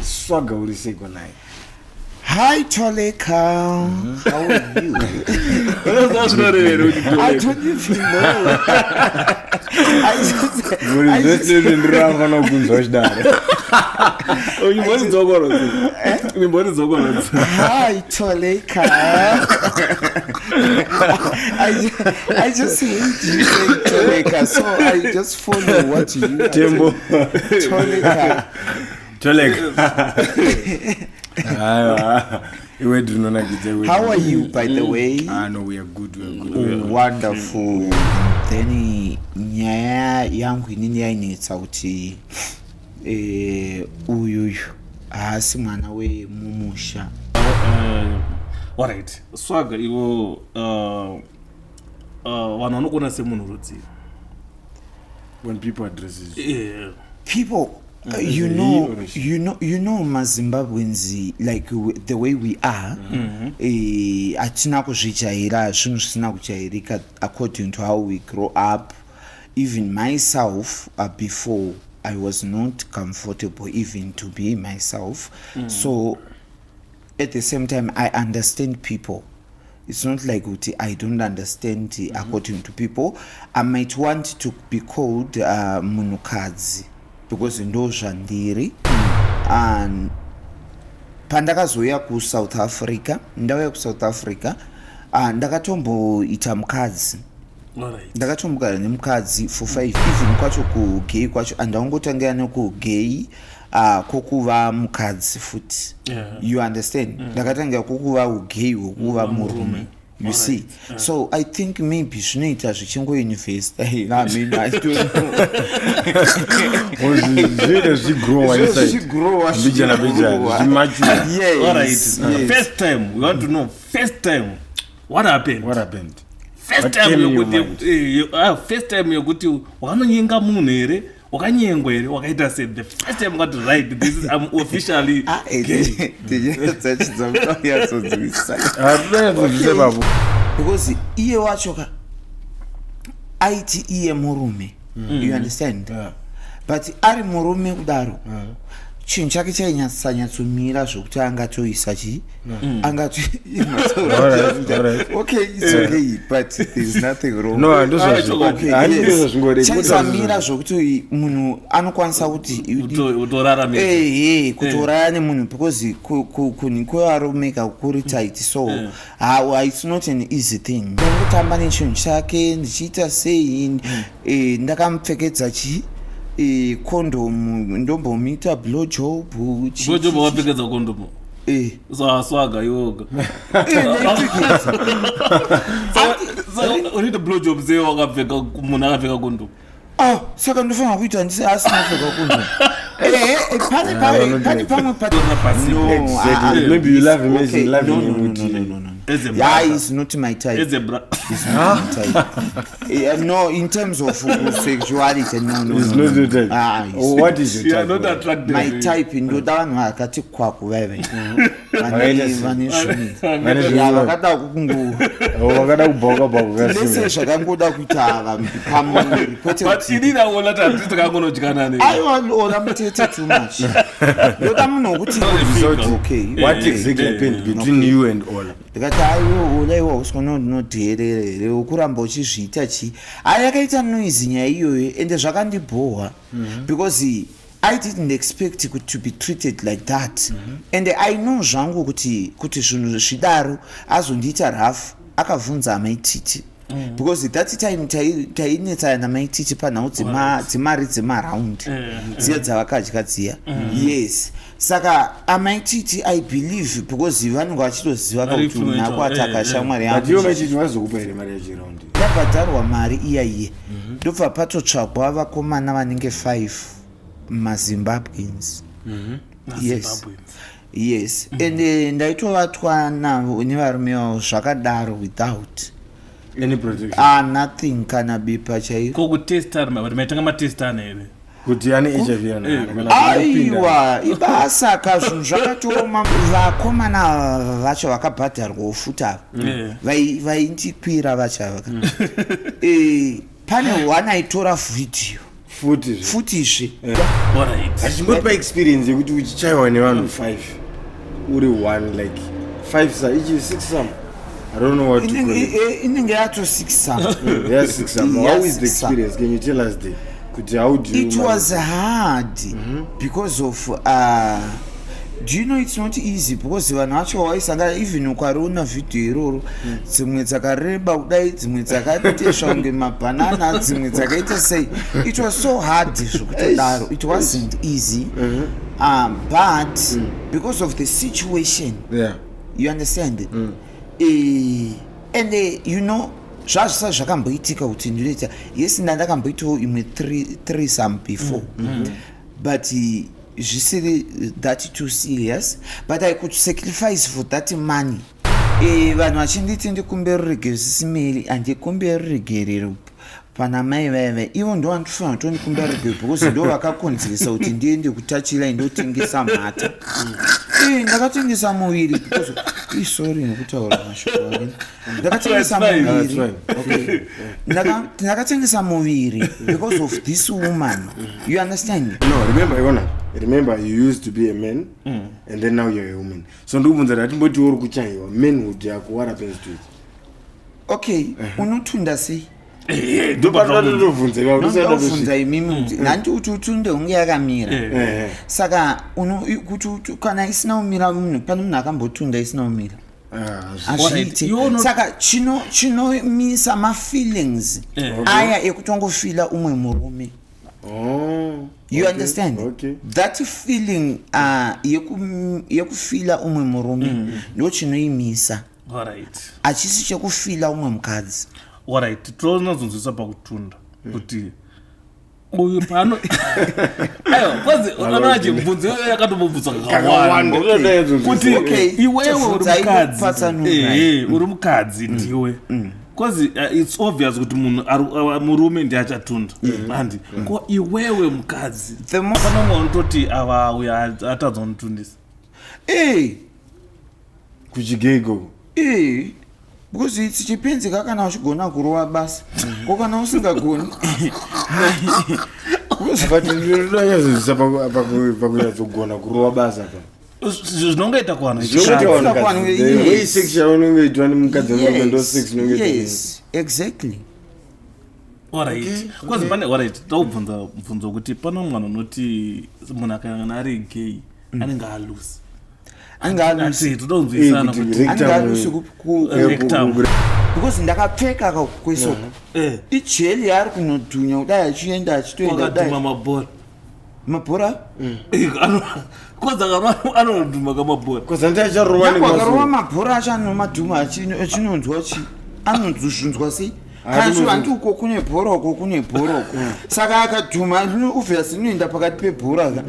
Swaga, uri seiko naye? Hi Toleka, how are you? Zvinorevere kuti I don't even know. I just, Uri I just, zvese ndirafanira kunzwa chidaro. Imbori imbori dzokorodza. Hi Toleka. I just hate you saying Toleka, so I just follow what you are Tembo. saying. Toleka. Toleka. Aiwa, iwe ndinonakidza iwe. How are you, by the way? Ah no, we are good, we are good. We are good. Wonderful. Then nyaya yangu inini yainetsa kuti uyuyu haasi mwana wemumusha. Alright, Swaga, iwo vanhu vanokuona semunhu rudzii? When people addresses you. People, you Is it know he or she? You know maZimbabweans, like the way we are, hatina kuzvijaira zvinhu zvisina kujairika according to how we grow up. Even myself, before, I was not comfortable even to be myself. So at the same time, I understand people. It's not like kuti I don't understand. According to people, I might want to be called munhukadzi because ndo zvandiri. And pandakazouya kuSouth Africa, ndauya kuSouth Africa, ndakatomboita mukadzi. Ndakatombogara nemukadzi for 5, even kwacho kugay kwacho handaungotangira nekugay, kokuva mukadzi futi. You understand? Ndakatangira kokuva ugay hwekuva murume, you see? So I think maybe zvinoita zvichingoinvesta. I mean, I don't know. Zvinoita zvichigrowa inside. Zvichigrowa. Mbijana mbijana, zvichimature. Yes. Yes. First time, we want to know, first time, what happened? What happened? First What time came in your yokuti mind? First time yokuti wakanonyenga munhu here, wakanyengwa here, wakaita sei the first time wakati, "Right, this is, I'm officially Ah, gay"? Tichatsachidza. Hatinanyatsodzvisa ipapo. Because iye wacho ka aiti iye murume, you understand? But ari murume kudaro, chinhu chake chainyatsanyatsomira zvokuti angatoisa chi angato. Okay, it's okay, but there's nothing wrong. No, handizvazvo. Okay, Handizvo yes. zvingori. Chaisamira zvokuti munhu anokwanisa kuti Utoraramisa. Ehe, kutorara nemunhu, because kunhu kwevarume kakuri tight, so how it's not an easy thing. Ndangotamba nechinhu chake ndichiita sei, ndakamupfekedza chi kondomu, ndombomuita blowjob. Blowjob wakapfekedza kondomu? Swaga, iwoga. Ndaipfekedza. Unoita blowjob sei wakapfeka, munhu akapfeka kondomu? Oh, saka ndofanira kuita ndisi asina kupfeka kondomu? Ehe, pane pamwe pa No, Exactly. ah, Maybe you love him as okay. you love No, him no, no, with no, no, no, no. As a Yeah, brother. he's not my type. As a bra He's not my type. Yeah, no, in terms of sexuality, no. It's No, not no. your type. Ah, Oh, what is your You are type? not Bro? attracted. My type, ndoda vanhu vakati kwaku vaive Vakaita sei? vane zvimwe. Vane Ya, zvimwe. vakada kungo Oh, vakada kubhauka bhauka. lese zvakangoda kuita pamuviri, kwete But kuti inini aona kuti hatisi takangonodyana ne Aiwa, ola mutete too much. Ndoda munhu wokuti okay. What exactly happened between you and Ola? Ndikati, "Aiwe Ola, iwa usikono ndinodheerera here ukuramba uchizviita chii?" Hai, yakaita noise nyaya iyoyo, ende zvakandibhohwa because I didn't expect to be treated like that. And I know zvangu kuti zvinhu zvidaro azondiita rough, akabvunza amaititi, because that time tainetsana namaititi panhau dzemari dzemaraundi dziya dzavakadya dziya. Yes, saka amaititi, I believe, because vanenge vachitoziva Vari kuti munhu influential, akuataka shamwari But iwo yangu. machiti vazokupa here mari yachiraundi? Ndabhadharwa mari iya iye, ndobva patotsvagwa vakomana vanenge 5 maZimbabweans. Yes. Zimbabweans. Yes, and ndaitovatwa navo nevarume vavo zvakadaro without Any protection? Ah, nothing, kana bepa chairo. Ko kutestana, but maitanga matestana here? Kuti ane HIV kana kupinda? Aiwa, ibasa ka, zvinhu zvakatooma. Vakomana ava vacho vakabhadharwawo futi ava. Vaindikwira vacho ava ka. Pane one aitora vhidhiyo. Futi zve. Futizve. Alright. Hachingotipa experience yekuti uchichaiwa nevanhu 5 uri one, like 5 sa ichi 6 some, I don't know what to call it. Inenge yato 6 some. Yeah, 6 some. Yeah, How is the six some. experience? Can you tell us the kuti how do you It manage? was hard because of do you know, it's not easy because vanhu vacho waisangana, even ukariona vhidhiyo iroro, dzimwe dzakareba kudai, dzimwe dzakatesva kunge mabhanana, dzimwe dzakaita sei. It was so hard zvekutodaro. It wasn't easy, but because of the situation, you understand? And you know, zvazvisati zvakamboitika kuti ndinoita, yes, ndandakamboitawo imwe threesome before, but zvisiri that too serious, but I could sacrifice for that money. Vanhu vachinditi ndikumbe ruregero, sisimeri, handikumbe ruregerero pana mai vaiva ivo. Ndo vanotofanira kutondikumbira ruregero because ndo vakakonzeresa kuti ndiende kutachira, indotengesa mhata. Ndakatengesa muviri because, sorry nekutaura mashoko ake, ndakatengesa That's fine. muviri. That's fine. Okay. Ndakatengesa muviri because of this woman, you understand? No, remember, Iona, remember you used to be a man and then now you're a woman. So ndikubvunza kuti atimboti uri kuchaiwa, manhood yako, what happens to it? Okay, unotunda sei? Ndopatotobvunza ipapo, tisati Ndobvunza tatosvika. imimi kuti nhanti kuti utunde hunge yakamira. Saka kuti kana isina kumira, munhu, pane munhu akambotunda isina kumira? Ah, Hazviite. Alright, Saka chinomisa mafeelings aya ekutongofila umwe murume. Oh, You okay, understand? Okay. That feeling yekufila umwe murume ndo chinoimisa. Alright. Hachisi chekufila umwe mukadzi. Alright, tinozonzwisa pakutunda kuti uyu pano, aiwa, kwanzi unonaje mubvunzo iyoyo yakatombobvunzwa Kakawanda, kakawanda unoda kuti Okay, iwewe uri tobvunzai mukadzi. kupatsanura. Ehe, uri mukadzi ndiwe, because it's obvious kuti munhu murume ndiye achatunda, handi? Ko iwewe mukadzi, The pana mumwe unototi ava uyo atadza kunotundisa? Kuchigei ikoko. Because it's chipenzi ka kana uchigona kurova basa, ko kana usingagoni? But ndinonyatsoziva pakunyatsogona kurova basa pa. Zvinongoita kuvanhu Zvinongoita vechikadzi. vanhukadzi. Vanhu, The way yes. sex yaunongoitwa nemukadzi unongoita ndo sex inongoitwa. Yes, exactly. Alright, kwanzi pane, alright, taubvunza mubvunzo wekuti pane mwana unoti munhu akana ari gay anenge alusi. Anenge alusi. Asi toda kunzwisana Eh, kuti kuti rectum- Anenge alusi Rectum. because ndakapfeka kakwesoko, ijeli yaari kunodhunya kudai achienda, achitoenda wakadhuma kudai. mabhora. Mabhora. Kwanzi anodhuma kamabhora. Because hanti acharova Nyangwe akarova nemasoro. mabhora acho anomadhuma, achinonzwa chi, anonzozvinzwa sei? Hayi, Kana shuwa hanti uko kune bhora, uko kune bhora uko, saka akadhuma obvious inoenda pakati pebhora ka.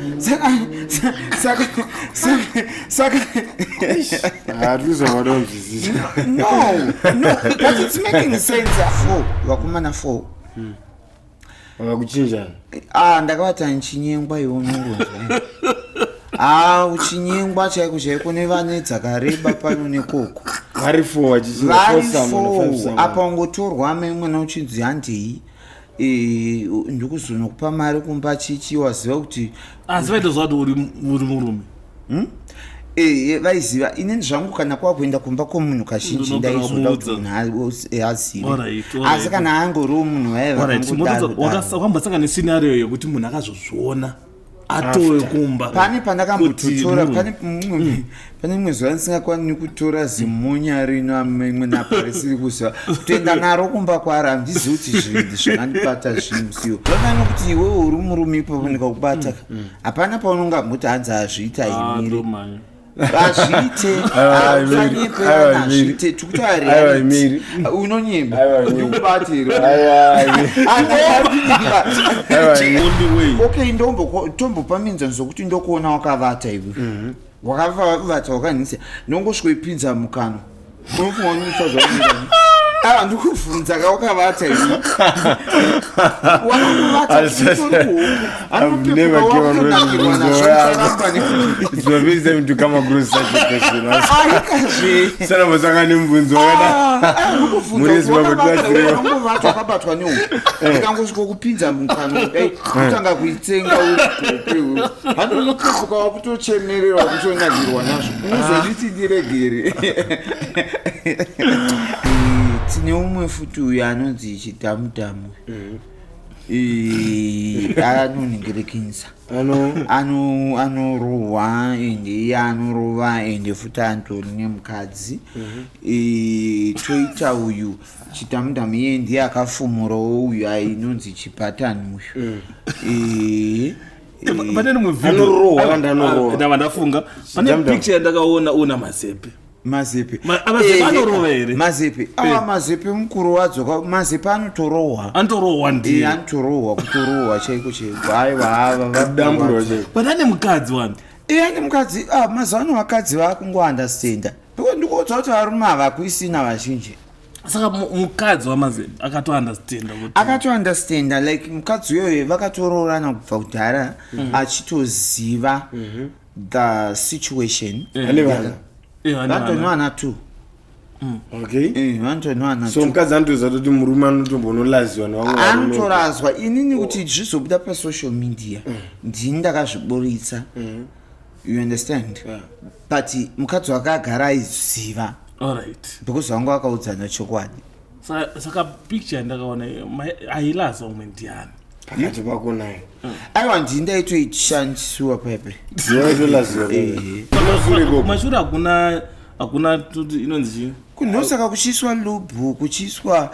Saka Hatizovada kunzwisisa. No, but it's making sense. Four vakomana, four. Vakakuchinjana. Ah, ndakavata ndichinyengwa iwo, unongonzwa, ah, uchinyengwa chaiko chaiko nevane dzakareba pano nekoko. Vari four vachichinja, Vari four some and five four. some. Apa ungotorwa memwana uchinzi handei, ndikuzonokupa mari kumba chichi, waziva kuti Asi vaitozva kuti uri murume? Vaiziva. Inini zvangu kana kwakuenda kumba kwomunhu kazhinji Unogona ndaizoda kuti kumuudza. munhu azive. Alright, alright. Asi kana angoriwo munhu vaiva Alright, wakambosangana nescenario yekuti munhu akazozviona atowe kumba Pane pandakambototora, kuti pane rimwe zuva ndisingakwani kutora zimunya rino imwe napa risiri kuziva kutoenda naro kumba kwaro. Handizivi kuti zvinhu zvakandibata zvinhu siwo zvakana kuti iwewe uri murume ipapo ndikakubata, hapana paunongamboti hanzi hazviita. Ah, Imiri ndomanya. hazviite. Aiwa, Imiri. Aiwa, Imiri. Hazviite, tikutoa Aiwa, reality. Imiri. Unonyemba. Aiwa, Imiri. Ndikubatira. Aiwa, Imiri. Aiwa, Imiri. Only way. Okay, ndombopa muenzaniso wekuti ndokuona wakavata iwe, wakavata wakanhisa, ndongosvikoipinza mukanwa, unofunga unoita zvaunenge. Ava ndikubvunza ka wakavata ini. Wakavata utori kuhope. I've never Anopepuka came across wakutonakirwa nazvo mubvunzo wako. ucharamba ne- It's my first time to come across such a question. Aikazve. Sanambosangana nemubvunzo wakadai. Ah, ndikubvunza Muri Zimbabwe tibatsirewo. wakavata wakabatwa nehuku ikangosvika kupinza mukanwa kudai kutanga kuitsenga uri kuhope handi unopepuka wakutochemerera wakutonakirwa nazvo unozonditi ndiregere. Tine umwe futi uyo anonzi Chidhamudhamu. Anonhingirekinisa. Ano Anorohwa ende iye anorova ende futi antori nemukadzi. Toita uyu Chidhamudhamu, iye ndiye akafumurawo uyu ainonzi Chibhatani uyu. Pane rimwe Anorohwa kana anorova? Ndava ndafunga pane Chidhamudhamu. picture yandakaona una Mazepe. Mazepe. Mazepe anorova here? Mazepe awa, Mazepe mukuru wadzoka. Mazepe anotorohwa. Anotorohwa ndiye? Anotorohwa, kutorohwa chaiko chaiko. Aiwa, ava Damburwa chaiko. But ane mukadzi wani. Iye ane mukadzi. Ah, mazuva ano vakadzi vakungoandastenda because ndikuudza kuti varume havakuisina vazhinji. Saka mukadzi waMazepe akatoandastenda kuti Akatoandastenda, like mukadzi uyoyo vakatoroorana kubva kudhara achitoziva the situation. Ane vana? Ane vana. Vanotoni vana two. Okay. Vanotoni vana So two. mukadzi anotoziva kuti murume anotombonolaziwa nevamwe varume. Anotorazwa. Inini kuti zvizobuda pasocial media ndini ndakazviburitsa, you understand? Yeah. But mukadzi wake agara aiziva Alright. because vanga vakaudzana chokwadi. Saka picture yandakaona ailaza umwe ndiani? Pakati pako naye. Aiwa, ndini ndaitoishandisiwa paipe. Zivaitolaziwa. Kumashure ikoko. Kumashure hakuna tuti inonzi chii? Kunosaka kuchiiswa lubhu, kuchiiswa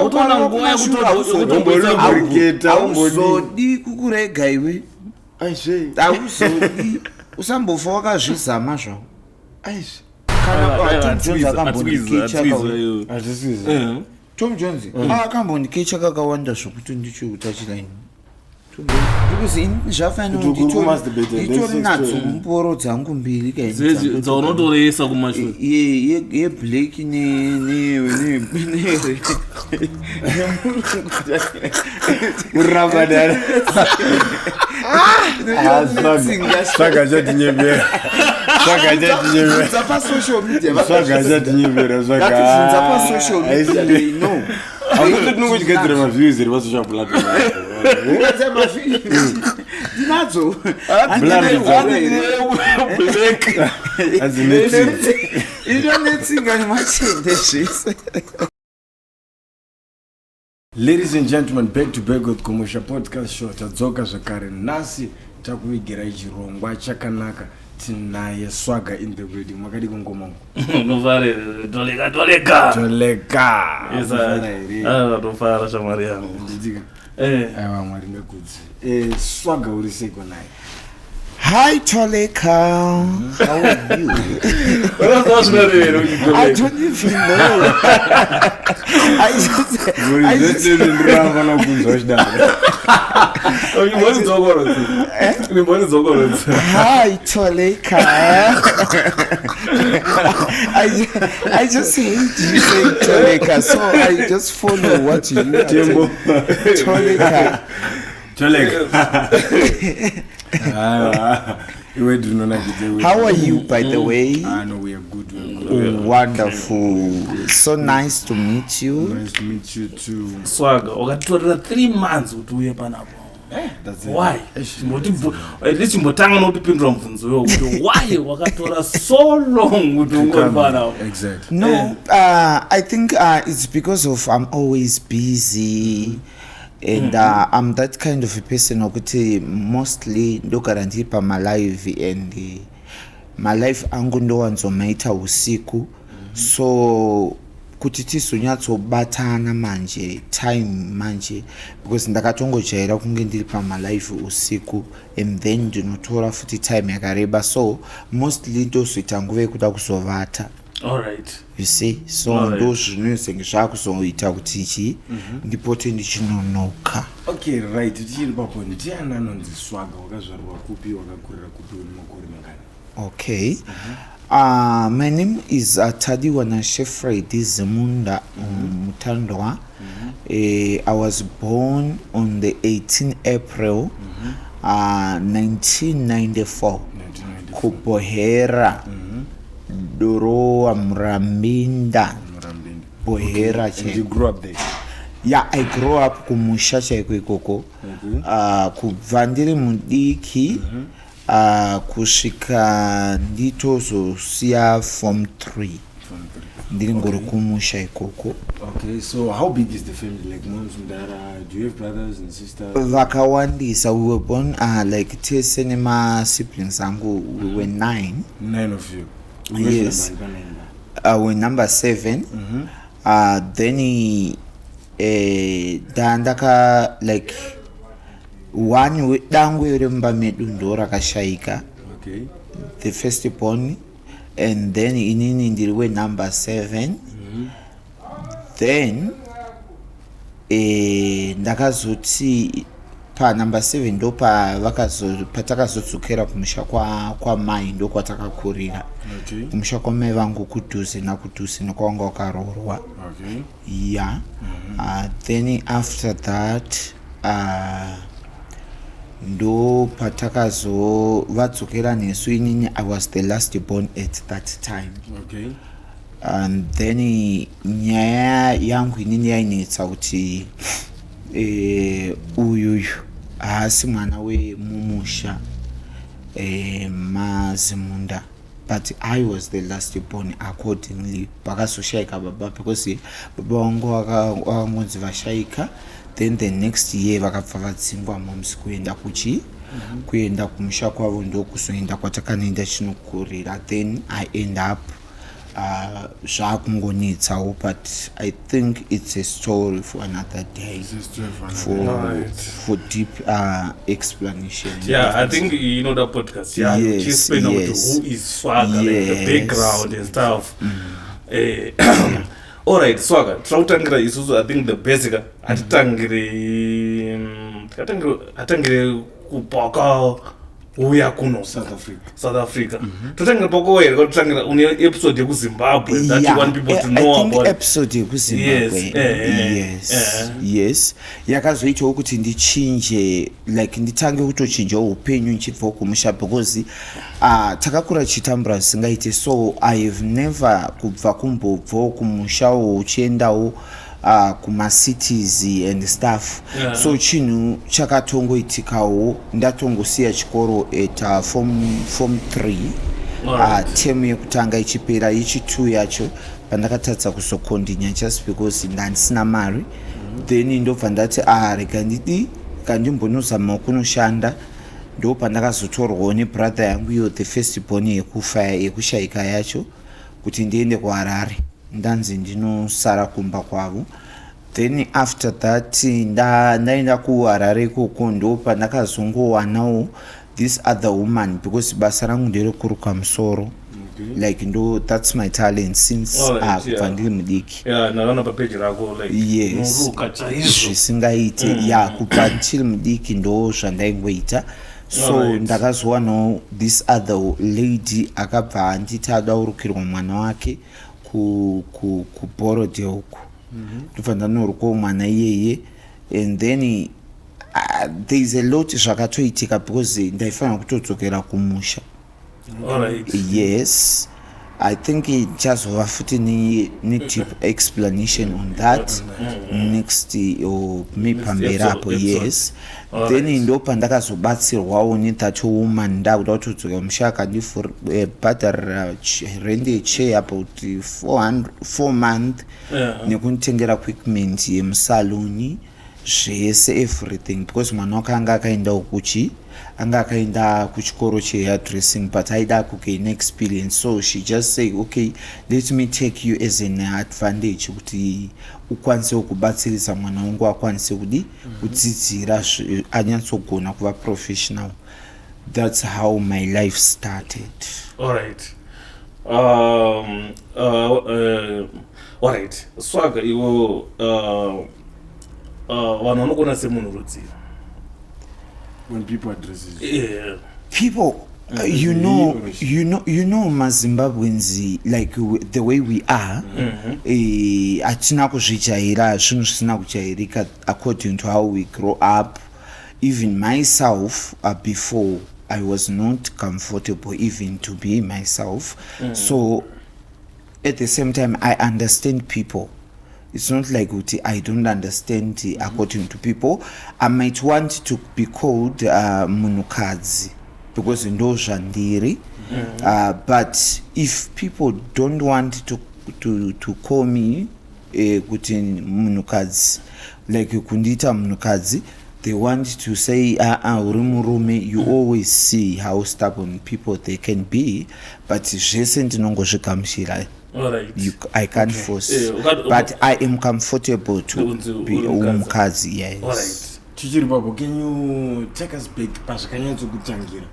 Wotoona nguva Wombo-lubricate, hauzodi kukurega iwe. Aizve. Hauzodi, usambofa wakazvizama zvavo. Aizve. Kana Aiwa, Tom Jones akambondikecha hatikuiziva iyo. Hazvisizi. Tom Jones akambondikecha kakawanda zvokuti ndichiutachilaini because ini zvafanira Kuti kuti uri kumasturbate and then nditori sex nadzo toy. mboro dzangu mbiri. Dzaunotoresa kumashure. Yeblack nemurungu. Kuramba dare. Swaga chatinyevera. Swaga chatinyevera. Bvunza pasocial media. Swaga chatinyevera. Swaga. Ngatibvunza pasocial media, they know. Hakuti tinongochigadzira maviews eri pasocial platform. Ugadzira maviews. Ndinadzo. Black. Hanzi netsinga. Ino netsinga nemachende zvese. Ladies and gentlemen, back to back with Kumusha Podcast Show. Tadzoka zvakare nhasi takuvigirai chirongwa chakanaka. Tinaye Swaga in the building. Makadi kungomangu? Unofarira, toleka toleka. Toleka. Yes, Mafara here? Ah, ndofara shamwari yangu. Nditika. Aiwa, Mwari ndakudzi. Swaga, uri seiko naye? Hi Toleka, how are you? Unoziva zvinorevera I uchitoleka? don't even know. I just, I just, Ndinofanira kunzwa chidaro. Imbonidzokorodze. Imbonidzokorodze. Hi Toleka. I just hate you saying Toleka, so I just follow what you are Tembo. saying. Toleka. Toleka. Aiwa. Iwe ndinonakidza iwe. How are you, by the way? Ah, no, we are good. We are good. Wonderful. So nice to meet you. Nice to meet you too. Swaga, wakatorera 3 months kuti uye panapo. That's it. Why? Eish. At least chimbotanga nokutipindura mubvunzo iwo kuti why wakatora so long kuti ungori panapo? Exactly. No, I think it's because of I'm always busy and I'm that kind of a person wokuti mostly ndogara ndiri pamalive and malive angu ndowanzomaita usiku, so kuti tizonyatsobatana manje time manje because ndakatongojaira kunge ndiri pamalive usiku and then ndinotora futi time yakareba, so mostly ndozoita nguva yekuda kuzovata. Alright. You see, so ndo zvinozenge zvakuzoita kuti chi ndipote ndichinonoka. Okay, right. Tichiri papo, ndiani anonzi Swaga? Wakazvarwa kupi? Wakakurira kupi? Une makore mangani? Okay. My name is Tadiwa Nashefredi Zimunda Mutandwa. I was born on the 18 April 1994 1994. kuBohera, Dorowa, Murambinda. Murambinda. Bohera. And you Chaiko. grew up there? Yeah, I grew up kumusha chaiko ikoko. Kubva ndiri mudiki kusvika nditozosiya form 3. Form three. Ndiri ngori kumusha ikoko. Okay, so how big is the family? Like moms, Mdara, do you have brothers and sisters? Vakawandisa. We were born like tese nemasiblings angu, we were nine. Nine of you? Yes. We're number 7. Then ndandaka like one dangwe remumba medu ndo rakashayika. The first born, and then inini ndiri wenumber 7. Then ndakazoti panumber 7 ndo patakazodzokera kumusha kwamai, ndo kwatakakurira. Kumusha kwamai vangu kudhuze nakudhuze nekwavanga wakaroorwa. Yeah. Then after that ndo patakazo vadzokera nesu. Inini I was the last born at that time. And then nyaya yangu inini yainetsa kuti uyuyu haasi mwana wemumusha maZimunda, but I was the last born. Accordingly, pakazoshayika baba, because baba vangu vakangonzi vashayika, then the next year vakabva vadzingwa moms kuenda kuchi kuenda kumusha kwavo, ndokuzoenda kwatakanoenda chinokurira. Then I end up zvakungonetsawo, but I think it's a story for another day. It's a story for another For, Right. for deep explanation. Yeah, I think you know that podcast, yeah. Chiexplain kuti who is Swaga, like the background and stuff. All right, Swaga, tirakutangira isusu, I think the basic, hatitangire tikatangire, hatitangire kupaka uya kuno South Africa. South Africa. Totangira pakouya here, totangira une episode yekuZimbabwe that you want people to know I think about? Episode yekuZimbabwe. Yes, Yes. Yes, yakazoitawo kuti ndichinje, like nditange kutochinjawo upenyu ndichibvawo kumusha, because takakura tichitambura zvisingaite. So I have never kubva kumbobvawo kumushawo uchiendawo kumacities and stuff. So chinhu chakatongoitikawo, ndatongosiya chikoro at form 3. Term yekutanga ichipera, yechi2 yacho pandakatadza kuzokontinya just because ndandisina mari. Then ndobva ndati, ah, rega ndidi kandimbonozamawo kunoshanda. Ndo pandakazotorwawo nebrother yangu iyo, the first born, yekufa, yekushayika yacho, kuti ndiende kuHarare. Ndanzi ndinosara kumba kwavo. Then after that ndaenda kuHarare ikoko, ndo pandakazongowanawo this other woman, because basa rangu nderekuruka musoro. Like ndo that's my talent since kubva ndiri mudiki. Yeah, ndakaona papeji rako, like Yes. unoruka chaizvo. Zvisingaite. Ya, kubva ndichiri mudiki ndo zvandaingoita. So ndakazowanawo this other lady akabva anditi ada kurukirwa mwana wake kuBorrowdale uku. Ndobva ndanorukawo mwana iyeye. And then there is a lot zvakatoitika, because ndaifanira kutodzokera kumusha. Yes, I think ichazova futi ne-deep explanation on that next or maybe pamberi apo. Episode. Yes. Then ndo pandakazobatsirwawo nethat woman. Ndakuda kutodzokera musha, akandibhadharira rent yechair about 400, 4 month nekunditengera equipment yemusaluni, zvese, everything, because mwana wake anga akaendawo kuchi anga akaenda kuchikoro chehairdressing, but aida kugain experience. So she just say, "Okay, let me take you as an advantage kuti ukwanisewo kubatsirisa mwana wangu akwanise kudi kudzidzira anyatsogona kuva professional." That's how my life started. All right. Swaga, iwo vanhu vanokuona semunhu rudzii? When people addresses you. Yeah. People You know maZimbabweans, like the way we are, hatina kuzvijaira zvinhu zvisina kujairika according to how we grow up. Even myself, before, I was not comfortable even to be myself. So at the same time, I understand people. It's not like kuti I don't understand. According to people, I might want to be called munhukadzi because ndo zvandiri, but if people don't want to call me kuti munhukadzi, like kundiita munhukadzi, they want to say, "Uri murume." You always see how stubborn people they can be, but zvese ndinongozvigamuchira. I can't force, but I am comfortable to Kunzi be uri mukadzi. Mukadzi, yes. Tichiri papo, can you take us back pazvakanyatsokutangira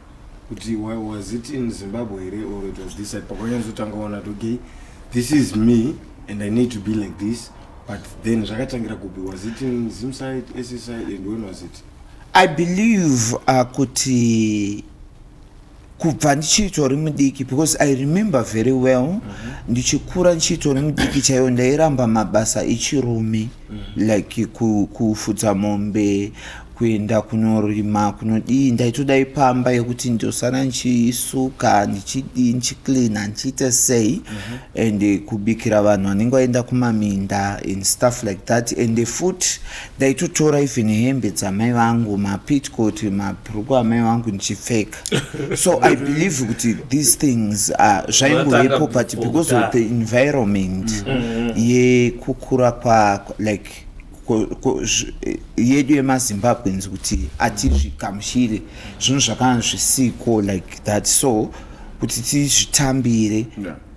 kuti was it in Zimbabwe here or it was this side pakanyatsotanga ona kuti, "Okay, this is me and I need to be like this"? But then zvakatangira kupi? Was it in Zim side, SA, and when was it? I believe kuti kubva ndichitori mudiki, because I remember very well ndichikura, ndichitori mudiki chaiwo, ndairamba mabasa echirume, like kufudza mombe, kuenda kunorima, kunodii. Ndaitodai pamba yekuti ndosara ndichisuka, ndichidii, ndichicleana, ndichiita sei, and kubikira vanhu vanenge vaenda kumaminda and stuff like that. And futi ndaitotora even hembe dzamai vangu, mapetticoat, mabhuruku amai vangu, ndichipfeka. So I believe kuti these things zvaingovepo, but because of the environment yekukura kwa, like yedu yemaZimbabweans, kuti hatizvigamuchire zvinhu zvakanga zvisiko like that. So kuti tizvitambire,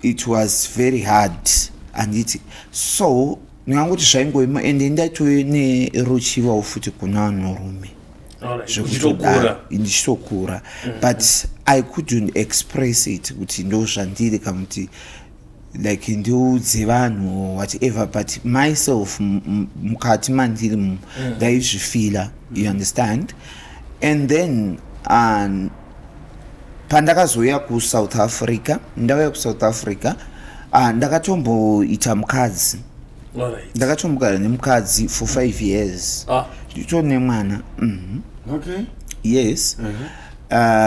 it was very hard, handiti? So ndingangoti zvaingoimo, ende ndaitove neruchivawo futi kuna vanhurume. Zvekutokura. Ndichitokura, but I couldn't express it kuti ndo zvandiri, kana kuti like ndiudze vanhu, whatever, but myself, mukati mandiri ndaizvifeela, you understand? And then pandakazouya kuSouth Africa, ndauya kuSouth Africa, ndakatomboita mukadzi. Ndakatombogara nemukadzi for 5 years. Nditori nemwana. Yes.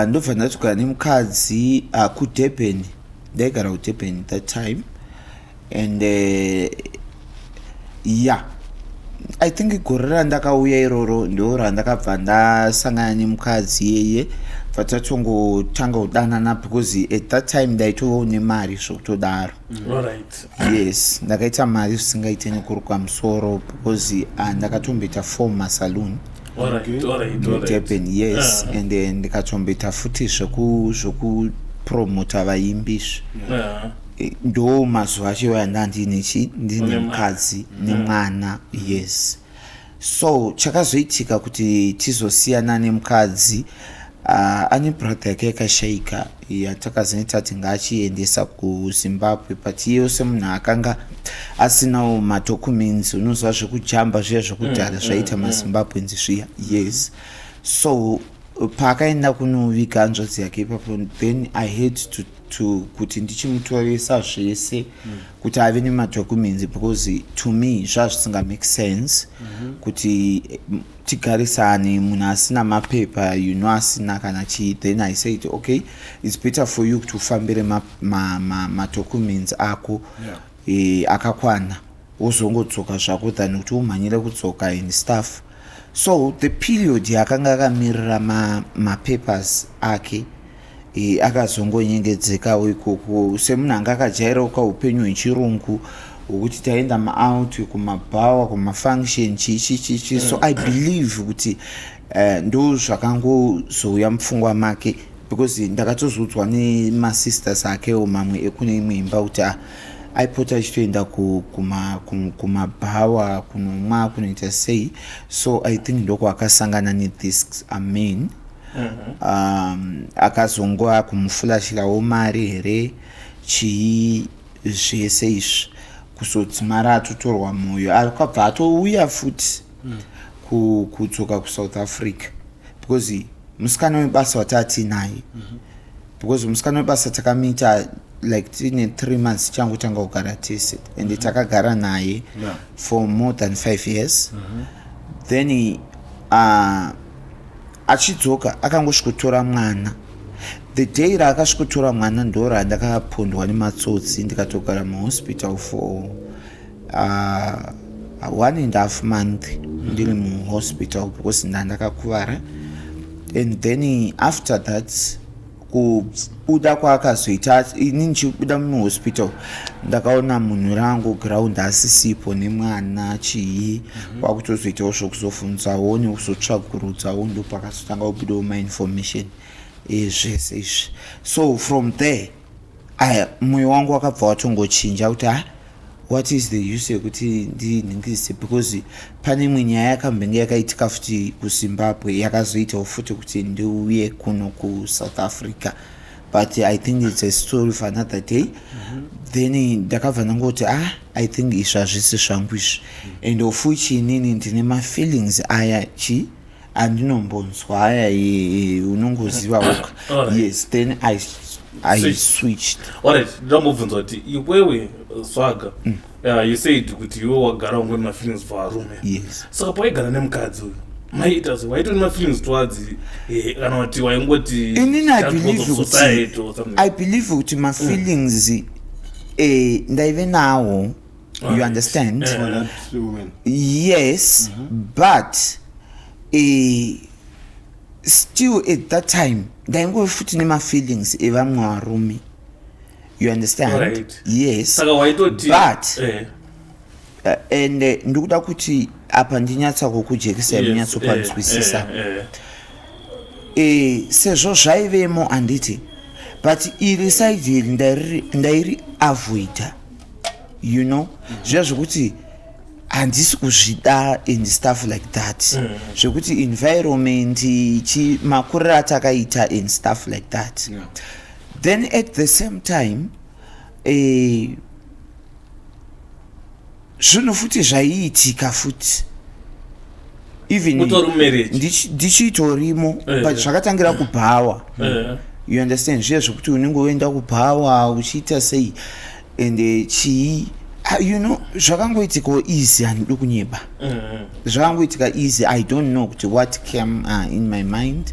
Ndobva ndatogara nemukadzi kuDurban. Ndaigara kuDurban that time, and yeah, I think gore randakauya iroro ndo randakabva ndasangana nemukadzi iyeye, bva tatongotanga kudanana, because at that time ndaitovawo nemari zvokutodaro. Yes, ndakaita mari zvisingaite nekuruka musoro, because ndakatomboita four masaloon muDurban, yes. And then ndikatomboita futi zvekupromota vaimbi. Ndo mazuva acho iwayo ndandine chi ndine Une mukadzi nemwana, yes. So chakazoitika kuti tizosiyana nemukadzi, ane brother yake yakashayika, yatakazenge tati ngaachiendesa kuZimbabwe, but iyewo semunhu akanga asinawo madocuments, unoziva zvekujamba zviya zvekudhara zvaita maZimbabweans zviya, yes. So paakaenda kunoviga hanzvadzi yake ipapo, then I had to kuti ndichimutoresa zvese kuti ave nemadocuments, because to me zvazvisingamake sense kuti tigarisane munhu asina mapepa, asina kana chii. Then I said, "Okay, it's better for you kuti ufambire madocuments ako akakwana, wozongodzoka zvako, than kuti umhanyire kudzoka and stuff." So the period yakanga akamirira mapapers ake, akazongonyengedzekawo ikoko semunhu anga akajairawo kaupenyu hwechirungu hwokuti taenda maout, kumabhawa, kumafunction, chii chii chii chii. So I believe kuti ndo zvakangozouya mupfungwa make, because ndakatozoudzwa nemasisters akewo mamwe ekune imwe imba kuti aipota achitoenda kumabhawa kunomwa, kunoita sei. So I think ndokwaakasangana nethis man. Akazongova kumufulashirawo mari here, chii, zvese izvi, kuzodzimara atotorwa mwoyo, akabva atouya futi kudzoka kuSouth Africa, because musikana webasa watatinaye. Because musikana webasa takamuita like tine 3 months tichangotanga kugara tese and takagara naye for more than 5 years. Then achidzoka akangosvikotora mwana. The day raakasvikotora mwana ndo randakapondwa nematsotsi, ndikatogara muhospital for one and half month ndiri muhospital because ndandakakuvara. And then after that, kubuda kwaakazoita, ini ndichibuda muhospital ndakaona munhu rangu ground asisipo nemwana chii. Kwakutozoitawo zvokuzobvunzawo nekuzotsvagurudzawo, ndopakazotanga kubudawo mainformation ezvese izvi. So from there aya mwoyo wangu wakabva watongochinja kuti, ha, what is the use yekuti ndinhingise? Because pane imwe nyaya yakambenge yakaitika futi kuZimbabwe yakazoitawo futi kuti ndiuye kuno kuSouth Africa, but I think it's a story for another day. Then ndakabva ndangoti, ah, I think izvi hazvisi zvangu izvi. And of which inini ndine mafeelings aya chi andinombonzwa aya unongoziva woga. Yes, then I Switch. switched. Alright, ndambobvunza kuti iwewe Swaga, you said kuti iwe wagara ungori mafeelings for varume. Yes. Saka pawaigara nemukadzi uyu maiita se waitoni mafeelings towards kana kuti waingoti Inini I just because believe of kuti society or something? I believe kuti mafeelings ndaive nawo, you understand? Yeah. For that woman. Yes, but still at that time ndaingove futi nemafeelings evamwe varume, you understand? Alright. Yes. Saka waitoti But and ndikuda kuti apa ndinyatsa kukujekesa, munyatsopanzwisisa. Sezvo zvaivemo, handiti? But iri side iri ndairi avoida, zviya zvokuti handisi kuzvida and stuff like that, zvekuti environment chi makuriro atakaita and stuff like that. Then at the same time zvinhu futi zvaiitika futi even Utori mumarriage? Ndichitorimo. But zvakatangira kubhawa, you understand? Zviya zvokuti unenge uenda kubhawa uchiita sei and chii. Ah, zvakangoitikawo easy, handidi kunyeba. Zvakangoitika easy. I don't know kuti what came in my mind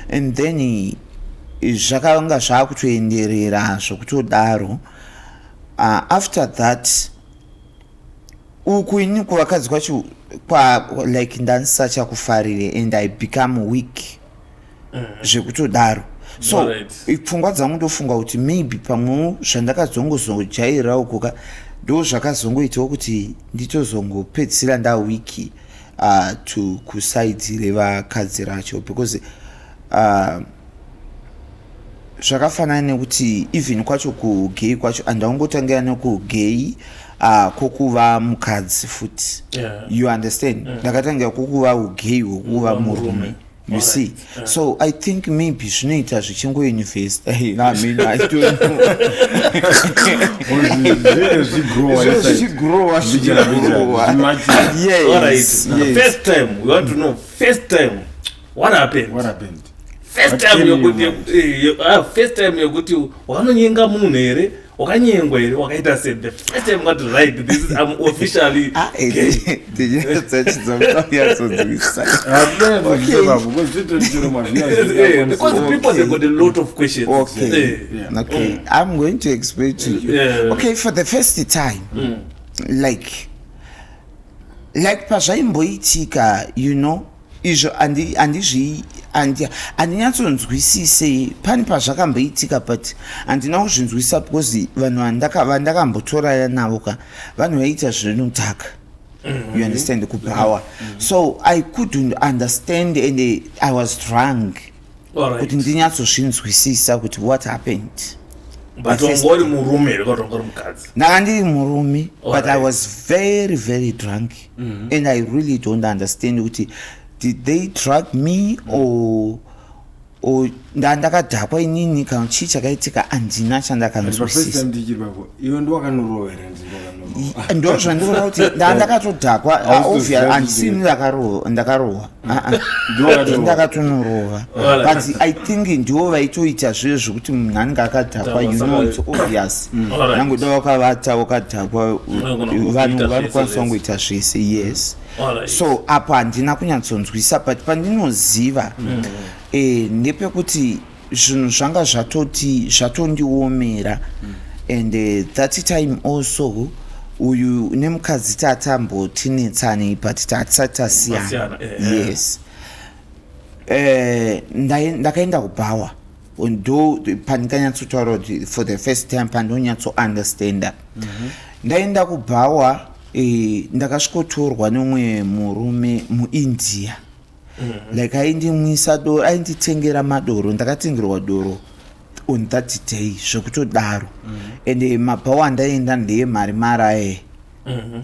and then zvakanga zvaakutoenderera zvokutodaro. After that, uku ini kuvakadzi kwacho kwa like ndandisachakufarire and I become weak zvekutodaro. So pfungwa dzangu ndofunga kuti maybe pamwewo zvandakazongozojairira ukuka ndo zvakazongoitawo kuti nditozongopedzisira ndaweak to kuside revakadzi racho, because zvakafanana nekuti even kwacho kugay kwacho handaungotangira nekugay kwokuva mukadzi futi, you understand? Ndakatangira kwokuva ugay hwokuva Kuva murume, murume. you see? So I think maybe zvinoita zvichingoinvesta. I mean, I don't know. Zvinenge zvichigrowa. Zvichigrowa. Mbijana, mbijana, Zvichigrowa. zvichimature. Alright. Yes. First time, we want to know, first time what happened? What happened? First What time came in yokuti your mind? first time yokuti wakanonyenga munhu here, wakanyengwa here, wakaita sei the first time wakati, "Right, this is, I'm officially Ah, gay"? Ndinyatsonzwisisa. Because people, they got a lot of questions. Okay. Okay, I'm going to explain to you. Okay, for the first time, like pazvaimboitika, izvo handizvi handinyatsonzwisise pane pazvakamboitika, but handina kuzvinzwisisa because vanhu vandakambotoraya navo ka, vanhu vaiita zvinodhaka, you understand, kubhawa. So I couldn't understand and I was drunk kuti ndinyatsozvinzwisisa kuti what happened. But wanga uri murume here kana wanga uri mukadzi? Ndanga ndiri murume, but I was very, very drunk and I really don't understand kuti did they drug me or Ndakadhakwa inini kana chii chakaitika, handina But pa first chandakanzwisisa. Time tichiri papo, iwe ndiwakanorova here? Ndindiwakanorova? Ndo zvandikuda kuti ndakatodhakwa. Hausi kuziva kuti Handisini ndakarohwa. Ah, ah. Ndiwakatorova. Ndakatonorova. Alright. But I think ndiwo vaitoita zviyo zvekuti munhu anenge akadhakwa, you know, it's obvious. Nangoda wakavata wakadhakwa, Unogona vanhu kuita vanokwanisa zvese. kungoita zvese, yes. So apo handina kunyatsonzwisa, but pandinoziva ndepekuti zvinhu zvanga zvatoti zvatondiomera. And that time also uyu nemukadzi tatambotinetsani, but tatisati tasiyana. Tasiyana, eh. Yes. Ndakaenda kubhawa, ndo pandikanyatsotaura kuti for the first time pandonyatsounderstanda. Ndaenda kubhawa, ndakasvikotorwa nemumwe murume muIndia. Like aindimwisa doro, ainditengera madoro. Ndakatengerwa doro on that day zvekutodaro. And mabhawa andaenda ndeyemari mari aye.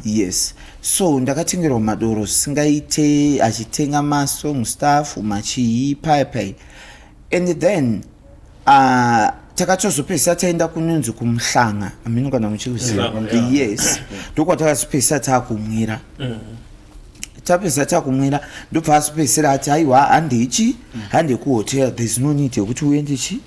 Yes, so ndakatengerwa madoro zvisingaite, achitenga masong stuff, machii, pai pai. And then takatozopedzisa taenda kunonzi kumuhlanga, hamino kana muchikuziva. Muhlanga, yeah. Yes, ndokwatakazopedzisa taakumwira. Tapedza takumwira, ndobva azopedzisira ati, "Aiwa, handechi, hande kuhotel. There's no need yekuti uende chi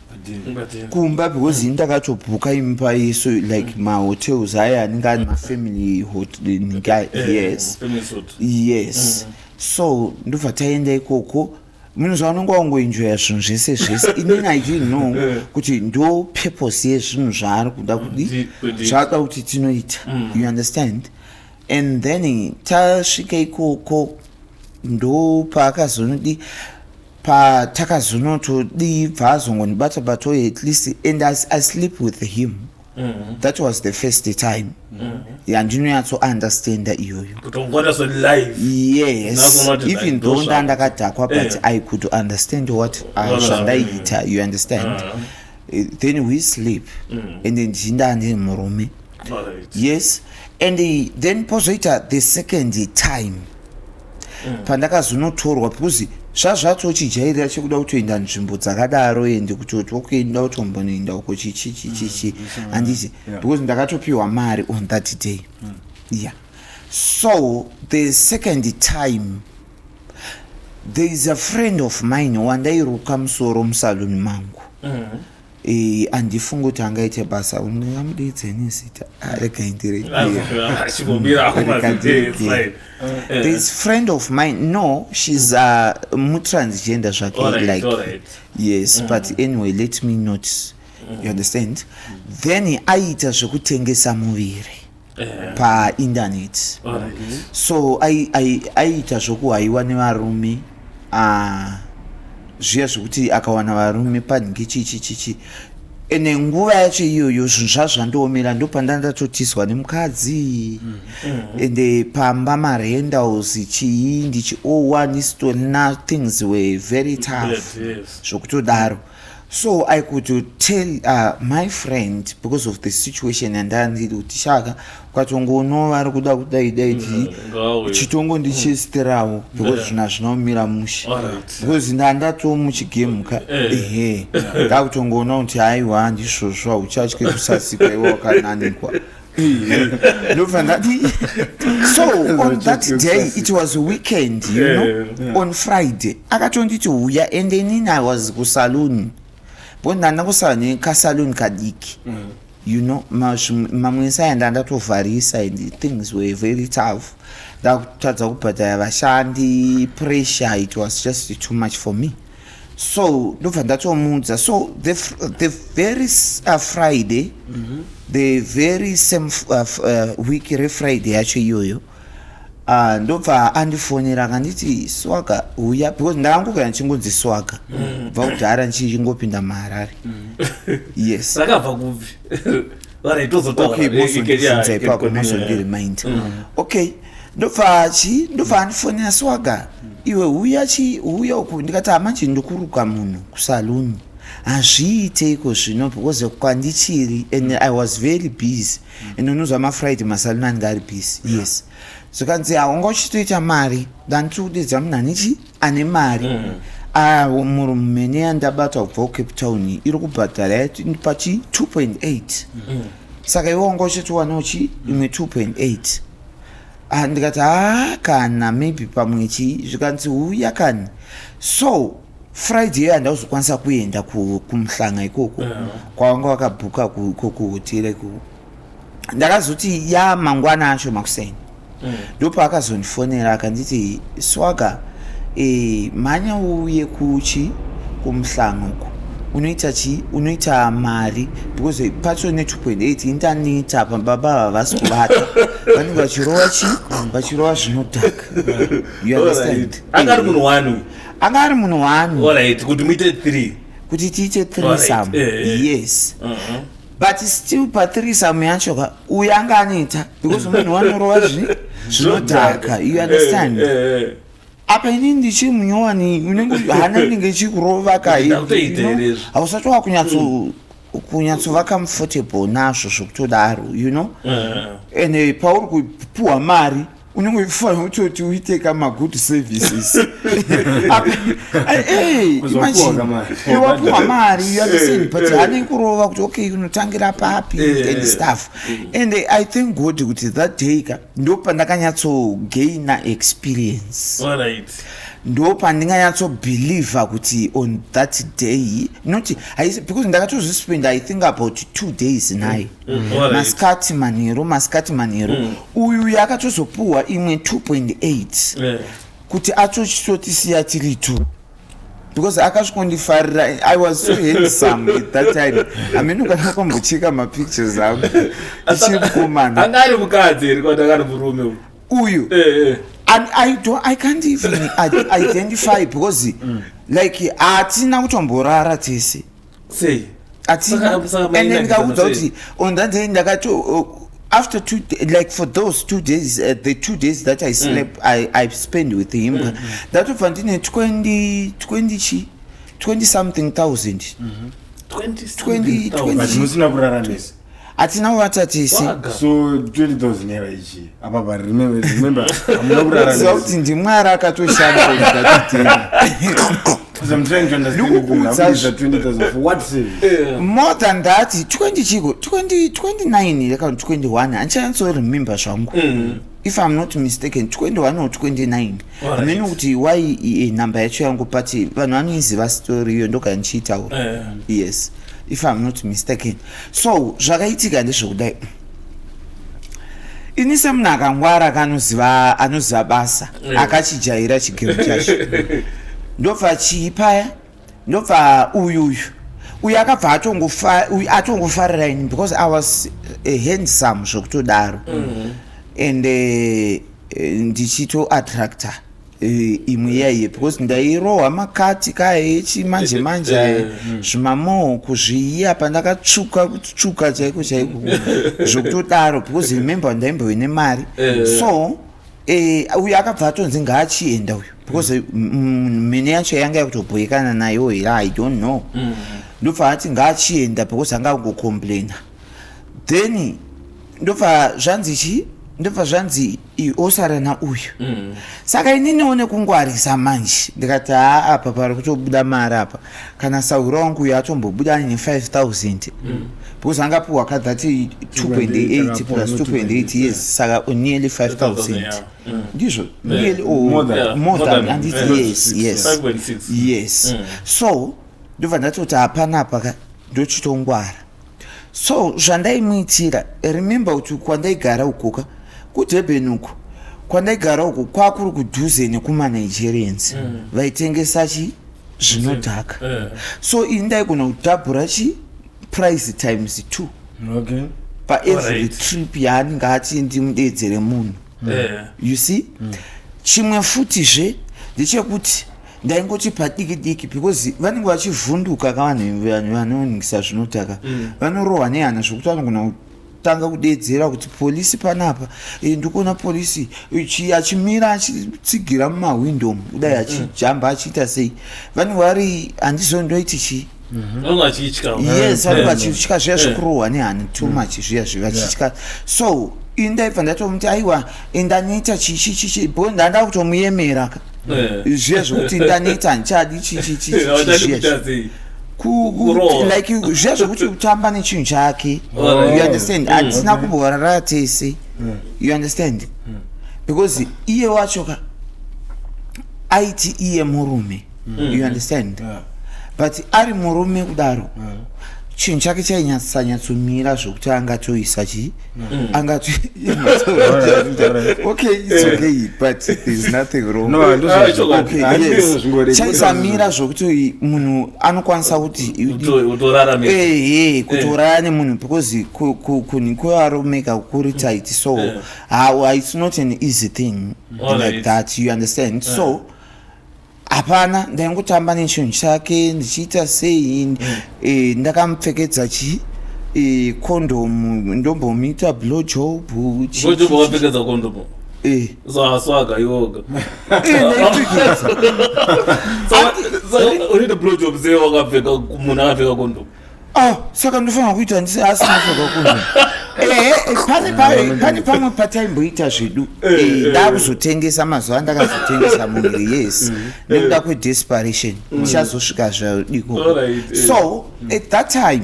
kumba," because ini ndakatobhuka imba yeso, like mahotels aya anenge ari mafamily hotel. Yes. Family suite. Yes, so ndobva taenda ikoko. Munhu zvaunonge wangoenjoya zvinhu zvese zvese, inini I didn't know kuti ndo purpose yezvinhu zvaari kuda kudi zvaada kuti tinoita, you understand? And then tasvika ikoko, ndo paakazonodi, patakazonotodi, bva azongondibata bato at least, and I sleep with him. That was the first time yandinonyatsounderstanda iyoyo. Kutongona so live. Yes. Nazoona kuti Even like, though ndozvako. ndandakadhakwa, but I could understand what zvandaiita, you understand? Then we sleep and then ndinda ndiri murume. Yes, and then pozoita the second time pandakazonotorwa, because zvazvatochijairira chekuda kutoenda nzvimbo dzakadaro, ende kutoti okuenda kutombonoenda uko chichichichichi, handiti? Because ndakatopiwa mari on that day. Yeah, so the second time there is a friend of mine wandairuka musoro musaluni mangu. Handifungi kuti angaite basa, ungamudidze nezita. Ah, regai ndirege. Achingomira Rega ndirege. This friend of mine, no, she's mutransgender zvake. Like, yes, but anyway, let me not, you understand? Then aiita zvekutengesa muviri painternet. So aiita zvokuhaiwa nevarume, zviya zvekuti akawana varume panhingi chichi chichi. Ende nguva yacho iyoyo zvinhu zvazvandiomera, ndopandandatotiswa nemukadzi. Ende pamba marentals chii, ndichiowa nistorina, things were very tough zvokutodaro. So I could tell my friend, because of the situation yandandiri, kuti shaka ukatongoonova vari kuda kudai dai chii, Ngauye. chitongondichesterawo, because zvinhu hazvina kumira mushe, because ndandatomuchigemuka. Ehe, ndakutongoona kuti aiwa, ndizvozvo, hauchatye kusasikwa iwe wakananikwa. Ndobva ndati, so on that day, it was a weekend, you know, on Friday akatonditi huya, and inini I was kusaluni, because ndanda kusara nekasaluni kadiki, you know, mamwe ese aya ndandatovharisa and things were very tough, ndakutadza kubhadhara vashandi, pressure, it was just too much for me. So ndobva ndatomuudza. So the very Friday, the very same week reFriday yacho iyoyo, ndobva andifonera akanditi, "Swaga, uya," because ndakangogara ndichingonzi Swaga bva kudhara ndichingopinda muHarare. Yes. Rakabva kupi? Alright, tozotaura. Okay, mozondibvunza ipapo, mozondiremind. Okay, ndobva chi ndobva andifonera, "Swaga iwe, uya chi, uya uku." Ndikati, "Hamanje ndikuruka munhu kusaluni, hazviiteiko zvino because kwandichiri." And I was very busy, and unozwa maFriday masaluni anenge ari busy. Yes, zvikanzi, "Haunga uchitoita mari, ndandiri kudedza munhu anichi ane mari." Ah, mumhene yandabata kubva kuCape Town iri kubhadhara pachi 2.8. Saka iwe wanga uchitowanawo chi imwe 2.8. Ah, ndikati, ha, kana maybe pamwe chi. Zvikanzi, "Uya kani." So Friday handauzokwanisa kuenda kumuhlanga ikoko kwavanga vakabhuka kuhotera ikoko. Ndakazoti ya mangwana acho makuseni ndopaakazondifonera, akanditi, "Swaga, mhanya uye kuchi kumuhlanga uko, unoita chi unoita mari, because pacho ne2.8 intaneta apa baba havasi kuvata, vanenge vachirova chi vachirova zvinodhaka." You understand? Anga ari munhu one? Anga ari munhu one. Alright, kuti muite three. Kuti tiite threesome. Yes, but still pathreesome yacho ka, uyu anga anoita because munhu wanorova zvinodhaka, you understand? Apa inini ndichiri munyowani, unenge hana inenge ichikurova ka. Ndakutoita here izvi? Hausati wakunyatso kunyatsova comfortable nazvo zvokutodaro. Ende pauri kupuhwa mari, unenge uchifanira kutoti uite kamagood services. Kuzopuwa kamari. Wapuhwa mari, you understand? But hana kurova kuti, okay, unotangira papi and stuff. And I thank God kuti that day ka, ndo pandakanyatsogaina experience. Ndo pandinganyatsobelieva kuti on that day, not because ndakatozvispend, I think, about 2 days naye, masikati manheru, masikati manheru. Uyu yakatozopuhwa imwe 2.8 kuti atochitotisiya tiri two, because akasvikondifarira. I was so handsome at that time. Hameno kana kwambocheka mapictures angu ndichiri mukomana. Anga ari mukadzi here kana anga ari murume uyu? Uyu? Eh. And I don't, I can't even identify because like hatina kutomborara tese. Sei? Hatina. Saka And mainakisana ndikaudza sei? kuti on that day ndakato after like for those 2 days, the 2 days that I slept, I spent with him, ndatobva ndine 20 20 chi 20 something thousand. 20 20. thousand. But musina kurara nese? Hatina kuvata tese. Waga. So 20,000 yava ichi apa pa remember hamuna kurara Ziva nese. kuti ndimwari akatoshanda on that day. Because I'm trying to understand kuti Ndikukuudza. munhu 20,000 for what service? More than that, 20 chiko, 20, 29 kana 21, handichanyatsoremember zvangu. If I'm not mistaken, 21 or 29. Hameno kuti why namba yacho yangu, but vanhu vanoiziva story iyo, ndoga ndichiitaura. Yes, if I'm not mistaken. So zvakaitika ndezvekudai: ini semunhu akangwara, kanoziva, anoziva basa, akachijaira chigero chacho, ndobva chii paya, ndobva uyuyu uyu akabva uyu atongofarira ini because I was handsome zvokutodaro and ndichitoattracta imwe yaiye, because ndairohwa makati kaechi manje manje aya, zvimamoho zviya, pandakatsvuka, kutsvuka chaiko chaiko zvokutodaro, because remember ndaimbove nemari. So uyu akabva atonzi ngaachienda uyu, because mhene yacho yanga yakutobhoyekana nayo here, I don't know. Ndobva ati ngaachienda because anga angocomplaina. Then ndobva zvanzi chi ndobva zvanzi osara nauyu. Saka ininiwo nekungwarisa manje ndikati, haa, apa pari kutobuda mari apa, kana sahwira wangu uyu atombobuda ne 5000, because angapiwa kadhati 2.8 plus 2.8, yes, saka nearly 5000. Ndizvo, nearly or More than. Yeah, more more than. than. Handiti? Yes. Yes. 5.6. Yes. So ndobva ndatoti hapana apa ka, ndochitongwara. So zvandaimuitira, remember kuti kwandaigara ukoka kuDurban uku, kwandaigara uku kwakuri kudhuze nekumaNigerians vaitengesa chi zvinodhaka. So ini ndaigona kudhabhura chi price times two paevery trip yaanenge ati ndimudedzere munhu. You see, chimwe futizve ndechekuti ndaingoti padiki diki, because vanenge vachivhunduka kavanhu, vanhu vanoningisa zvinodhaka vanorohwa nehana zvokuti vanogona kutanga kudedzera kuti, "Polisi panapa!" Ndikuona polisi achimira achitsigira mumahwindo kudai, achijamba, achiita sei. Vanenge vari, handizondoiti chii. Vanenge vachitya. Yes, vanenge vachitya zviya zvekurohwa nehana too much zviya zvi vachitya. So ini ndaibva ndatomuti, "Aiwa, endaniita chichi chichi," because ndanda kutomuyemera ka. Zviya zvokuti ndaneta, handichadi chichichi. Hauchadi zviya kuita sei? Kurohwa. Like zviya zvokuti kutamba nechinhu chake. You understand? Hatina kumborara tese, you understand? Because iye wacho ka aiti iye murume, you understand? Yeah. But ari murume kudaro, chinhu chake chainyatsanyatsomira zvokuti angatoisa chi angato. Okay, it's okay, but there's nothing wrong. No, Ah, it's okay. Okay, yes, chaisamira zvokuti munhu anokwanisa kuti Utorara mese. Ehe, kuti urara nemunhu, because kunhu kwevarume kuri tight, so how it's not an easy thing like that, you understand? So hapana, ndaingotamba nechinhu chake ndichiita sei. Ndakamupfekedza chi kondomu, ndombomuita blowjob. Blowjob, wakapfekedza kondomu? Swaga iwoga. Ndaipfekedza. Saka unoita blowjob sei wakapfeka, munhu akapfeka kondomu? Oh, saka ndofanira kuita asina kupfeka kondomu? Ehe, pane pamwe pataimboita zvedu. Ndakuzotengesa mazuva andakazotengesa muviri, yes, nekuda kwedesperation. Ndichazosvika zvadiko. So at that time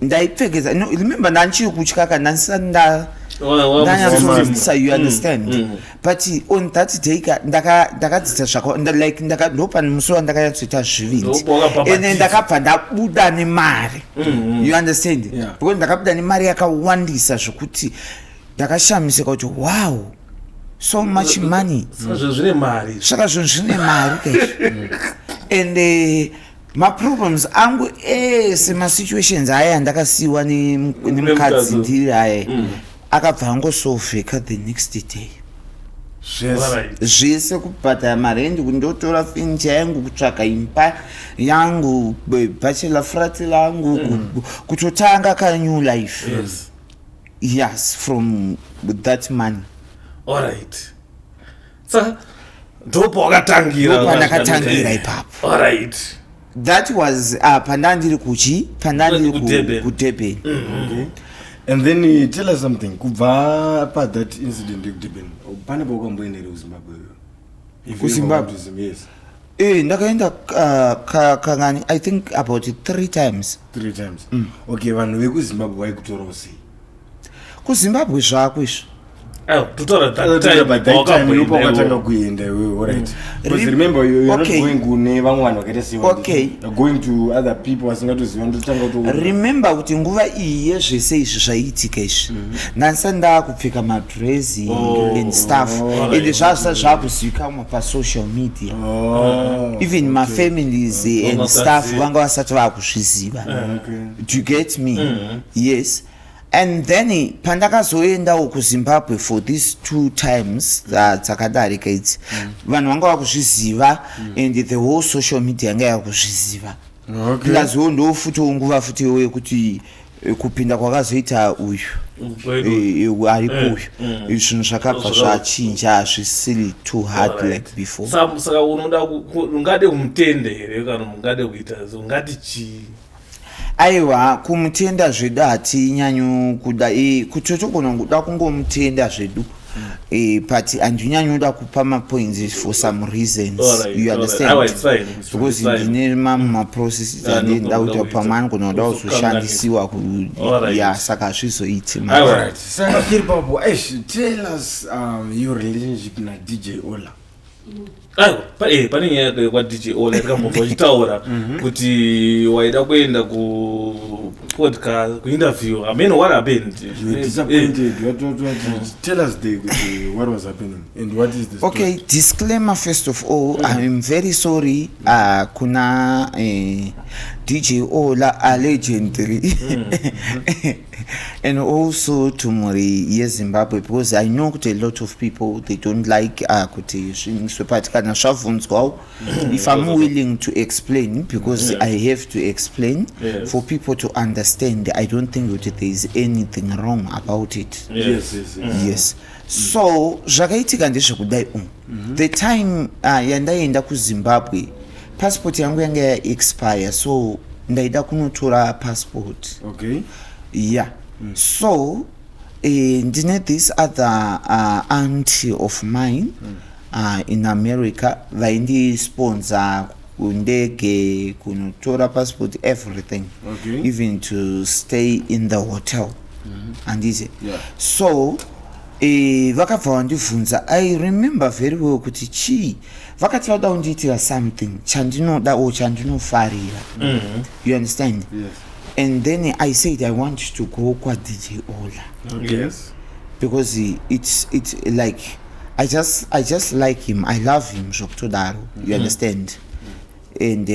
ndaipfekedza. No, remember, ndandichiri kutya ka, ndandisati ndanyatsonzwisisa, you understand? But on that day ka ndakadzidza like ndopane musi wandakanyatsoita zvivindi. Ndopawakabhabhatidza. Ende ndakabva ndabuda nemari, you understand? Yeah. Because ndakabuda nemari yakawandisa zvokuti ndakashamisika kuti, "Wow, so much money." Saka zvinhu zvine mari. Saka zvinhu zvine mari kaizvi, and maproblems angu ese, masituations aya andakasiyiwa nemukadzi Nemukadzi. ndiri aya, akabva angosovheka the next day. Zvese. Zvese, kubhadhara marendi, kundotora fenicha yangu, kutsvaga imba yangu, bachelor flat langu, kutotanga ka new life. Yes, from that money. Alright, saka ndopawakatangira. Ndopandakatangira ipapo. That was pandandiri kuchi, pandandiri KuDurban. kuDurban. Okay, and then tell us something, kubva pathat incident yekuDurban, pane paukamboenda here kuZimbabwe? If you ever KuZimbabwe? went to yes. Ndakaenda kangani, I think about three times. Three times, okay. Vanhu vekuZimbabwe vaikutorawo sei? KuZimbabwe zvako izvo. Aiwa, totaura that time But that time wakamboenda ndopawakatanga iwewe. kuenda iwewe, alright? Because remember, you're not going kune vamwe vanhu vakaita sei. You're going to other people vasingatoziva, ndotanga kuto Remember kuti nguva iyi yezvese izvi zvaiitika izvi, ndandisati ndaakupfeka madresi and stuff, ende zvazvisati zvaakuzivikanwa pasocial media. Even mafamilies and Vanga stuff vasaziva. vanga vasati vaakuzviziva. Do you get me? Yes. And then pandakazoendawo kuZimbabwe for these two times dzakadarika idzi, vanhu vanga vakuzviziva, and the whole social media yanga yakuzviziva. Plus wo ndo futiwo nguva futiwo yekuti kupinda kwakazoita uyu Kwedu. Aripo uyu, zvinhu zvakabva zvachinja, hazvisiri too hard like before. Saka unoda ungade kumutenda here, kana ungade kuita, ungati chii? Aiwa, kumutenda zvedu hatinyanyo kuda, kuti togona kuda kungomutenda zvedu, but handinyanyoda kupa mapoints for some reasons, you understand? Aiwa, it's fine, it's fine, Because it's fine. ndine mamwe maprocesses Ah, andinoda nokuda kuita, kuita. pamwe anogona kuda kuzoshandisiwa ya, saka hazvizoiti. Aiwa. Alright, saka tiri papo, eish, tell us your relationship naDJ Ola. Aiwa, pane nyaya yekwaDJ Ola yakambobva uchitaura kuti waida kuenda kupodcast, kuinterview. I mean, what happened? You were disappointed. What, tell us the what was happening and what is the story? Okay, disclaimer first of all, I'm very sorry kuna DJ Ola, allegedly, and also to mhuri yeZimbabwe, because I know kuti a lot of people, they don't like kuti zvimiswe, but kana zvabvunzwawo, if I'm willing to explain, because I have to explain for people to understand, I don't think kuti there is anything wrong about it. Yes, so zvakaitika ndezvekudai, the time yandaenda kuZimbabwe, passport yangu yanga yaexpire, so ndaida kunotora passport. Yeah, so ndine this other auntie of mine. In America vaindisponsor kundege, kunotora passport, everything, even to stay in the hotel, handiti? Yeah. So vakabva vandibvunza, I remember very well kuti chii, vakati vada kundiitira something chandinoda or chandinofarira, you understand? Yes. And then I said I want to go kwaDJ Ola because it's like I just like him, I love him zvokutodaro, you understand? And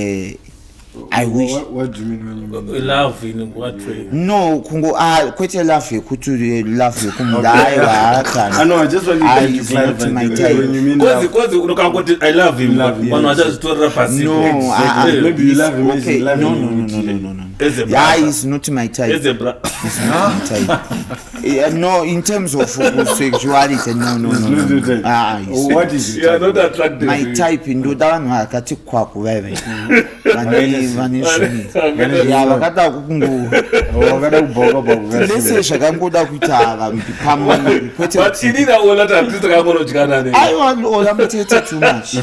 I wish What do you mean when you mean Love in what way? No, kungo, ah, kwete love yekuti love yekumuda, aiwa. I Kana know, I just want you Ah, guys to it's not clarify my the- type. when you mean Kozi love. kozi unokangoti I love him, Love, vanhu yes. vachazvitorera pasi. No, ah, ah, Maybe you love him as okay you love no him no no with no no you. no no As a Yeah, brother. he's not my type. As a He's not my type. Yeah, no, in terms of sexuality, no. It's No, not no, your no. type. Ah, Oh, what is your You are type? not attracted. My type, ndoda vanhu vakati kwaku vaive vane zvinhu ya vakada kungo Oh, wakada kubhoka bhoka. lese zvakangoda kuita pamuviri, kwete But kuti inini aona kuti hatisi takangonodyana ne. Aiwa, Ola mutete too much.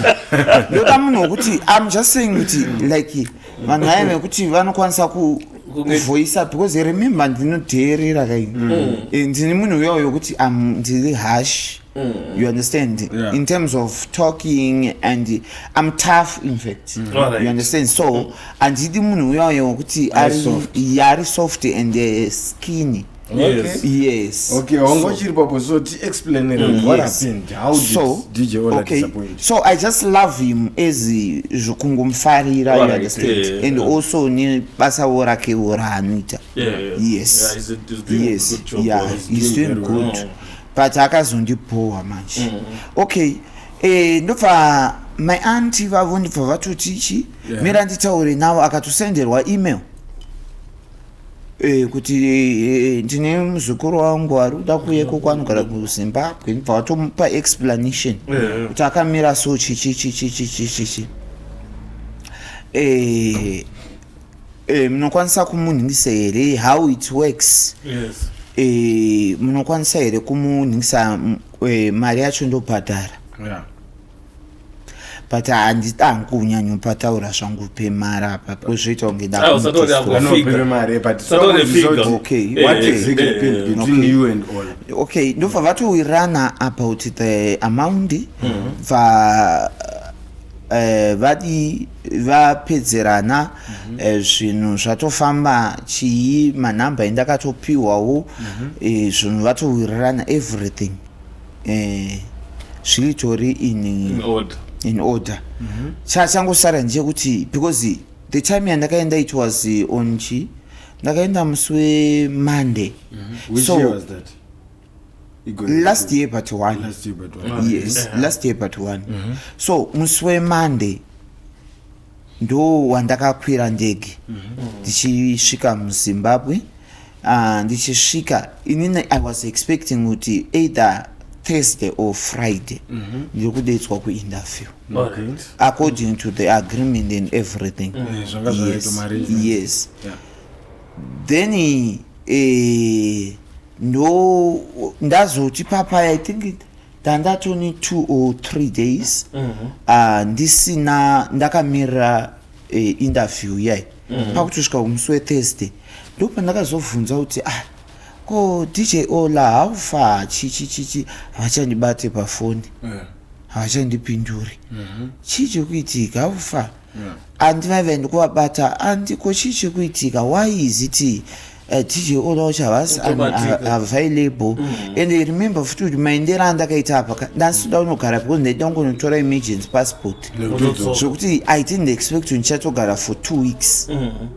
Ndoda munhu wekuti, I'm just saying kuti like vanhu vaya vekuti vanokwanisa kuvoisa, because remember, ndinodheerera kaini. Ndini munhu uya wekuti ndiri harsh, you understand? Yeah. In terms of talking, and I'm tough, in fact, you understand? So handidi munhu uya wekuti Ari soft. Ari soft and skinny. Yes. Okay, wanga uchiri papo, so ti-explainere what happened. How did So DJ Ola okay disappoint you? So I just love him as zvokungumufarira, you understand? And also nebasawo rakewo raanoita. Yes. Yeah, he's doing a good job. Yeah, he's doing very well. good, but akazondibhowa manje. Okay, ndobva my aunty vavo ndibva vatoti chi mira nditaure navo, akatosenderwa email kuti ndine muzukuru wangu ari kuda kuyeko kwaanogara kuZimbabwe, ndibva vatomupa explanation kuti akamira so, chichi chichi chichi chichi, munokwanisa kumunhingisa here, how it works? Munokwanisa here kumunhingisa, mari yacho ndobhadhara? But handida hangu kunyanyopataura zvangu pemari apa because zvoita kunge Ah, usataure ndakutostory. hako. Anopepe mari, but Usataure figure. what exactly happened between you and Ola? Okay, ndobva vatowirirana about the amount, bva vadi vapedzerana, zvinhu zvatofamba chii, manhamba endakatopiwawo, zvinhu vatowirirana, everything zviritori in In order. In order. Chachangosara ndechekuti because the time yandakaenda, it was on chi, ndakaenda musi weMonday. Which So, year was that? Last year but one. Last year but one. Yes, last year but one. So musi weMonday ndo wandakakwira ndege ndichisvika muZimbabwe. Ndichisvika inini, I was expecting kuti either Thursday or Friday ndiri kudetswa kuinterview according to the agreement and everything. Zvanga zvakaitwa, maarrangements. Yes. Then ndo ndazoti papaya, I think ndandatoni 2 or 3 days ndisina, ndakamirira interview yayi. Pakutosvika kumusi weThursday ndo pandakazobvunza kuti, ah, ko DJ Ola haufa, chichi chichi, havachandibate pafoni, havachandipinduri, chii chekuitika? Haufa andivaiva ndikuvabata andiko, chii chekuitika? Why is it DJ Ola wacho havasi Automatic. available? And remember futi kuti maendero andakaita apa ndasida kunogara because ndaida kungonotora emergency passport, zvokuti I didn't expect kuti ndichatogara for 2 weeks.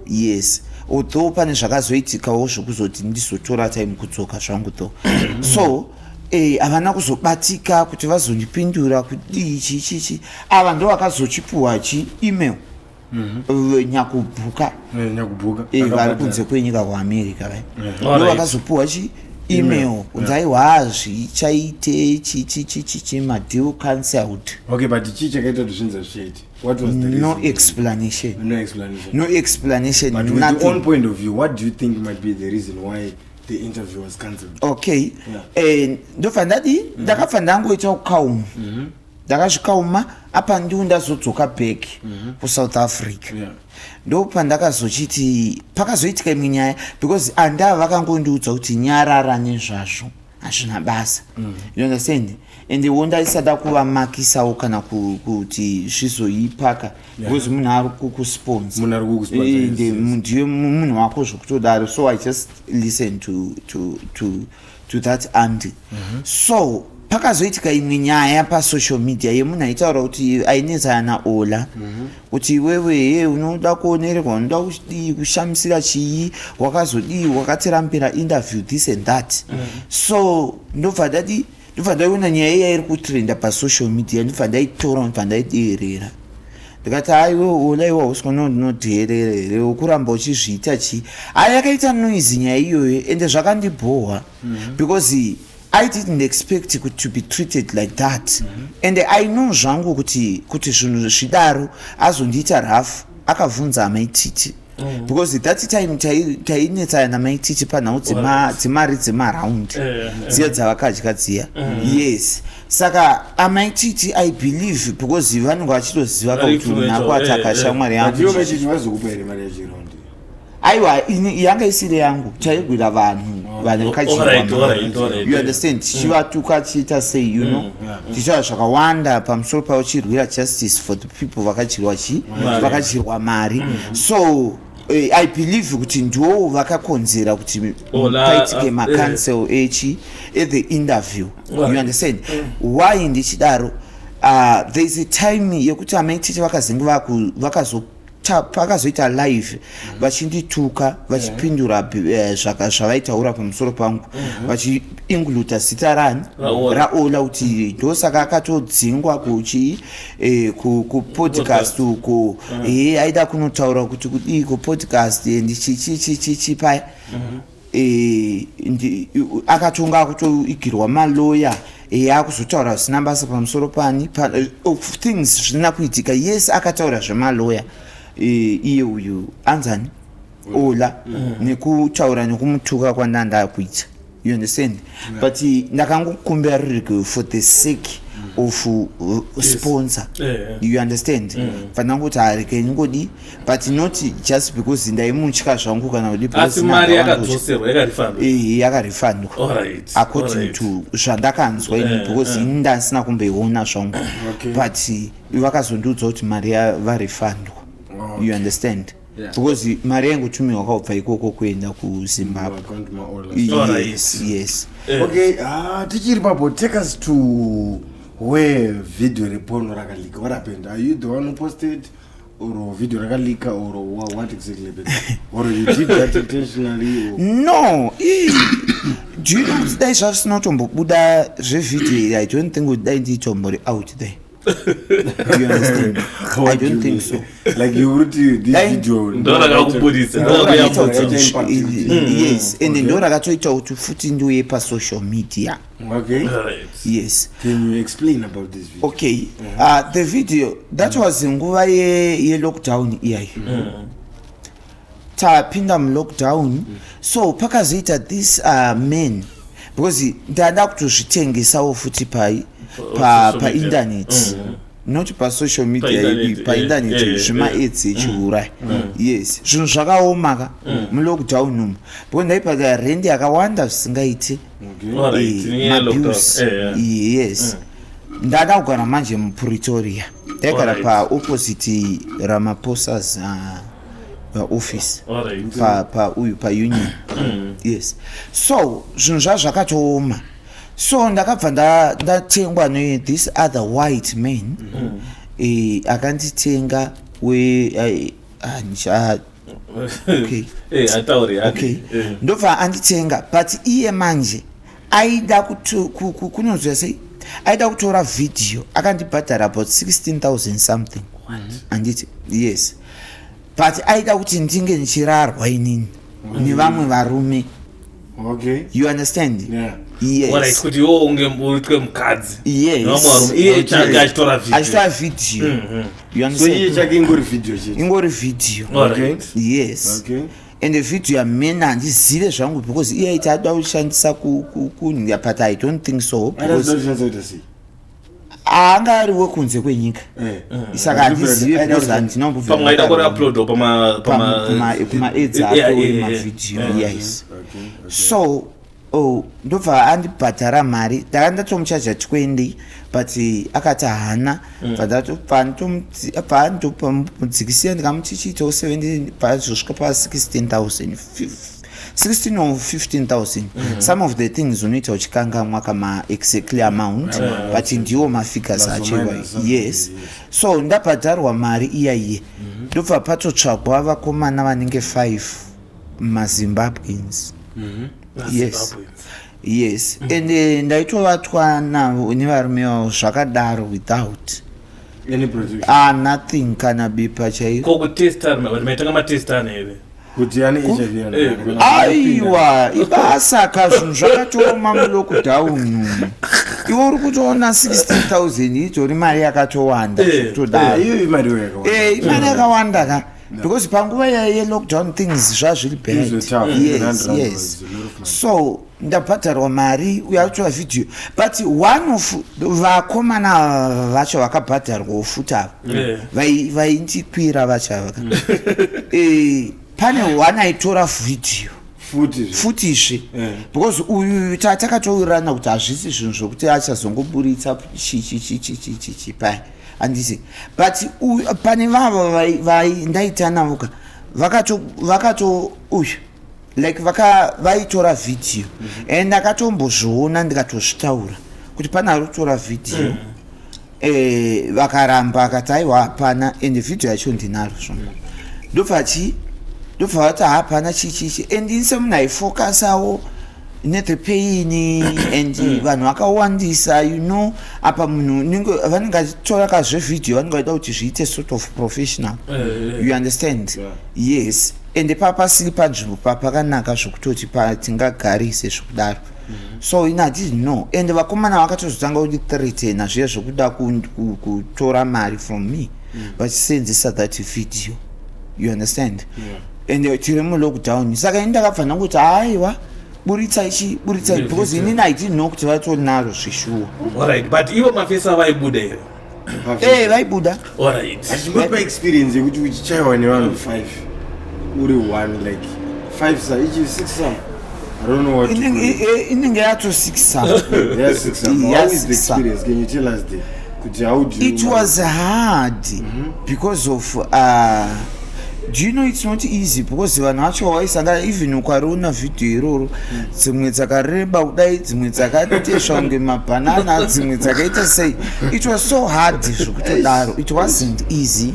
Yes, although pane zvakazoitikawo zvokuzoti ndizotora time kudzoka zvangu though. So havana kuzobatika kuti vazondipindura kudii, chi chi chi. Ava ndo vakazochipuhwa chi email, nyakubhuka. Nyakubhuka. Vari kunze kwenyika kuAmerica vai, ndo vakazopuhwa chi email kunzi aiwa, zvichaite chichi chichi chi, madeal cancelled. Okay, but chii chakaita kuti zvinhu zvichaite? What was the No reason? explanation. No explanation. No explanation. But with your own Nothing. point of view, what do you think might be the reason why the interview was cancelled? Okay. Ndobva ndadi, ndakabva ndangoita kukauma. Ndakazvikauma apa, ndiwo ndazodzoka back kuSouth Africa. Ndo pandakazochiti pakazoitika imwe nyaya, because andava vakangondiudza kuti nyarara nezvazvo, hazvina basa, you understand? And wo ndaisada kuvamakisawo kana kuti zvizoipaka, because munhu ari kukusponsor. Munhu ari kukusponsor, yes, yes. Ndiye munhu wako zvokutodaro. So I just listen to that auntie. So pakazoitika imwe nyaya pasocial media yemunhu aitaura kuti ainetsana naOla, kuti iwewe he unoda kuonererwa, unoda kudii, kushamisira chii, wakazodii, wakatirambira interview, this and that. So ndobva ndadi, ndobva ndaiona nyaya iya iri kutrenda pasocial media, ndobva ndaitora, ndobva ndaideerera. Ndikati, "Aiwe Ola, iwe hausi ndinodheerera here ukuramba uchizviita chii?" Hai, yakaita noise nyaya iyoyo, ende zvakandibhohwa because I didn't expect to be treated like that. And I know zvangu kuti zvinhu zvidaro azondiita rough. Akabvunza amaititi, because that time tainetsana namaititi panhau dzemari dzemaround dziya dzavakadya dziya. Yes, saka amaititi, I believe, because vanenge vachitoziva Vari kuti munhu influential, akuataka shamwari But ivo yangu. vachiti vazokupa here mari yachiround? Aiwa, ini yanga isiri yangu, taigwira vanhu vanhu vakadyiwa mari. You understand? Tichivatuka, tichiita sei, tichitaura zvakawanda pamusoro pavo, chirwira justice for the people vakadyirwa chi Mari. vakadyirwa mari. So I believe kuti ndo vakakonzera kuti Ola, paitike macancel echi ethe interview. You understand why ndichidaro? There is a time yekuti amaititi vakazenge vakazo pakazoita live vachindituka, vachipindura zvavaitaura pamusoro pangu, vachiincluda zita rani? RaOla. RaOla, kuti ndosaka akatodzingwa kuchi kupodcast uko, e aida kunotaura kuti kudii kupodcast and chichichichichi paya. Akatonga akutoigirwa maloya, akuzotaura zvisina basa pamusoro pani of things zvisina kuitika. Yes, akataura zvemaloya, iye uyu anzani Ola, nekutaura nekumutuka kwandanda kuita, you understand? But ndakangokumbira ruriko for the sake of sponsor. You understand? Fanira harike ingodi, but not just because ndaimutya zvangu kana kudi. Asi mari yakadzoserwa, yakarefundwa? Ehe, yakarefundwa according to zvandakanzwa ini, because ini ndasina kumboiona zvangu. But vakazondiudza kuti mari varefundwa, you understand? Because mari yaingotumirwa kabva ikoko kuenda kuZimbabwe. Account maOla. Yes. Okay, ah, tichiri papo, take us to where video reporno rakalika. What happened? Are you the one who posted, or video rakalika, or what exactly happened, or you did that intentionally, or? No, do you know kuti dai zvasina kutombobuda zvevhidhiyo iri, I don't think kuti dai nditombori out there, you understand? I What do don't you think mean? so. Like you wrote this video? Ndo rakakubudisa, ndo Rakaita rakakuyambutsa. Yes, and ndo rakatoita kuti futi ndiuye pasocial media. Yes. Can you explain about this video? Okay, the video, that was nguva yelockdown iyayi. Tapinda mulockdown, so pakazoita this man, because ndada kutozvitengesawo futi pai Social media. Painternet, not pasocial media. Painternet, Yedu painternet, zvimaads echiurai. Yes, zvinhu zvakaoma ka mulockdown umu, because ndaibhadhara rendi yakawanda zvisingaiti. Nenyaya yelockdown. Mabills. Yes, ndada kugara manje muPretoria, ndaigara paopposite Ramaphosa's office, pa uyu paUnion. Yes, so zvinhu zvazvo zvakatooma, so ndakabva ndatengwa nethis other white man, akanditenga we okay. Atauri hake. Okay, ndobva anditenga, but iye manje aida kunonzwa sei, aida kutora vhidhiyo. Akandibhadhara about 16,000 something, handiti? Yes, but aida kuti ndinge ndichirarwa inini nevamwe varume. You understand? Yeah. Yes. Kuti iwo unge uitwe mukadzi Yes. nevamwe varume, iye chake achitora video. Achitora vhidhiyo, you So iye understand? chake ingori video chete? Ingori vhidhiyo. Yes. And vhidhiyo yamene handizive zvangu, because iye aiti ada kushandisa kunhya, but I don't think so, because Akazoda kushandisa kuita sei? Anga ari wekunze kwenyika. Saka handizive because handina Pamwe aida kuuploadwa kuma-aids atori mavhidhiyo, yes. So, oh, ndobva andibhadhara mari. Ndaka ndatomuchaja 20, but akati haana. Bva ndomudzikisira, ndikamuti chiitawo 17, pazosvika pa16 000, 16 or 15,000. Some of the things unoita uchikangamwa kama exactly amount, but ndiwo mafigures Plus or acho. Minus something, Yes. yes. So ndabhadharwa mari iya iye, ndobva patotsvagwa vakomana vanenge 5 maZimbabweans. Yes, and ndaitovatwa navo nevarume vavo zvakadaro without Any protection? Ah, nothing, kana bepa chairo. Ko kutestana, vanhu maitanga matestana here? Kuti ane HIV? Aiwa, ibasa ka, zvinhu zvakatooma mulockdown. Iwe uri kutoona 16,000 itori mari yakatowanda zvekutodaro. Iyo imari yakawanda. Imari yakawanda ka, because panguva yelockdown things zvazviri Things were bad. Tough. Yes. 100 rand Yes. was a lot of money. So ndabhadharwa mari, uyo atora vhidhiyo, but one of vakomana vacho vakabhadharwawo futi ava, vaindikwira vacho ava ka. Pane one aitora vhidhiyo. Futi zve. Futizve, because uyu takatowirirana kuti hazvisi zvinhu zvokuti achazongoburitsa chichichichichichi pai, handisi? But pane vavo ndaita navo ka, vakato uyu like vaitora vhidhiyo, and ndakatombozviona, ndikatozvitaura kuti pane ari kutora vhidhiyo. Vakaramba, akati aiwa, hapana, and vhidhiyo yacho ndinaro zvangu. Ndobva chi ndobva vati hapana chichichi, and ini semunhu aifokasawo nethe pain and vanhu vakawandisa, apa munhu vanenge achitora kazvevhidhiyo, vanenge vaida kuti zviite sort of professional, you understand? Yeah. Yes, and papasiri panzvimbo papakanaka zvokutoti patingagarise zvokudaro. So ini I didn't know, and vakomana vakatozotanga kundithreatena zviya zvokuda kutora mari from me vachisenzesa that video, you understand? Yeah. And tiri mulockdown, saka ini ndakabva ndangoti haiwa, buritsa ichi, buritsa, because inini I didn't know kuti vatonaro zvishuwa. Alright, but ivo mafesi avaibuda here? Vaibuda. Alright. Achimbopa experience yekuti uchichaiwa nevanhu 5 uri one, like 5 sa ichi 6 some, I don't know what to call it. Inenge yato 6 some. Yeah, 6 some. Yeah, How is the six some. experience? Can you tell us the kuti how do you It was hard because of do you know, it's not easy because vanhu vacho vaisangana, even ukariona vhidhiyo iroro, dzimwe dzakareba kudai, dzimwe dzakatesva kunge mabhanana, dzimwe dzakaita sei. It was so hard zvekutodaro. It wasn't easy,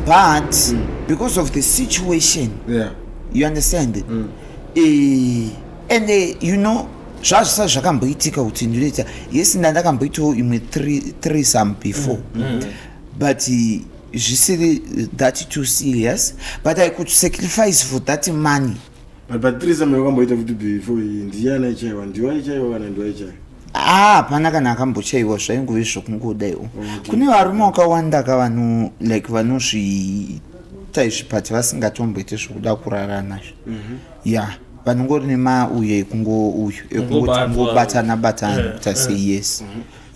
but because of the situation, you understand? And zvazvisati zvakamboitika kuti ndinoita. Yes, ndandakamboitawo imwe threesome before, but zvisiri that too serious, but I could sacrifice for that money. But threesome yakamboita futi before iyi, ndiyani aichaiwa? Ndiwe aichaiwa kana ndiwe aichaiwa? Ah, hapana kana akambochaiwa, zvaingove zvokungodaiwo. Kune varume vakawanda ka vanhu like vanozviita izvi, but vasingatomboiti zvokuda kurara nazvo. Ya, vanongori nemauyo ekungo uyu ekungoti Kungobatwa. kungobatana batana kuita sei, yes.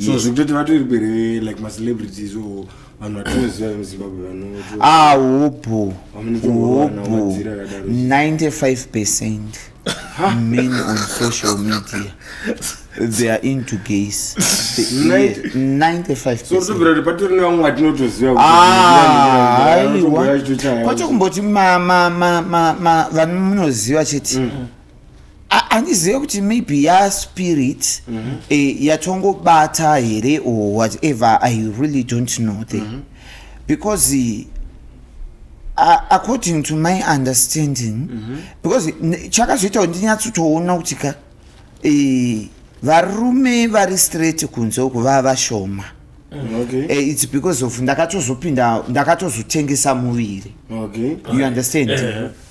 So zvekutoti vatori pere like macelebrities or vanhu vatinoziva vemuZimbabwe vanoto Ah, hobho. Vamunotongowana Hobho. madzira akadaro. 95% men on social media, they are into gays. 95. So tobvira kuti patori nevamwe vatinotoziva. Ah, aiwa, kwacho kumboti vanhu munoziva chete. Handizive kuti maybe yaspirit yatongobata here or whatever, I really don't know there, because according to my understanding, because chakazoita kuti ndinyatsotoona kuti ka varume vari straight kunze uku vava vashoma. It's because of ndakatozopinda, ndakatozotengesa muviri, you understand?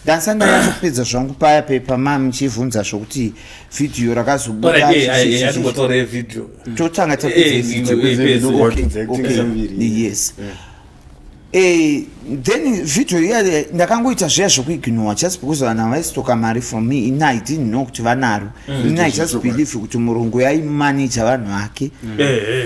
Ndandisati ndanyatsopedza zvangu paya pepa muchibvunza zvokuti vhidhiyo rakazobuda. Atimbotaura vhidhiyo. Totanga Eh, tapedza vhidhiyo. eh, Okay, Kutengesa muviri. yes. Then video iya ndakangoita zviya zvekuignore just because vanhu havaisitoka mari from me. Ini I didn't know kuti vanaro. Ini I just believe kuti murungu yaimaneja vanhu vake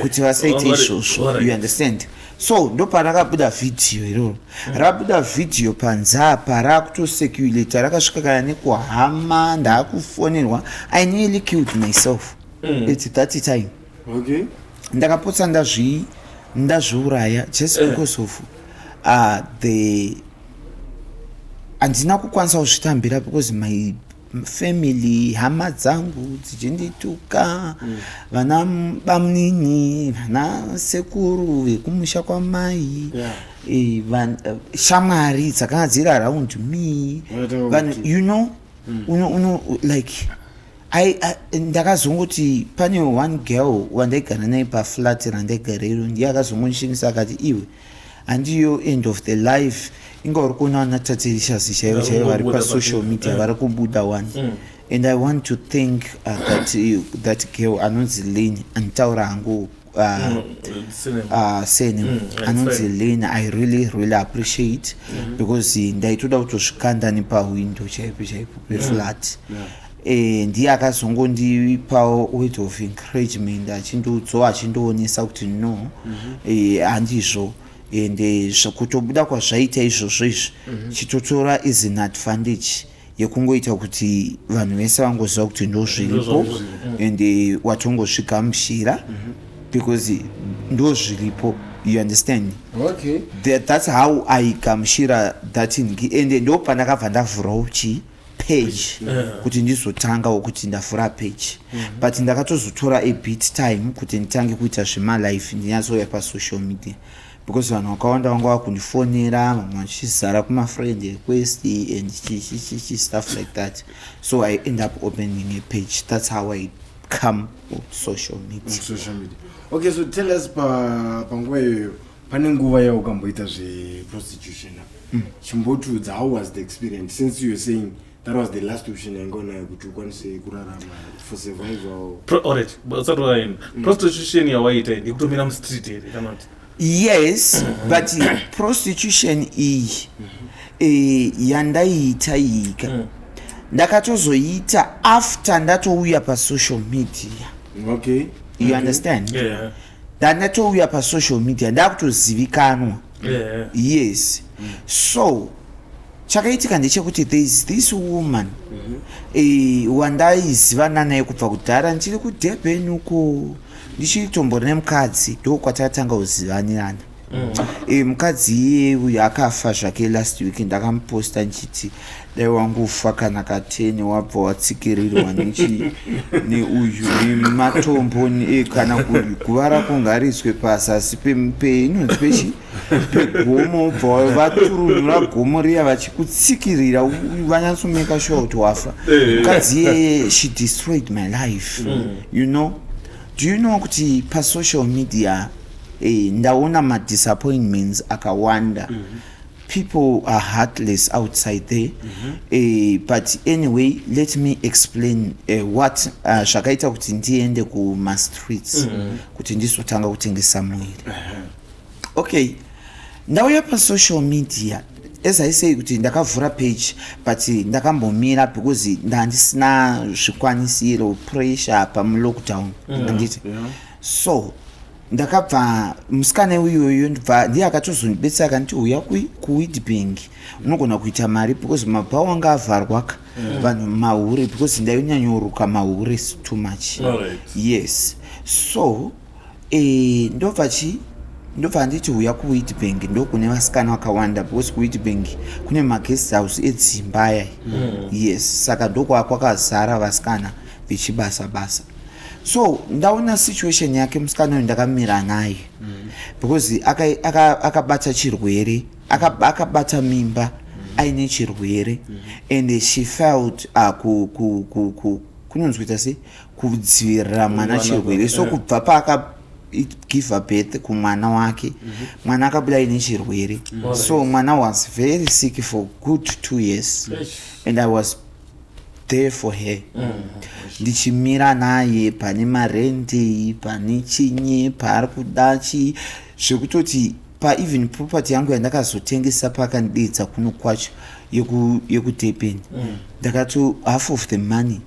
kuti vasaite izvozvo, you understand? So ndoparakabuda vhidhiyo iroro. Rabuda vhidhiyo panze apa, rakutocirculata, rakasvika kana nekuhama. Ndaakufonerwa. I nearly killed myself at that time. Ndakapotsa ndazviuraya just because of the handina kukwanisa kuzvitambira because my family, hama dzangu dzichindituka, vana bamunini, vana sekuru vekumusha kwamai, shamwari dzakanga dziri around me. Vanotanga Vanhu kuti- you know, like ndakazongoti pane one girl wandaigara naye paflat randaigara iro, ndiye akazongondishinisa akati, "Iwe, handiyo end of the life. Inga uri kuona vana Tatelicious chaivo chaivo vari Vari pasocial kubuda. media, vari kubuda one." And I want to thank that girl anonzi Lane. Anditaura hangu surname. It's Anonzi fine. Lane. I really really appreciate because ndaitoda kutozvikanda nepahwindo chaipo chaipo peflat. Ndiye akazongondipawo word of encouragement, achindiudzawo, achindionesa kuti no, handizvo. Ende kutobuda kwazvaita izvozvo izvi, chitotora is an advantage yekungoita kuti vanhu vese vangoziva kuti ndo zviripo. Ndozviripo. Ende watongozvigamuchira because ndo zviripo, you understand? Okay. That's how I gamuchira that ende ndo pandakabva ndavhurawo chi page kuti ndizotangawo kuti ndavhura page, but ndakatozotora a bit time kuti nditange kuita zvemalife, ndinyatsouya pasocial media, because vanhu vakawanda vanga vakundifonera, vamwe vachizara kumafriend request and chichichichi, stuff like that. So I end up opening a page. That's how I come on social media. Social media. Okay, so tell us, panguva iyoyo pane nguva yaukamboita zveprostitution. Chimbotiudza, how was the experience, since you were saying that was the last option yanga unayo kuti ukwanise kurarama for survival? Alright, usati waenda, prostitution yawaita iyi ndekutomira mustreet here kana kuti? Yes, but prostitution iyi yandaiita iyika, ndakatozoita after ndatouya pasocial media. You understand? Yeah. Ndandatouya pasocial media, ndakutozivikanwa. Yes. So chakaitika ndechekuti there is this woman wandaizivana naye kubva kudhara ndichiri kuDurban uko, ndichitombori nemukadzi. Ndo kwatakatanga kuzivanirana. Mukadzi iye uyu akafa zvake last week. Ndakamuposta ndichiti, "Dai wangufa kana ka10, wabva watsikirirwa neuyu nematombo, kana guva rako ngariswe pazasi inonzi pechi pegomo, bva vaturunura gomo riya vachikutsikirira, vanyatsomeka sure kuti wafa." Mukadzi iyeye, she destroyed my life. Do you know kuti pasocial media ndaona madisappointments akawanda? People are heartless outside there. But anyway, let me explain what zvakaita kuti ndiende kumastreets kuti ndizotanga kutengesa muviri. Okay, ndauya pasocial media, as I say kuti ndakavhura page, but ndakambomira because ndandisina zvikwanisiro, pressure pamulockdown, handiti? So ndakabva, musikana uyoyo ndibva ndiye akatozondibetsera, akanditi, "Uya kuWitbank, unogona kuita mari," because mabhawa anga avharwaka, vanhu mahure, because ndainyanyouruka mahure too much. Yes, so ndobva chi ndobva nditi, "Uya kuWitbank, ndokune vasikana vakawanda," because kuWitbank kune maguest house edzimba aya. Yes, saka ndokwa kwakazara vasikana vechibasa basa. So ndaona situation yake musikana uyu, ndakamira naye because akabata chirwere, akabata mimba aine chirwere, and she felt kunonzi kuita sei, kudzivirira mwana Mwana chirwere. So kubva paaka give birth kumwana wake, mwana akabuda aine chirwere. So mwana was very sick for good 2 years, and I was there for her, ndichimira naye pane marendi, pane chinyi, paari kuda chi, zvekutoti. Paeven property yangu yandakazotengesa paakandidedza kuno kwacho yekuDurban, ndakato half of the money,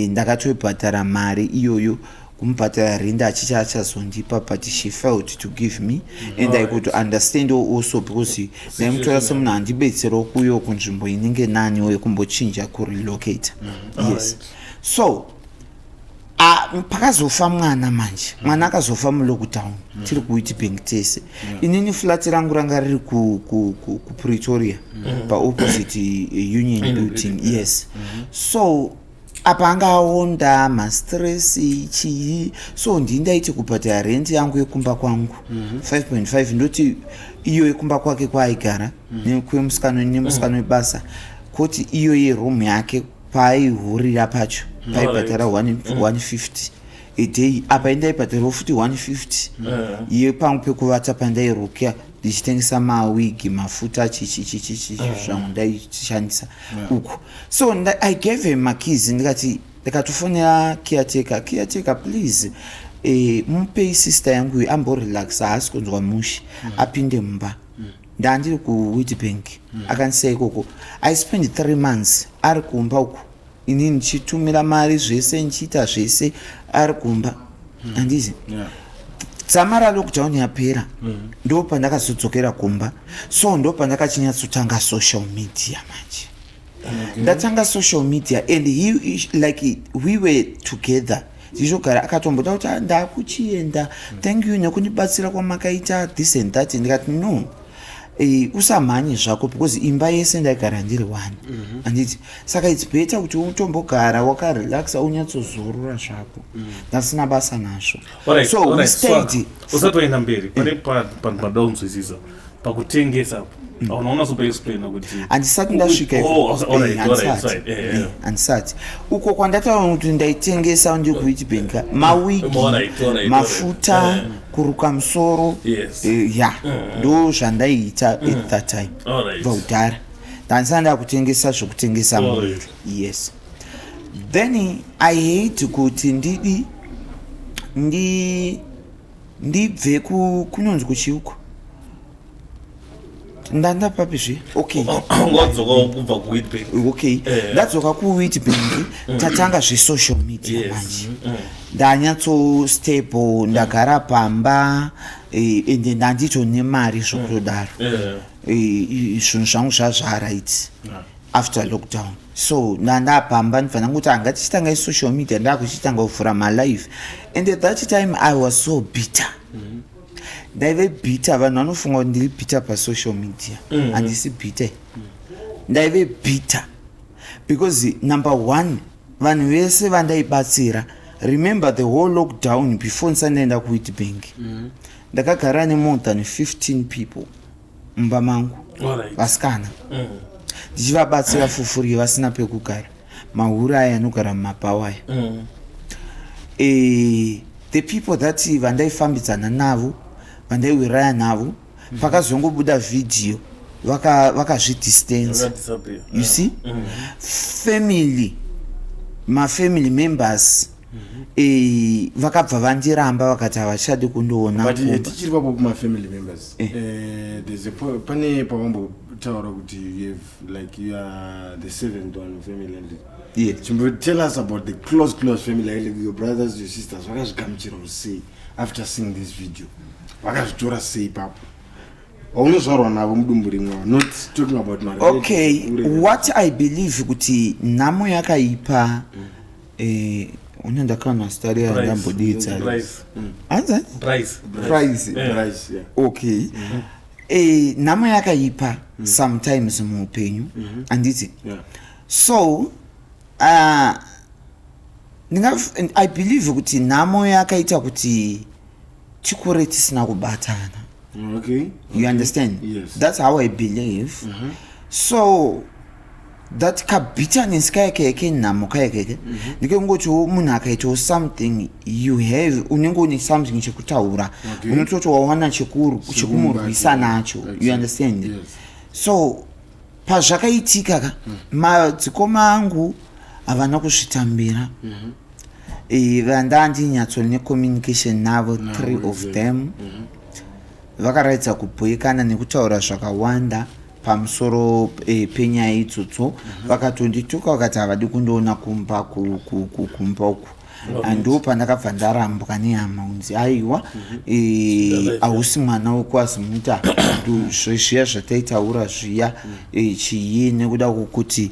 ndakatoibhadhara mari iyoyo kumubhadhara rent, achicha achazondipa, but she failed to give me and I could understand also because ndaimutora semunhu andibetserawo kuyo kunzvimbo inenge naniwo yekumbochinja, kurelocate, yes. So pakazofa mwana manje, mwana akazofa mulockdown tiri kuWitbank tese. Inini flat rangu ranga riri kuPretoria paopposite Union Union Building. Building. Yes, so apa anga aonda, mastress, chii, so ndii ndaiti kubhadhara rent yangu yekumba kwangu 5.5, ndoti iyo yekumba kwake kwaaigara kwemusikana, nemusikana webasa, kwoti iyo yeroom yake paaihurira pacho paibhadhara 150 a day. Apa indaibhadharawo futi 150 yepangu pekuvata pandairuka ndichitengesa mawigi, mafuta, chichichichichi zvangu ndaishandisa uku. So I gave him makeys, ndikati, ndikatofonera caretaker, "Caretaker, please, mupei sister yangu iyi amborelaxa, haasi kunzwa mushe, apinde mumba." Ndandiri kuWitbank, akandisiya ikoko. I spend 3 months ari kumba uku, inini ndichitumira mari zvese, ndichiita zvese ari kumba, handizi? Yeah. Dzamara lockdown yapera, ndo pandakazodzokera kumba. So ndo pandakachinyatsotanga social media manje. Ndatanga social media and he, like, we were together tichitogara. Akatomboda kuti, "Ah, ndakuchienda, thank you nekundibatsira kwamakaita," this and that. Ndikati, "No, usamhanye zvako," because imba yese ndaigara ndiri one, handiti? Saka it's better kuti utombogara wakarelaxa, unyatsozorora zvako. Ndasina basa nazvo. So we stayed. Usati waenda mberi, pane panhu panoda kunzwisisa pakutengesa apo, hauna unatsopaexplaina kuti Handisati ndasvika. Oh, alright, Handisati. right, yeah. Handisati. Uko kwandataura kuti ndaitengesa ndiri kuWitbank, mawigi, mafuta, kuruka musoro. Ya, ndo zvandaiita at that time. Bva kudhara ndandisati ndakutengesa zvokutengesa muviri. Yes, then I hate kuti ndidi ndibve kunonzi kuchiuko, ndanda papi zve? Okay. Ungadzoka kubva kuWitbank. Okay. Ndadzoka kuWitbank, tatanga zvesocial media. Manje ndanyatso stable, ndagara pamba, ende ndandito nemari zvokutodaro. Zvinhu zvangu zvazvaright after lockdown. So ndandapamba, ndibva ndangoti hangatichitanga isocial media, ndakuchitanga kuvhura malive. And at that time I was so bitter, ndaive bitter. Vanhu vanofunga kuti ndiri bitter pasocial media. Handisi bitter. Ndaive bitter because number one, vanhu vese vandaibatsira, remember the whole lockdown before ndisati ndaenda kuWitbank, ndakagara nemore than 15 people mumba mangu, vasikana, ndichivabatsira fufuri, vasina pekugara, mahuri aya anogara mumabhawa aya. The people that vandaifambidzana navo, vandaiwiraya navo, pakazongobuda vhidhiyo vakazvidistance. Vakadisappear. You see, family, mafamily members, vakabva vandiramba, vakati havachadi kundoona But kumba. Tichiri papo kumafamily members, there's a pane pavambotaura kuti you have, like, you are the seventh one family and chimbo tell us about the close, close family, like your brothers, your sisters. Vakazvigamuchirawo sei after seeing this video? Vakazvitora sei papo vaunozvarwa navo mudumbu rimwe? Not talking about my Okay, what I believe kuti nhamo yakaipa, une ndakaona zita riya randambodidza. Price. Hanzi? Price. Price. Price, yeah. Okay, nhamo yakaipa sometimes muupenyu, handiti? Yeah. So I believe kuti nhamo yakaita kuti tikure tisina kubatana. You understand? Yes. That's how I believe. So that kabitterness kaya kaya kenhamo kaya keke ndikekungotiwo munhu akaitawo something, you have, unenge une something chekutaura. Unototi wawana chekumurwisa nacho, you understand? Yes. So pazvakaitika ka, madzikoma angu havana kuzvitambira. Vandandinyatsori necommunication navo, three of them. Vakaratidza kubhoekana nekutaura zvakawanda pamusoro penyaya idzodzo. Vakatondituka, vakati havadi kundoona kumba kumba uku. Ndo pandakabva ndarambwa nehama, kunzi aiwa, hausi mwana wekwaZimuta, zviya zvataitaura zviya, chii, nekuda kwokuti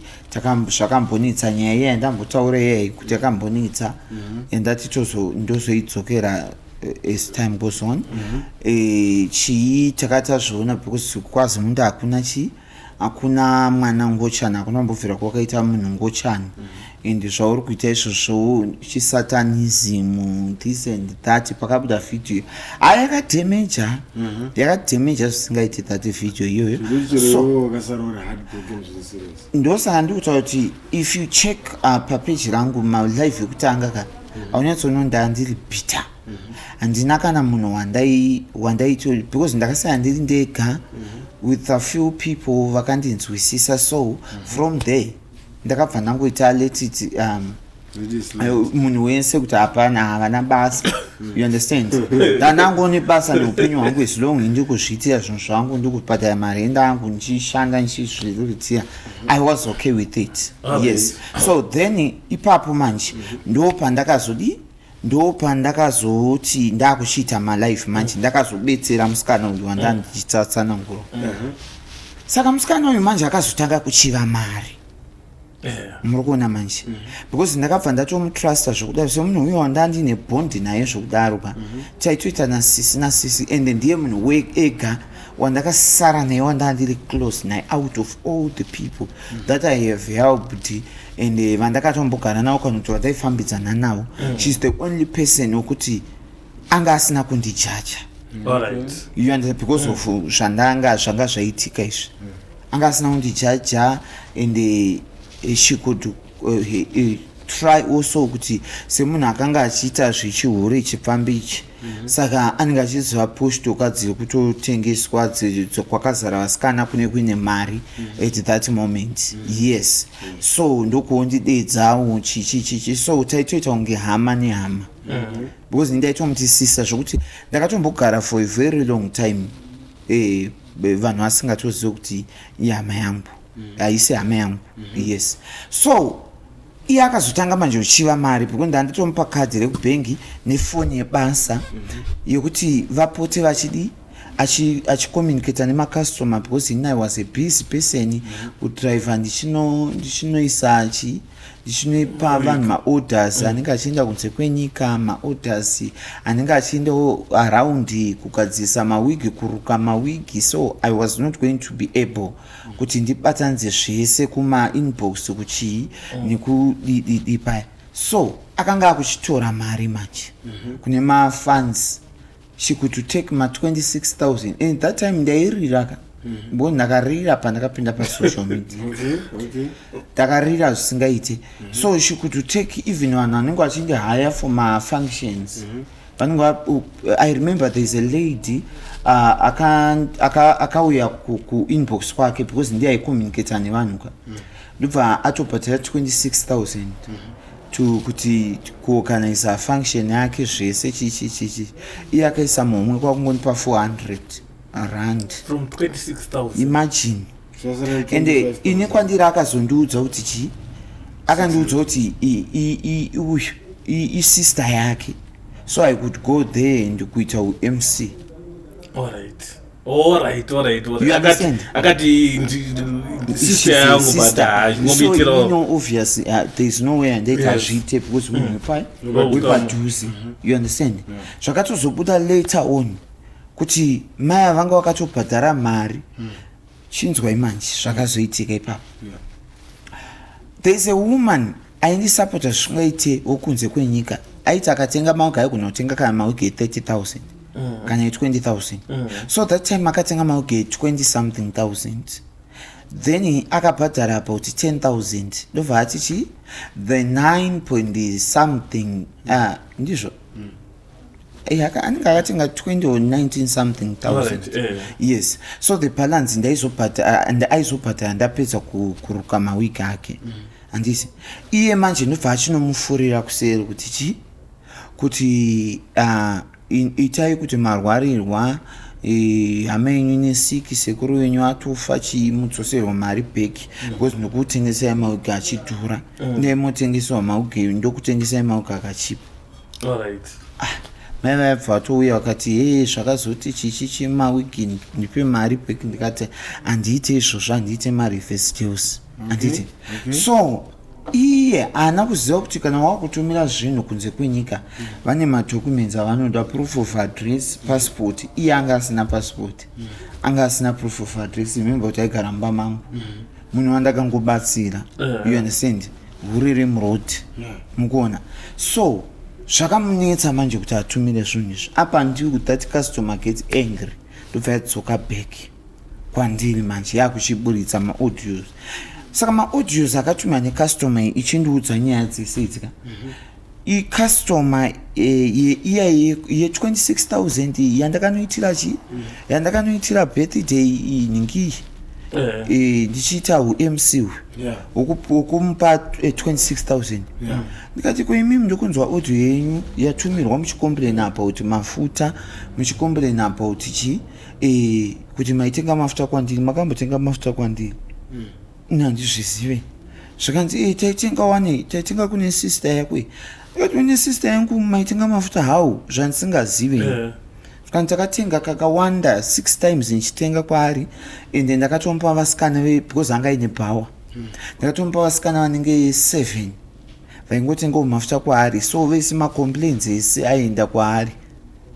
zvakambonetsa nyaya iya yandambotaura iyai, kuti yakambonetsa, yandati ndozoidzokera as time goes on. Chii, takatazviona because kwaZimunda hakuna chii, hakuna mwana ngochani, hakuna kumbobvira kwakaita munhu ngochani, and zvauri kuita izvozvo chisatanism, this and that. Pakabuda vhidhiyo, hai, yakadhemeja, yakadhemeja zvisingaiti that vhidhiyo iyoyo. So Chero wakasara uri heartbroken zviri serious. Ndosaka ndikutaura kuti if you check papeji rangu, malive ekutanga ka, aunyatsoona ndaa ndiri bitter, handina kana munhu wandaito because ndakasaya ndiri ndega with a few people vakandinzwisisa. So from there ndakabva ndangoita let it Let it slide. Munhu wese kuti hapana, havana basa, you understand? Ndanangone basa neupenyu hwangu, as long ndiri kuzviitira zvinhu zvangu, ndiri kubhadhara marenda angu, ndichishanda, ndichizviriritira, I was okay with it. Yes, so then ipapo manje ndo pandakazodi, ndo pandakazoti ndakuchiita malife manje. Ndakazobetsera musikana uyu wanda ndichitsatsanangura. Saka musikana uyu manje akazotanga kuchiva mari. Muri kuona manje, because ndakabva ndatomutrusta zvokudaro, semunhu uyo wanda ndine bond naye zvokudaro ka, taitoita nasisi nasisi, ende ndiye munhu ega wandakasara naye wanda ndiri close naye out of all the people that I have helped and vandakatombogara navo kana kuti vandaifambidzana navo. She's the only person wekuti anga asina kundijaja. You understand? Because of zvandanga zvanga zvaitika izvi, anga asina kundijaja, and she could try also kuti semunhu akanga achiita zvechihure, chipfambi ichi, saka anenge achiziva poshtoka dziri kutotengeswa kwakazara vasikana, kune kuine mari at that moment. Yes, so ndokuondidedzawo chichi chichi, so taitoita kunge hama nehama, because ndaitomutisisa zvokuti ndakatombogara for a very long time, vanhu vasingatozivi kuti ihama yangu, haisi hama yangu. Yes, so iye akazotanga manje uchiva mari, because ndanditomupa kadhi rekubhengi nefoni yebasa yekuti vapote vachidi achicommunicata nemacustoma, because ini I was a busy person, kudriver, ndichinoisa chi, ndichinopa vanhu maorders anenge achienda kunze kwenyika, maorders anenge achiendawo around, kugadzirisa mawigi, kuruka mawigi. So I was not going to be able kuti ndibatanidze zvese kumainbox, kuchii, nekudididi paya. So akanga akuchitora mari manje kune mafans. She could take ma26 000, and that time ndairira ka, bo ndakarira pandakapinda pasocial media. Ndakarira zvisingaite. So she could take even vanhu vanenge vachinge hire for mafunctions, vanenge I remember there is a lady akauya kuinbox kwake, because ndiye aicommunicata nevanhu ka, ndobva atobhadhara 26 000 to kuti kuorganiza function yake zvese, chichi chichi. Iye akaisa mumwe kwakungonipa 400 rand. From 26,000. Imagine. Zvasara Ende 25,000. Ini kwandiri akazondiudza kuti chii, akandiudza kuti uyu isister yake, so I could go there and kuita uMC. All right. You understand? Akati sister yangu, but So you ngomuitirawo. know, obviously there is no way andaita zviite, because munhu wepai wepadhuze, you understand? Zvakatozobuda later on kuti mai vanga vakatobhadhara mari. Chinzwai manje zvakazoitika ipapo. There is a woman aindisapota zvisingaite, wokunze kwenyika. Aiti akatenga mawigi, aigona kutenga kana mawigi e30 000 kana e20 000. So that time akatenga mawigi e20 something thousand, then akabhadhara about 10 000, ndobva ati chi the 9 point something, ndizvo. Anenge akatenga 20 or 19 something thousand. Yes, so the balance ndaizobhadhara ndapedza kuruka mawigi ake, handisi? Iye manje ndobva achinomufurira kuseri kuti chi, kuti itai kuti marwarirwa. Hama yenyu nesiki, sekuru wenyu atofa, chimudzoserwa mari back because ndokutengesai mawigi achidhura, ndemotengesewa mawigi, ndokutengesai mawigi akachipa. Mai vaibva vatouya vakati, "He, zvakazoti chichichi mawigi, ndipe mari back." Ndikati, "Handiite izvozvo, handiite mareverse deals, handiti?" So iye haana kuziva kuti kana wakutumira zvinhu kunze kwenyika, vane madocuments avanoda, proof of address, passport. Iye anga asina passport, anga asina proof of address. Remember kuti aigara mumba mangu, munhu wandakangobatsira. You understand? Hure remuroad, mukuona? So zvakamunetsa manje kuti atumire zvinhu izvi apa. Ndiu that customer gets angry, ndobva yadzoka back kwandiri manje, yakuchiburitsa maaudios. Saka maaudios akatumwa necustomer iyi ichindiudza nyaya dzese idzika, icustomer iya ye26 000 iyi yandakanoitira chi yandakanoitira birthday iyi ningiyi, ndichiita uMC wokumupa 26 000. Ndikati, "Kuimimi, ndokunzwa audio yenyu yatumirwa muchicomplain about mafuta, muchicomplain about chi kuti maitenga mafuta kwandiri. Makambotenga mafuta kwandiri?" "Ini handizvizive." Zvikanzi, "Taitenga wane, taitenga kune sister yako iyi." Ndikati, "Kune sister yangu maitenga mafuta how zvandisingazive?" Zvikanzi, "Takatenga kakawanda, six times ndichitenga kwaari, ende ndakatomupa vasikana because anga aine bhawa, ndakatomupa vasikana vanenge seven vaingotengawo mafuta kwaari, so vese macomplaints ese aienda kwaari,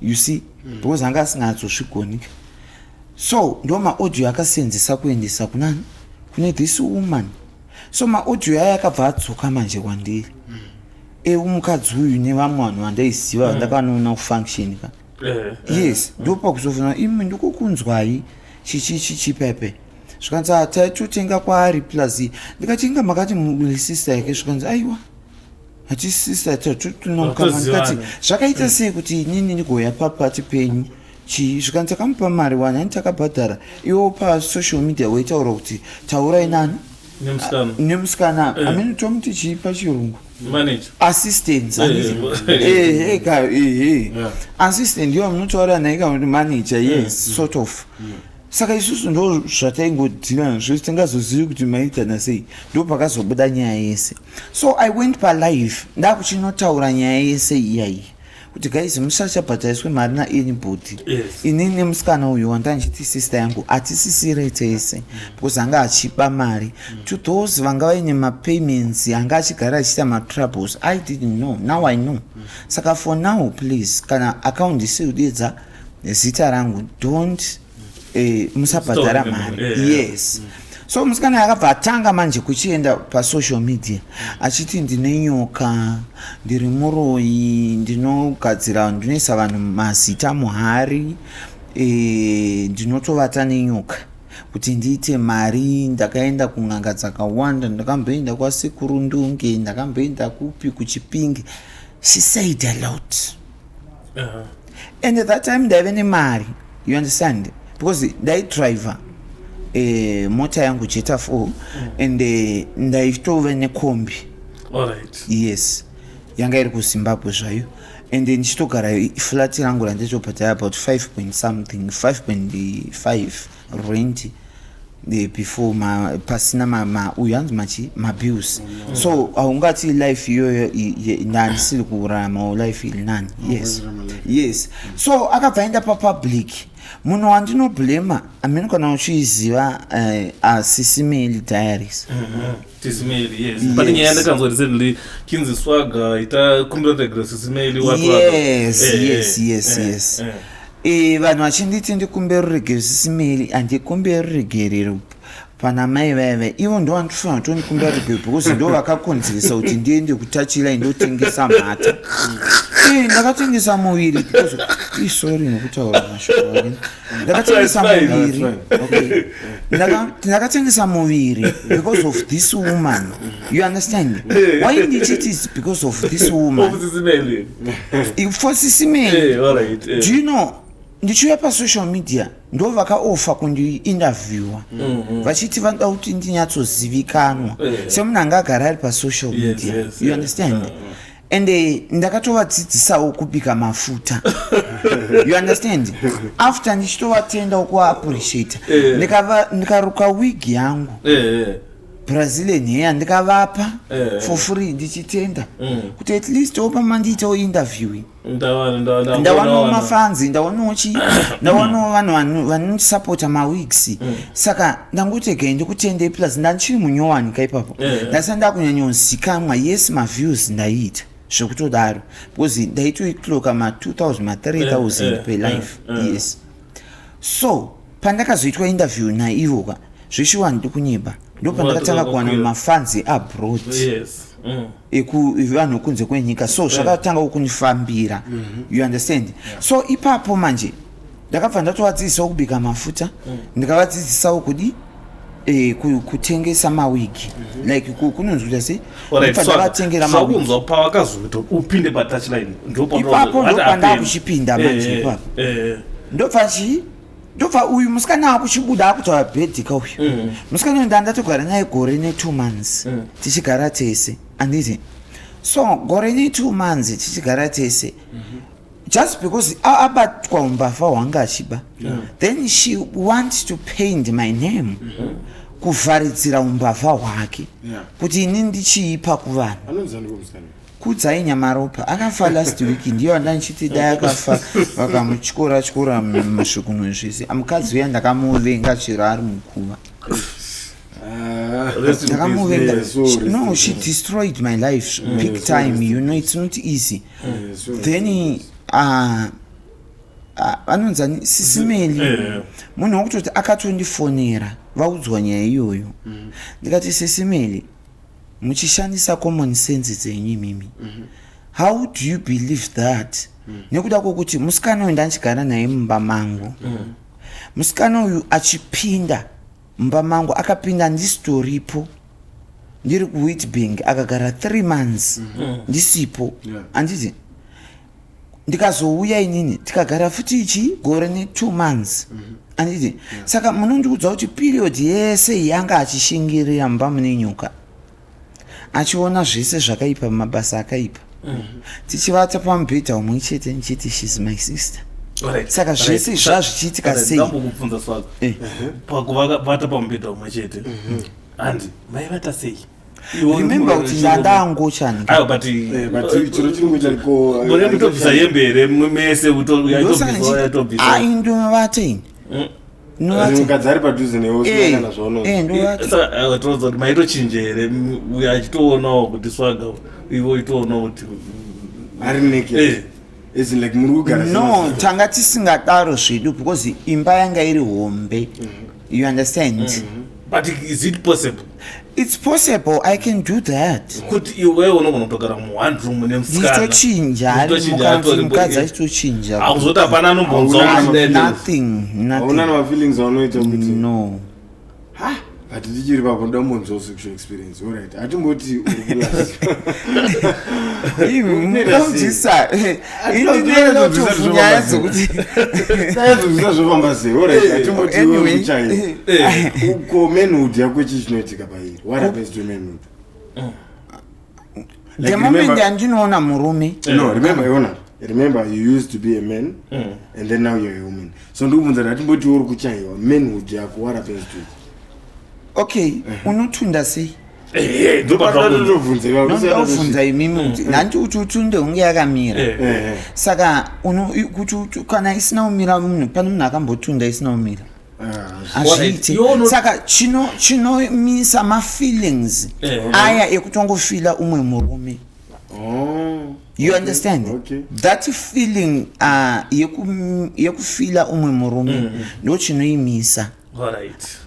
you see, because anga asinganyatsozvigonika." So ndo maaudio akasenzesa kuendesa kunani, kune this woman. So maaudio aya akabva adzoka manje kwandiri, eumukadzi uyu nevamwe vanhu vandaiziva vandakanoona kufunction ka. Yes, ndopakuzovhuna, "Imi, ndikukunzwai chichichichipepe." Zvikanzi, "Ah, taitotenga kwaari plus." Ndikati, "Inga makati muri sister yake." Zvikanzi, "Aiwa, hatisista, tatotinokama." Ndikati, Hatozivana. "Zvakaita sei kuti inini ndigouya papati penyu chii?" Zvikanzi, "Takamupa mari wani, ani takabhadhara. Iwo pasocial media waitaura kuti taurai nani?" Nemusikana. Nemusikana. Amene tomuti chii pachirungu? Manager. Assistants. Ehe, assistant ndiyo munotaura naye kana kuti manager, yes, sort of. Saka isusu ndo zvataingodhila nazvo, tingazozivi kuti maitana sei. Ndo pakazobuda nyaya yese. So I went palive, ndakuchinotaura nyaya yese iyayi kuti, "Guys, musachabhadhariswe mari naanybody." Inini nemusikana uyu wandanchiti sister yangu hatisisire tese because anga achiba mari to those vanga vaine mapayments, anga achigara achiita matroubles. I didn't know, now I know. Saka for now, please, kana account isiri kudedza zita rangu, don't, musabhadhara Stop. mari. Yes. So musikana akabva atanga manje kuchienda pasocial media achiti ndine nyoka, ndiri muroyi, ndinogadzira, ndinoisa vanhu mazita muhari, ndinotovata nenyoka kuti ndiite mari. Ndakaenda kun'anga dzakawanda, ndakamboenda kwasekuru Ndunge, ndakamboenda kupi, kuChipinge. She said a lot. And at that time ndaive nemari, you understand, because ndaidriver mota yangu Jetta 4, and ndaitove nekombi. Yes, yanga iri kuZimbabwe zvayo, and ndichitogara flat rangu randitobhadhara about 5 point something, 5.5 rent, before pasina uyu hanzi machi mabills. So haungati life iyoyo ndandisiri kuraramawo life iri nani. Yes. Kurarama life. Yes. So akabva aenda papublic. Munhu wandinoblema, amene kana uchiziva, Asisimeli Diaries. Tisimeli, yes. Yes. Pane nyaya yandakanzwa recently kinzi Swaga ita kumbira regre Sisimeli. Yes. Vanhu vachinditi ndikumbire ruregero Sisimeli. Handikumbire ruregerero pana mai vaiva ivo, ndo vanotofanira kutondikumbira ruregero because ndo vakakonzeresa kuti ndiende kutachira, ndotengesa mhata. Ndakatengesa muviri because, sorry nokutaura mashoko ake, ndakatengesa It's fine. muviri. It's Okay. Ndakatengesa muviri because of this woman, you understand why ndichiti it's because of this woman? Sisimeli. For Sisimeli. All right. Do you know, ndichiuya pasocial media, ndo vakaofa kundiinterviewa vachiti vanoda kuti ndinyatsozivikanwa semunhu anga agara ari pasocial media, you understand? Ende ndakatovadzidzisawo kubika mafuta, you understand? After ndichitovatendawo, kuvaappreciata, ndikaruka wig yangu, Brazilian hair, ndikavapa for free, ndichitenda kuti at least opa mandiitawo interview, ndawanawo mafans, ndawanawo chi, ndawanawo vanhu vanondisapota mawigs. Saka ndangoti egai ndikutendei. Plus ndandichiri munyowani kaipapo. Ndasati ndakunyanyozikamwa. Yes, maviews ndaiita zvekutodaro because ndaitoiclocka ma2000, ma3000 per live. Yes, so pandakazoitwa interview naivo ka, zveshuwa ndikunyeba, ndo pandakatanga kuwana mafans abroad, vanhu kunze kwenyika. So zvakatanga kundifambira, you understand? So ipapo manje ndakabva ndatovadzidzisawo kubika mafuta, ndikavadzidzisawo kudi kutengesa mawigi, like kunonzi kuita sei. Ndobva ndavatengera mawigi. Zvakunzwa pawakazoita upinde patouchline. Ipapo ndopandakuchipinda manje ipapo. Ndobva chii, ndobva uyu musikana akuchibuda akutaura bhedhika. Uyu musikana uyu ndandatogara naye gore ne2 months tichigara tese, anditi? So gore ne2 months tichigara tese, just because abatwa umbavha hwanga achiba, then she wants to paint my name kuvharidzira umbavha hwake kuti ini ndichiipa kuvanhu. Anonzi aniko musikana? Kudzai Nyamaropa. Akafa last week. Ndiyo andandichiti dai akafa vakamutyora tyora zvikunwe zvese. Mukadzi uya ndakamuvenga chero ari mukuva. Ah. Ndakamuvenga. Yeah, so rest No, in she peace. destroyed my life big So time. rest in You know, it's not easy. Yeah, so rest Then in peace. Anonzani, Sisimeli, munhu wekutoti akatondifonera vaudzwa nyaya iyoyo. Ndikati, "Sisimeli, muchishandisa common sense dzenyu imimi, how do you believe that nekuda kwokuti musikana uyu ndandichigara naye mumba mangu, musikana uyu achipinda mumba mangu, akapinda ndisitoripo, ndiri kuWitbank, akagara 3 months ndisipo, handiti? Ndikazouya inini, tikagara futi ichi gore ne2 months, handiti? Saka munondiudza kuti period yese yanga achishingirira mumba mune nyoka, achiona zvese zvakaipa, mabasa akaipa, tichivata pamubhedha umwe chete, ndichiti she's my sister, saka zvese zvaa zvichiitika sei?" Ndambokubvunza, Swaga. Pakuvata pamubhedha umwe chete, handi maivata sei? Remember kuti ndandangochani. Aiwa, but Eh, but chiro chiri chariko. Mune kutobvisa hembe here mese? Yaitobviswa, yaitobviswa. Ai, ndinovata ini. Ndovata. Mukadzi ari padhuze newe usina kana zvaunoziva. Ndovata. Saka torodza kuti maitochinja here, uyo achitoonawo kuti Swaga, ivo itoonawo kuti ari naked? As in, like, muri kugara No, tanga tisingadaro zvedu because imba yanga iri hombe, you understand? But is it possible? It's possible, I can do that. Kuti iwewe unogona kutogara muone room nemusikana? Ndichitochinja. Ndichitochinja, Mukadzi achitochinja. Hakuzoti hapana anombonzwa kuti Nothing. Hauna Nothing. nemafeelings aunoita kuti No. Ha, but tichiri papo, ndambonzwawo sexual experience. Alright, hatimboti uri kulasi. Munobvisa Ndinobvisa. nyaya dzekuti Taizobvisa zvofamba sei? Alright, hatimboti iwe Anyway. kuchaiwa uko, manhood yako, chii chinoitika pairi? What happens to manhood? Like, The moment yandinoona murume. No, remember, Iona, remember you used to be a man and then now you're a woman. So ndikubvunza kuti hatimboti uri kuchaiwa, manhood yako, what happens to it? Okay, unotunda sei? Ndopatotobvunza. Nondobvunza imimi kuti nhanti kuti utunde hunge yakamira. Saka kuti kana isina kumira, munhu, pane munhu akambotunda isina kumira? Hazviiti. Saka chinomisa mafeelings aya ekutongofeela umwe murume, you understand? Okay. That feeling yekufeela umwe murume ndo chinoimisa.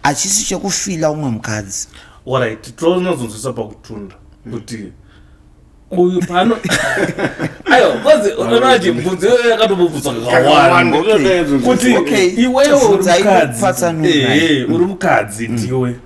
Hachisi chekufeela umwe mukadzi. Alright, tinozonzwisa pakutunda kuti uyu pano, aiwa, because unoona mubvunzo iyoyo yakatombobvunzwa kakawanda kuti iwewe uri Bvunzai mukadzi kupatsanura. Ehe, uri mukadzi ndiwe,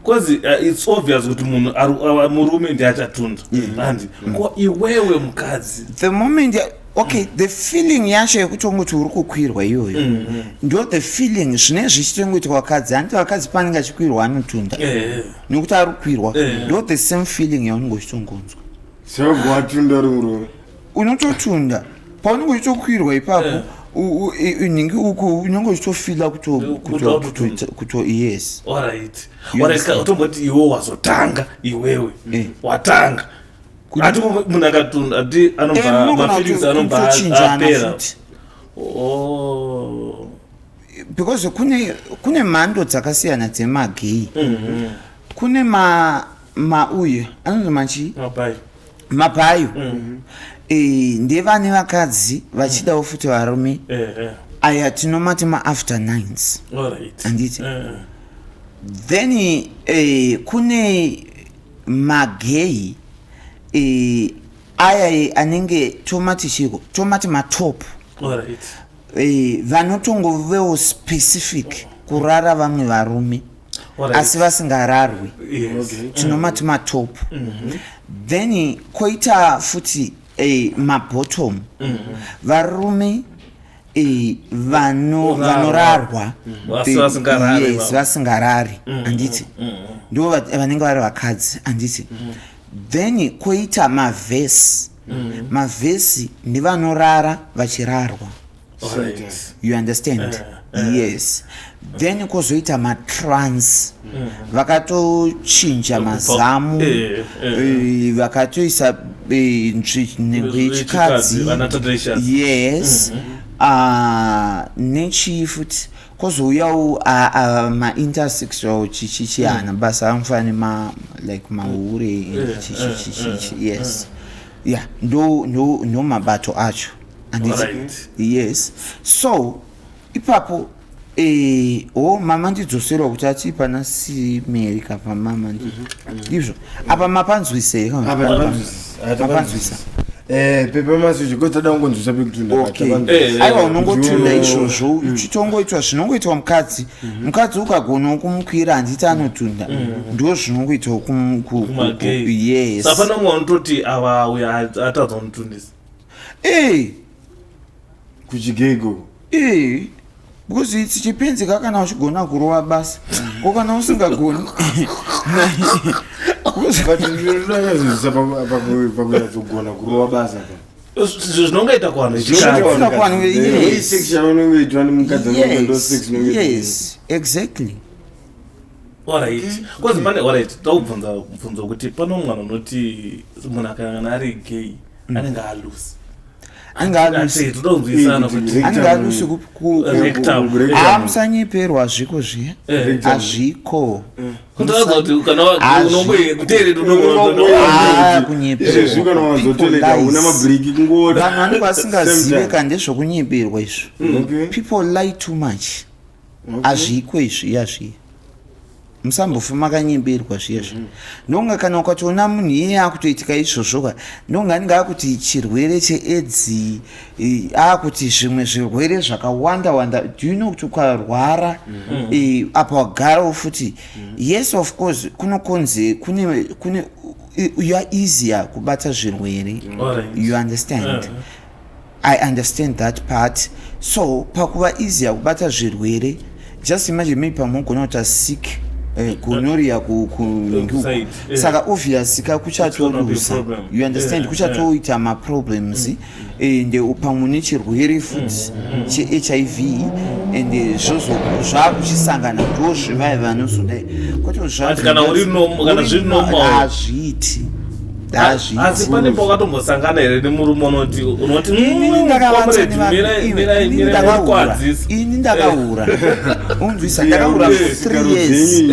because it's obvious kuti munhu murume ndiye achatunda, handi? Ko iwewe mukadzi? The moment okay, the feeling yacho yekutongoti uri kukwirwa iyoyo ndo the feeling zvinenge zvichitongoitwa vakadzi, handiti? Vakadzi panenge achikwirwa anotunda nekuti ari kukwirwa. Ndo the same feeling yaunenge uchitongonzwa. Saka watunda uri muroora. Unototunda paunenge uchitokwirwa ipapo, nhingi uku unenge uchitofila kuto, yes. Alright. You Alright, understand? Utomboti iwe wazotanga, iwewe watanga, ati munhu akatunda, ati anobva Munogona mafeelings anobva kutochinjana apera. futi. Oh. Because kune mhando dzakasiyana dzemagay. Kune ma mauyu anonzi machii? Mabai. Mabhayo. Ndevane vakadzi vachidawo futi varume. Aya tinomati maafter nines. Handiti? Then kune magay aya anenge tomati chiko, tomati matop. Vanotongovewo specific kurara vamwe varume asi vasingararwi. Tinomati matop. Then koita futi mabottom, varume Vorarwa. vanorarwa. Asi vasingarari. Yes, vasingarari, handiti? Ndo vanenge vari vakadzi, handiti? Then koita mavhesi. Mavhesi ndevanorara vachirarwa. You understand? Yes. Then kwozoita matrans, vakatochinja mazamu, vakatoisa nhengo yechikadzi. Vana Tatelicious. Yes. Ah, nechii futi? Kwozouyawo maintersexual, chichichi, hana basa, anofanana nema like mahure and chichichichichi. Yes, yeah, ndo mabato acho, handiti? Yes. So ipapo o mama ndidzoserwa kuti ati pana simeri kapa mama ndizvo apa mapanzwisei? Apa tapanzwisisa. Mapanzwisa. Pepa masuchi kotoda kungonzwisa pekutunda. Okay. Aiwa, unongotunda izvozvo uchitongoitwa zvinongoitwa mukadzi. Mukadzi ukagonawo kumukwira, handiti anotunda? Ndo zvinongoitwa Kumagay. Yes. Saka umwe unototi ava uyo atadza kunotundisa. Kuchigego. Because its chipenzeka kana uchigona kurova basa, ko kana usingagoni? But ndinonyatsozivisisa pakunyatsogona kurova basa pa. Zvinongaita kuvanhu vechikadzi. Zvinoita kuvanhu yes. Sex yavanongoitwa nemukadzi anonge ndo sex inongoitwa. Yes, exactly. Alright, cause pane, alright, takubvunza mubvunzo wekuti pano mwana unoti munhu akangana ari gay anenge alusi. Anenge alusi. Toda kunzwisana kuti Anenge alusi Rectum. Ah, musanyeperwa, hazviko zviya. Hazviko. Kutoratidza kuti kana unongokuteerera. Ah, kunyeperwa. Izvezvi kana wazotoileta People una lies. mabhiriki kungoda. Vanhu vanenge vasingazive Same time. kana ndezvokunyeperwa izvo. People lie too much. Hazviko izvi iya zviya, musambofa makanyeberwa zviya zvi. Ndonga kana ukatoona munhu iyeye akutoitika izvozvo ka, ndonga anenge akuti chirwere cheAIDS, akuti zvimwe zvirwere zvakawanda wanda. Do you know kuti ukarwara apa wagarawo futi? Yes, of course, kunokonze kune you are easier kubata zvirwere. You understand? I understand that part. So pakuva easier kubata zvirwere, just imagine maybe pamwe ugona kuita sick, gonorrhea Side, yeah. saka obvious ka kuchatolusa. Problem. You understand? Kuchatoita maproblems, ende pamwe nechirwere futi cheHIV, ende zvozo zvakuchisangana, ndo zvivai vanozodai kwete. But kana zviri normal. Hazviiti, Asi hazviiti. pane pawakatombosangana here nemurume unoti Inini ndakavatsa "Comrade, nevanhu. mirai, Iwe, mirai, inini mirai, ndakaura. murikwadzisa." Ini ndakaura, unzwisa, ndakaura for 3 years.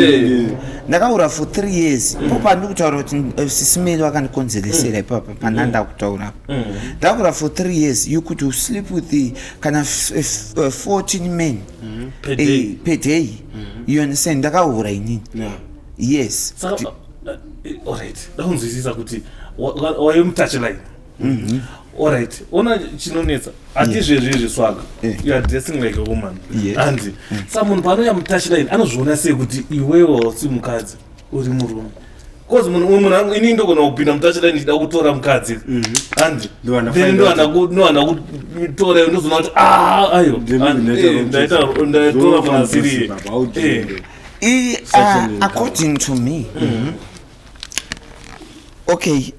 Ndakaura for 3 years. Ipo pandiri kutaura kuti sisimeli vakandikonzeresera ipapa pandanda kutaura apa. Ndakaura for 3 years. You could sleep with kana 14 men Per day. Per day, you understand? Ndakaura inini. Yes. Saka alright, ndakunzwisisa kuti waive mutouchline. Alright, ona chinonetsa hatizvezvi swaga. You are dressing like a woman. Handi saka munhu paanouya mutouchline anozviona sei kuti iwewe hausi mukadzi, uri murume? Cause munhu ini ndogona kupinda mutouchline ndichida kutora mukadzi, handi? Ndowana Then find out. ndowana kutora iwe, ndozoona kuti ah, ayo, ndatora munhu asiri. According to me, okay.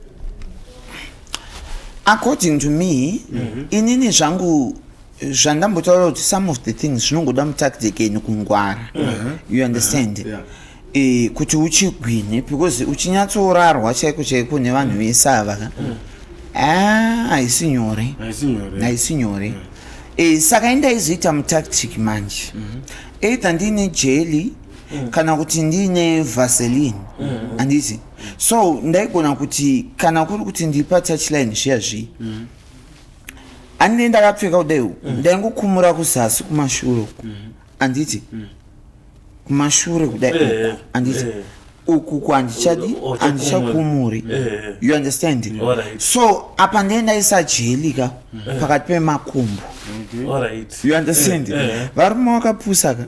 According to me, inini zvangu zvandambotaura kuti some of the things zvinongoda mutactic and kungwara, you understand? Yeah. Kuti uchigwine, because uchinyatsorarwa chaiko chaiko nevanhu vese ava ka, ah, haisi nyore. Haisi nyore. Haisi nyore. Saka indaizoita mutactic manje, either ndiine jelly kana kuti ndiine Vaseline, handiti? So ndaigona kuti kana kuri kuti ndiri patouchline zviya zviya, handine ndakapfeka kudai, ndaingokumura kuzasi kumashure uku, handiti? Kumashure kudai uku, handiti? Uku kwandichadi handichakumuri. You understand? Alright. So apa ndendaisa jelly ka pakati pemakumbo. You understand? Varume vakapusa ka.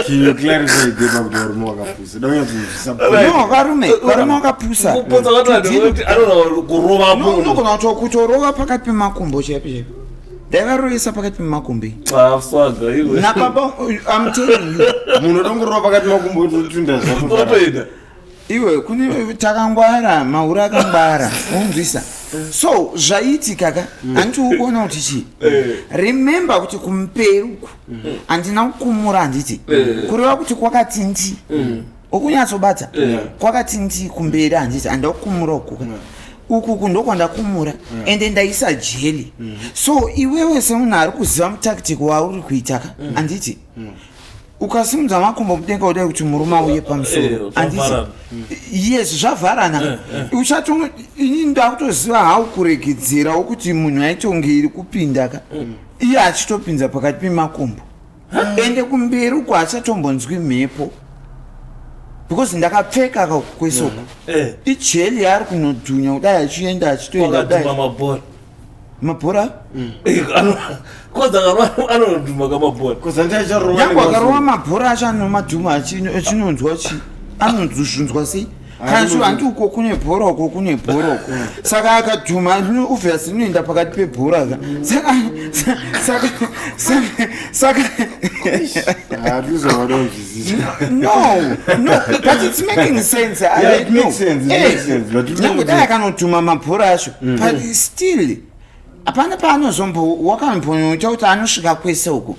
Can you clarify there pakuti varume vakapusa? Daunyatsonzwisa. No, varume vakapusa. Kuputsa kwati anoona kurova No, munhu. unogona kutorova pakati pemakumbo chaipo chaipo. Ndaivarovesa pakati pemakumbo iyi. Ah, swaga iwe. Napapa, I'm telling you. Munhu odongorova pakati makumbo, ototunda zvako. Otoenda. Iwe, kune takangwara, mauri akangwara, unzwisa? So zvaiitika ka, handiti ukuona kuti chii? Remember kuti kumberi uku handina kukumura, handiti? Kureva kuti kwakati ndi ukunyatsobata, kwakati ndi kumberi, handiti? Handina kukumura uku ka. Uku ndokwandakumura, ende ndaisa jelly. So iwewe semunhu ari kuziva mutactic wauri kuita ka, handiti? Ukasimudza makumbo mudenga kudai kuti murume auye pamusoro, handiti? Zvavharana. Yes, zvavharana. Uchato ini ndakutoziva hau kuregedzerawo kuti munhu aitonge iri kupinda ka, iye achitopinza pakati pemakumbo, ende kumberi uko achatombonzwi mhepo because ndakapfeka ka kwesoko. Ijelly yaari kunodhunya kudai, achienda, achitoenda Wakadhuma kudai. mabhora. Mabhora? Koza anodhuma kamabhora. Kuzandiacharova. Nyange akarova mabhora acho, anomadhuma achinonzwa chi anonzwa sei kana chi handi uko kune bhora, uko kune bhora uko. Saka akadhuma, obviously inoenda pakati pebhora ka. Saka Hatizovadonzwisisa. No, but it's making sense. Yeah, it No. makes sense, it makes sense, but Nyange dai akanotuma mabhora acho, but still hapana paanozombo wakambonyoita kuti anosvika kwese uku.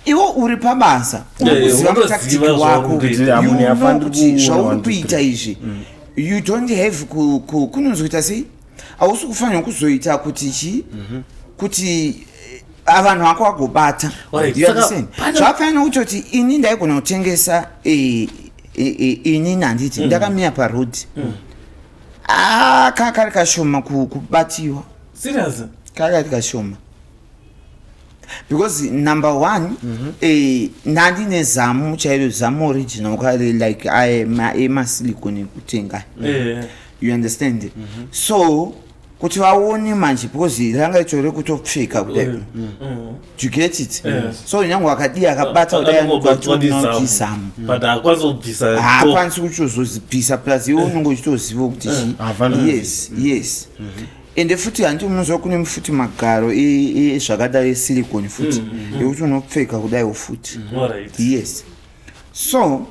Iwe uri pabasa, uri kuziva unotoziva mutactic wako. zvauri kuita. You Hamunhu know hafaniri kuti kuona zvauri one, two, kuita izvi, you don't have kunonzi kuita sei, hausi kufanira kuzoita kuti chi kuti vanhu vako vagobata. Alright, You saka understand? Zvakafanira kutoti ini ndaigona kutengesa, inini, handiti ndakamira paroad, ah, kakari kashoma kubatiwa. Serious? Kakari kashoma because number one, ndandine zamu chairo, zamu original kare, like emasilicone ekutenga. You understand? So kuti vaone manje, because ranga itori kutopfeka kudai. Do you get it? Yes. So nyange wakadii akabata kudai, Anongobatwa anobata nezamu. zamu. But haakwanisi kubvisa. Haakwanisi kuchozozibvisa, plus iwe unonge uchitoziva kuti chi Haafaniri. Yes, ende futi handi unoziva kune futi magaro ezvakadai esilicone futi ekuti unopfeka kudaiwo futi. Yes, so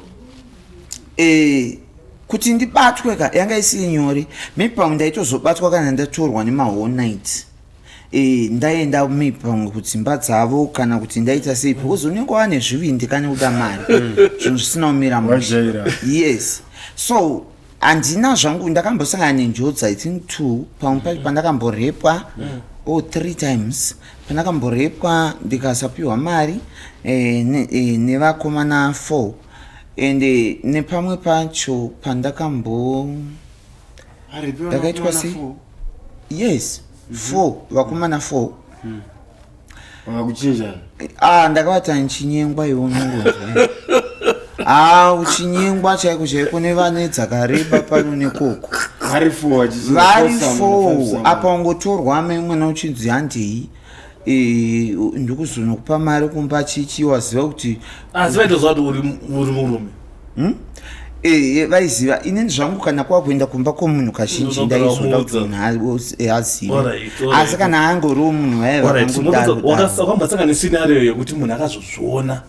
kuti ndibatwe ka, yanga isiri nyore. Maybe pamwe ndaitozobatwa kana ndatorwa nemawhole night, ndaenda maybe pamwe kudzimba dzavo kana kuti ndaita sei, because unenge wane zvivindi kane kuda mari, zvinhu zvisina kumira mushe. Wajaira. Yes, so handina zvangu ndakambosangana nenjodzi. I think two, pamwe pacho pandakamborepwa, or three times pandakamborepwa ndikasapiwa mari nevakomana four, and nepamwe pacho pandakambo ndakaitwa sei? Yes, four, vakomana four. Vakakuchinjana? Ah, ndakavata ndichinyengwa. Iwe unongonzwa, ah, uchinyengwa chaiko chaiko nevane dzakareba pano nekoko. Vari four? Vari four. Apa ungotorwa memwana uchinzi handei, ndikuzonokupa mari kumba chichi, waziva kuti Asi vaitoziva kuti uri murume? Hmm? Vaiziva. Inini zvangu kana kwakuenda kumba kwomunhu kazhinji Unogara ndaizoda kuti wamuudza. munhu azive. Asi kana angoriwo munhu Wakambosangana nescenario yekuti munhu akazozviona?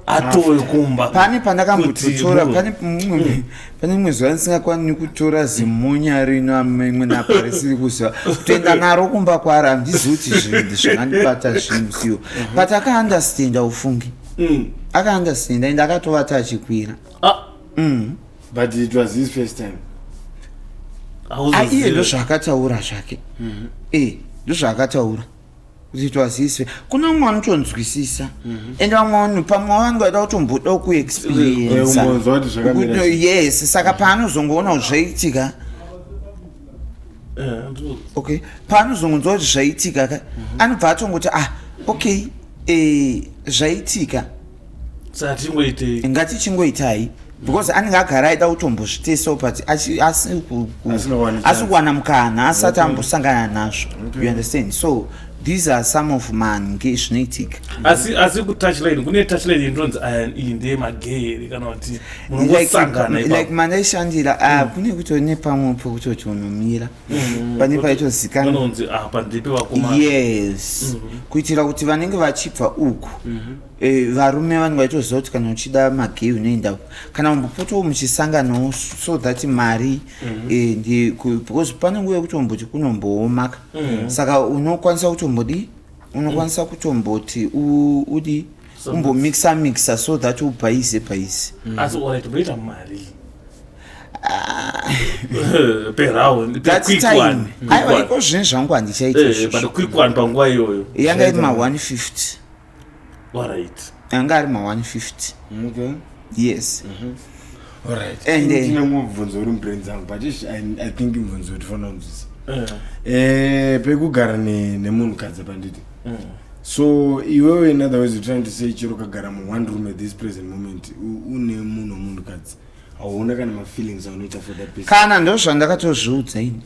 Atove kumba. Pane pandakambototora, pane mumwe, pane mumwe zuva ndisingakwani kutora zimunya rino amwe napa risiri kuziva kutoenda naro kumba kwaro. Handizivi kuti zvinhu zvakandibata zvinhu siwo, but akaunderstanda, ufungi. Akaunderstanda ende akatovata achikwira. Ah, But it was his first time. Ah, iye ndozvaakataura zvake. E, ndozvaakataura kuti it was his. Kuna mumwe anotonzwisisa, ende vamwe vanhu pamwe vangaida kutomboda kuexperiensa. Umbonzwa kuti zvakamira sei. Yes, saka paanozongoona kuti zvaitika, okay, paanozongonzwa kuti zvaitika ka, anobva atongoti, "Ah, okay, zvaitika." Saka tingoitei? Ngatichingoitai, because anenge agara aida kutombozvitestawo, but asi Asingawani asi kuwana mukana, asati ambosangana nazvo, you understand? So these are some of mange zvinoitika. Asi kutouchline, kune touchline inonzi aya, iyi ndeyemagay here, kana kuti munongosangana Like ipapo? Mandaishandira, ah, kune kutori nepamwe pekutoti unomira pane paitozikanwa. Panonzi apa ndepe vakomana. Yes, kuitira kuti vanenge vachibva uku, varume vanenge vachitoziva kuti kana uchida magay unoenda, kana umbopotawo muchisanganawo, so that mari because pane nguva yekuti umboti kunomboomaka, saka unokwanisa kutombodi, unokwanisa kutomboti udi umbomixa mixa so that ubhaise bhaise. Asi alright, unoita mari per round, per That quick time one? Quick aiwa, one. iko zvinhu zvangu handichaita izvozvo. But quick one panguva iyoyo? Yanga iri ma150. Yanga ari ma150. Yes. Alright. And, Ndine mubvunzo uri mubrain dzangu, but I think mubvunzo kuti fanira kunzwisa. Pekugara nemunhukadzi panditi. So iwewe, in other words, you're trying to say chero kagara mu one room at this present moment, une munhu wemunhukadzi, hauona kana mafeelings aunoita for that person? Kana ndo zvandakatozviudza ini.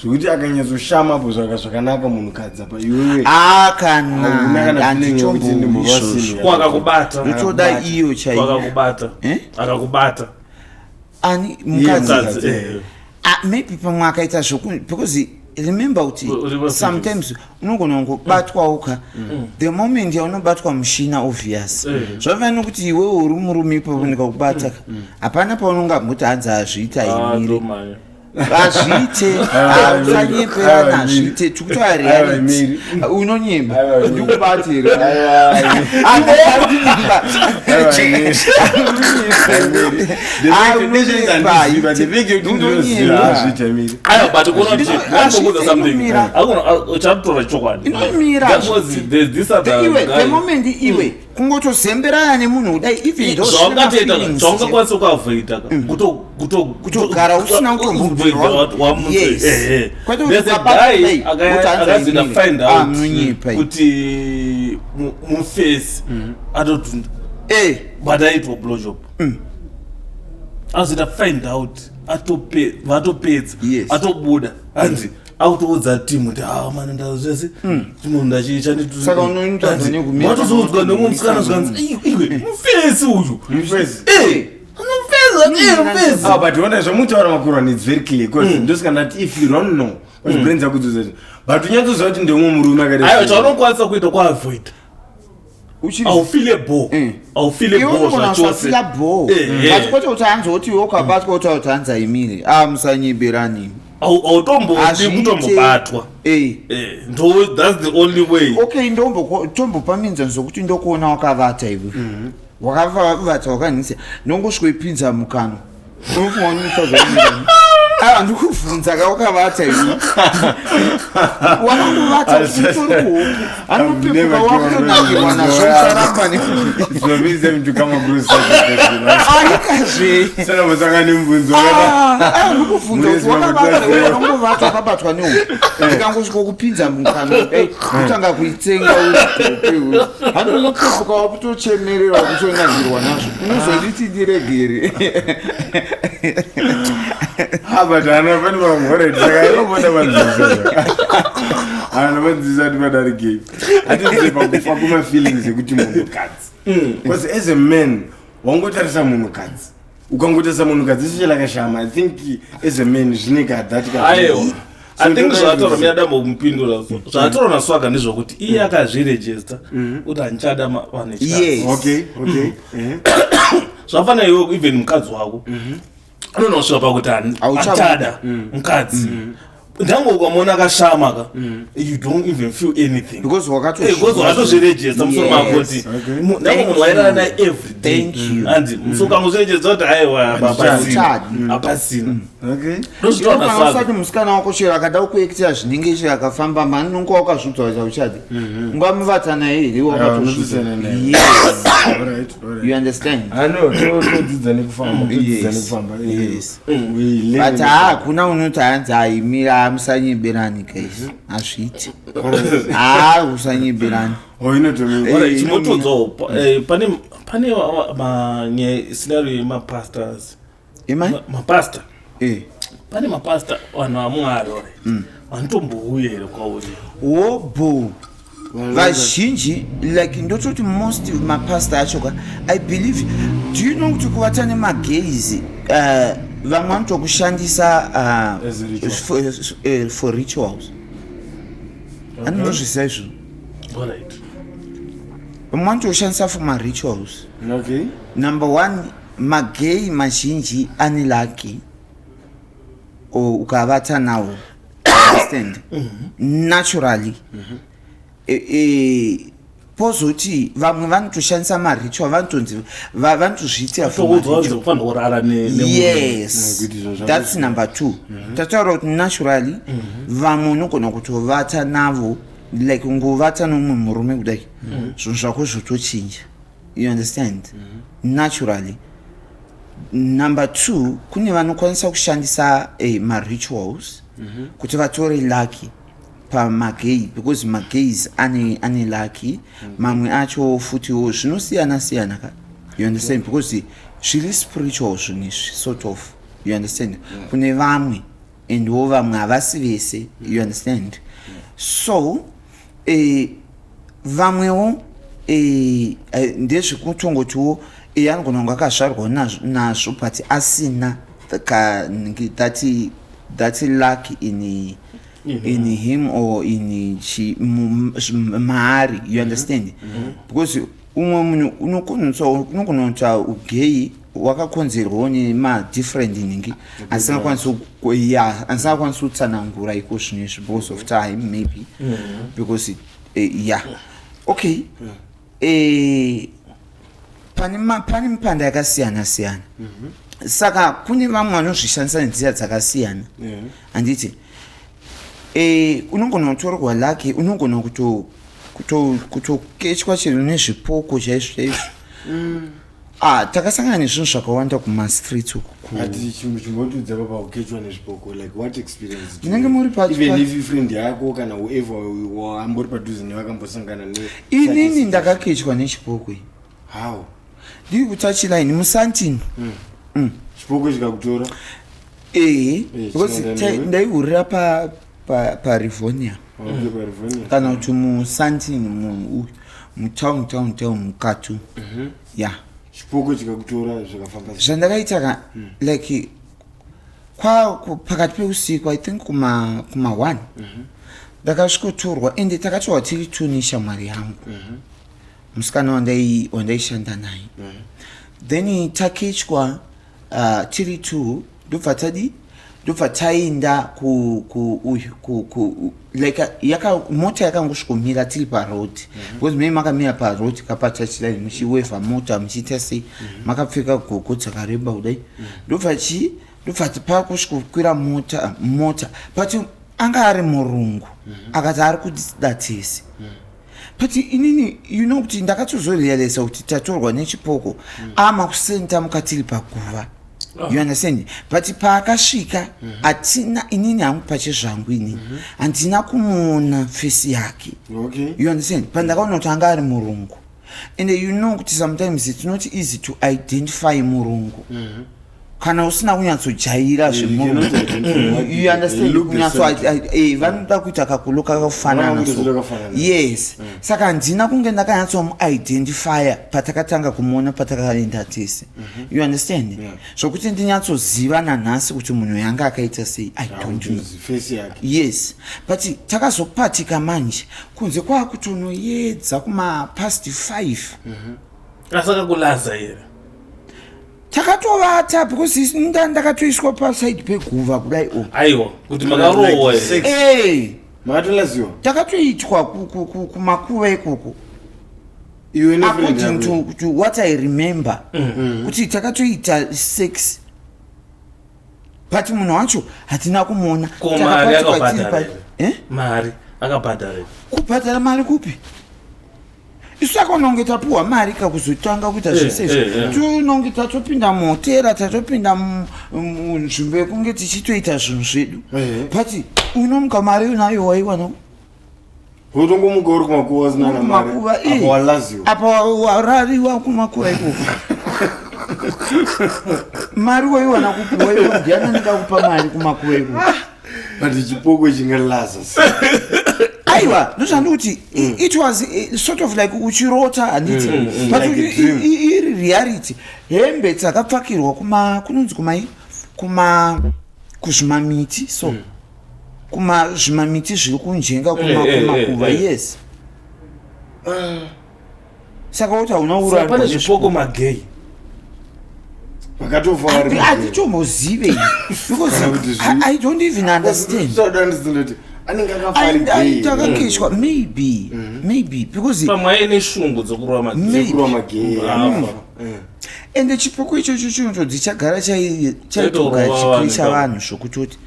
Zvekuti akanyatsoshamapo zvakanaka munhukadzi apa, iwewe a hauna kana kana feeling yekuti handitomboizvozvo. ndimborwasini. Ko akakubata? Ndotoda Akakubata. iyo chaiyo. Akakubata? Eh? Akakubata? Ani? Mukadzi? Mukadzi, eh. Ah, maybe pamwe akaita zvoku, because remember kuti sometimes unogona kungobatwawo ka. The moment yaunobatwa mushina, obvious, zvafana nekuti iwewe uri murume, ipapo ndikakubata ka, hapana paunongamboti hanzi hazviita. Ah, Imire. ndomanya. Hazviite, usanyeperana, hazviite, tikutoa reality. Miri. Unonyemba. Aiwa, Miri. Ndikubati here? Aiwa, Miri. Hazviite, Miri. Aiwa, but kuona kuti ndambokuudza something. Inomira. Akuna uchatora chokwadi. Inomira. Because there's this other Iwe, the guy. moment iwe kungotozemberana nemunhu kudai, even though Zvaungatoita, zvisina zvaungakwanisa kuavoida ka, Kutogara usina kutombobvira. Yes. Kwete kuti ukabata kudai, woti hanzi akazoita haimire. find Ah, out munonyepa iyi. kuti mufesi atotunda, but aitwa blowjob. Azoita find out vatopedza, atobuda, hanzi akutoudza timu kuti, "Ah mani, ndazvese chimunhu Saka unoita nekumira. Watozoudzwa nemumwe musikana, zvikanzi, "Iwe, mufesi uyu." Mufesi. Eh, mufesi, eh, mufesi. Ah, but ona zvamutaura makuru, and it's very clear because ndosaka ndati if you don't know, because brain dzako dzoza, but unyatsoziva kuti ndeumwe murume akaita Aiwa, chaunokwanisa kuita kuavoid. Aufile bo, aufile Iwe bo unogona zvachose. kusafila bo, but kwete kuti hanzi oti iwe ukabatwa utaura kuti hanzi haimire. Ah, musanyeberani. Autombodi Hazviite. kutombobatwa. Eh, ndo that's the only way. Okay, ndombopa muenzaniso wekuti ndokuona wakavata, iwe wakavata wakanhisa, ndongosvikoipinza mukanwa, unofunga unoita? Aiwa, ndikubvunza ka, wakavata iwe, wakanguvata utori kuhope, anopepuka wakutonakirwa nazvo, usaramba. Zvinomeans them to come across such a person. Aikazve. Saka musangane mubvunzo. Ndikubvunza kuti wakavata iwe, wakangovata wakabatwa nehope, ndikangosvika kupinza mukanwa kudai, kutanga kuitsenga uri kuhope, handi unopepuka wakutochemerera, wakutonakirwa nazvo, unozonditi ndiregere? Ah, but hana pane vamwe, alright, saka inoboda vanzwisisa, hana vanzwisisa kuti padarikei hatizve pakufa kumafeelings ekuti munhukadzi, because as a man wangotarisa munhukadzi, ukangotarisa munhukadzi ishe lakashama, I think as a man zvine kadhati. Aiwa. I think zvataura mina dambo kumupindura, zvataura naSwaga ndezvokuti iye akazvirejesta kuti handichada vanhu vechikadzi. Zvafanira iwe, even mukadzi wako unonosvika pakuti Hauchamuda. handichada mukadzi. Ndange ukamuona akashama ka, you don't even feel anything because because wakatozvirejesta musoro mako kuti ndange munhu wairara naye every day. Thank you. Andi so ukangozvirejesta kuti aiwa, hapasina. Hauchadi. Hapasina. Ndozvitaura Kana naSwaga. usati musikana wako chero akada kuekitira zvinenge chero akafamba mani, unonge wakazviudza kuti hauchadi, ungamuvata naye here? Wakatozviudza. Unodzidzana naye. Yes. All right. You understand? Ah, no, todzidza nekufamba, todzidza nekufamba. Yes. We learn. But haa, hakuna unoti hanzi haimira. Musanyeberani guys, hazviiti. Haa, usanyeberani. Oh, inotomi. Alright, chimotodzawo pane manyaya scenario yemapastors. Imai. Mapasta. Pane mapasta, vanhu vaMwari, alright, vanotombouya here kwauri? Wobho, vazhinji, like ndototi most mapasta acho ka, I believe, do you know kuti kuvata nemagays, vamwe vanotokushandisa As a ritual. for rituals? Andinozvisa izvo. Vamwe vanotoshandisa for marituals. Number one, magay mazhinji ane lucky or ukavata nawo, understand, naturally. Pozoti vamwe vanotoshandisa maritual, vanotonzi vanotozviitira for Tokudza vanzi maritual. kufanira kurara nemunhu. Yes. Kuti izvo That's number two. Tataura kuti naturally vamwe unogona kutovata navo, like ungovata nomumwe murume kudai, zvinhu zvako zvotochinja, you understand, naturally. Number two, kune vanokwanisa kushandisa marituals kuti vatore lucky pamagay, because magays ane lucky. Mamwe acho futiwo zvinosiyana siyana ka, you understand, because zviri spiritual zvinhu izvi, sort of, you understand. Kune vamwe, andwo vamwe havasi vese, you understand. So vamwewo ndezvekutongotiwo anogona kunge akazvarwa nazvo but asina that luck in him or in maari, you understand, because umwe munhu unogona kuita ugay wakakonzerwawo nemadifferent ningi asingakwanisi ya asingakwanisi kutsanangura iko zvino izvi because of time maybe, because yeah, okay, pane mipanda yakasiyana siyana, saka kune vamwe vanozvishandisa nenzira dzakasiyana. Handiti unogona kutorwa lucky, unogona kutokechwa chero nezvipoko chaizvo chaizvo. Ah, takasangana nezvinhu zvakawanda kumastreets uku. Ati chimbotudza papa kukechwa nezvipoko, like what experience do Munenge you muri even if friend yako kana whoever ambori padhuze nevakambosangana ne Inini ndakakechwa nechipoko iyi. How? Ndiri kutouchline muSandton. Chipoko chikakutora? Ehe, because Chinoenda newe? ndaihurira paRivonia. Okay, paRivonia. Kana kuti muSandton, mutown, town town mukatu, ya. Chipoko chikakutora, zvikafamba sei? Zvandakaita ka, like pakati peusiku, I think kuma 1, ndakasvikotorwa, ende takatorwa tiri two neshamwari yangu, musikana wandaishanda naye. Then takechwa tiri two, ndobva tadi ndobva taenda ku, ku, uyu ku, ku, like yaka mota yakangosvikomira tiri paroad, because mei makamira paroad kapatouchline, muchiwevha mota, muchiita sei, makapfeka gogo dzakareba kudai. Ndobva chi ndobva pakusvikokwira mota, but anga ari murungu, akati ari kutida tese. But inini, you know kuti ndakatozorealisa kuti tatorwa nechipoko ama kusenta mukatiri paguva, you understand. But paakasvika, hatina, inini hangu pachezvangu, inini handina kumuona face yake. You understand? Pandakaona kuti anga ari murungu, and you know kuti sometimes it's not easy to identify murungu. Kana usina kunyatsojaira You cannot identify zvemunhu, white you people. They understand? look the Kunyatso same. Vanoda kuita kakuloka kakufanana. Vanoda So kuita kafanana. Yes, saka handina kunge ndakanyatsomuidentifya patakatanga kumuona, patakaenda tese, you understand? Yeah. Zvokuti ndinyatsoziva nanhasi kuti munhu yanga akaita sei, I don't know. Face yake. Yes, but takazopatika manje kunze kwakutonoyedza kumapast 5. Asi akakulaza here? Takatovata because ndakatoiswa paside peguva kudai o. Aiwa, kuti makarohwa Like here? sex. Ee. Makatolaziwa? Takatoitwa kumakuva ikoko. Iwe nefriend According yako. to what I remember, kuti takatoita sex, but munhu wacho hatina kumuona. Ko mari Takapatikwa tiri akabhadhara here? Eh? Mari akabhadhara here? Kubhadhara mari kupi? Isu takanonge tapuhwa mari kakuzotanga kuita zvese izvi. Tinonge tatopinda muhotera, tatopinda munzvimbo yekunge tichitoita zvinhu zvedu. But unomuka, mari unayo, waiwana? Wotongomuka uri kumakuva usina Uri na mari. kumakuva, Apa walaziwa. Apa warariwa kumakuva ikoko, mari waiwana kupi? Waiwa ndiani anenge akupa mari kumakuva ikoko? But chipoko chingalaza. Aiwa, ndozvandikuti it was sort of like uchirota, handiti? But Like a dream. iri reality. Hembe dzakapfakirwa kuma, kunonzi kumai, kuma kuzvimamiti, so kuma zvimamiti zviri kunjenga kumakuva. Yes, saka kuti hauna Saka pane urarwa. zvipoko magay? Vakatofa vari. Handitombozive because Kana kuti I don't even understand. Kuti anenge akafa ari gay. Takakeshwa, maybe, maybe because Pamwe aine shungu dzokurova magay. Dzekurova magay. Afa. Ende chipoko ichocho chinotodzi chagara chaitoga Chaitorova vanhu chikricha ipapo. vanhu, zvokutoti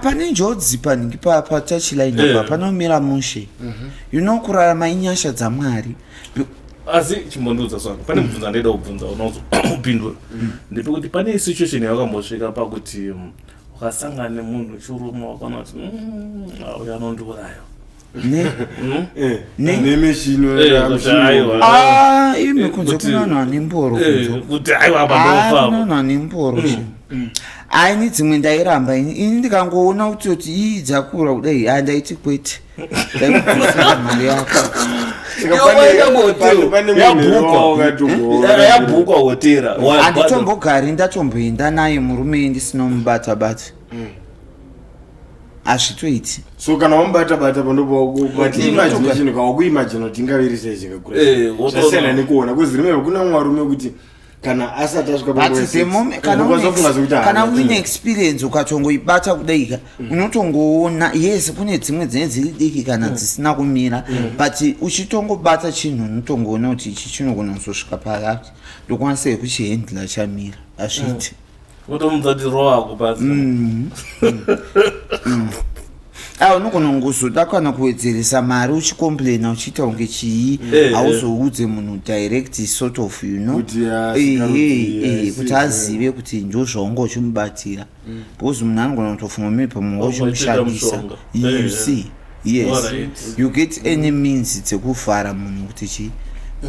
pane njodzi panhingi patouchline apa panomira mushe. Kurarama inyasha dzaMwari. Asi chimbondiudza swangu, pane mubvunzo andaida kubvunza, unozopindura. Ndepekuti pane situation yawakambosvika pakuti wakasangana nemunhu wechirume, wakaona kuti uyu anondiuraya?" Ne Nemeshino. Kuti aiwa. Ah, imi, kunze kuti kuna vanhu vane mboro kunze. Kuti aiwa, apa Ah, ndofa. kuna vanhu vane mboro. Ai, ni dzimwe ndairamba ini. Ini ndikangoona kuti ii dzakura kudai, handaiti kwete, ndaikubvisira mari yako. Yabhukwa. Yabhukwa hotera. Handitombogari ndatomboenda naye murume ndisinomubata bata, hazvitoiti. So kana wamubata bata, pandopakuimagination, kawakuimagina kuti ingaviri sei chingakura. Zvasiyana nekuona, because remember kuna mumwe varume kuti kana asati asvika But the moment kana uine experience, ukatongoibata kudaika, unotongoona. Yes, kune dzimwe dzine dziri diki kana dzisina kumira, but uchitongobata chinhu unotongoona kuti ichi chinogona kuzosvika pakati, ndokwanisa yekuchihandla chamira, hazviiti. Utomudza kuti rowako pasi. A, unogona kungozoda kana kuwedzeresa mari, uchicomplaina, uchiita kunge chii. Hauzoudze munhu direct, sort of. Kuti, ah, sikarudzi, Kuti azive kuti ndo zvaunga uchimubatira, because munhu anogona kutofunga maybe pamwe Wanga uchiita uchimushandisa. mushonga. You see? Yes. You get any means dzekuvhara munhu kuti chii,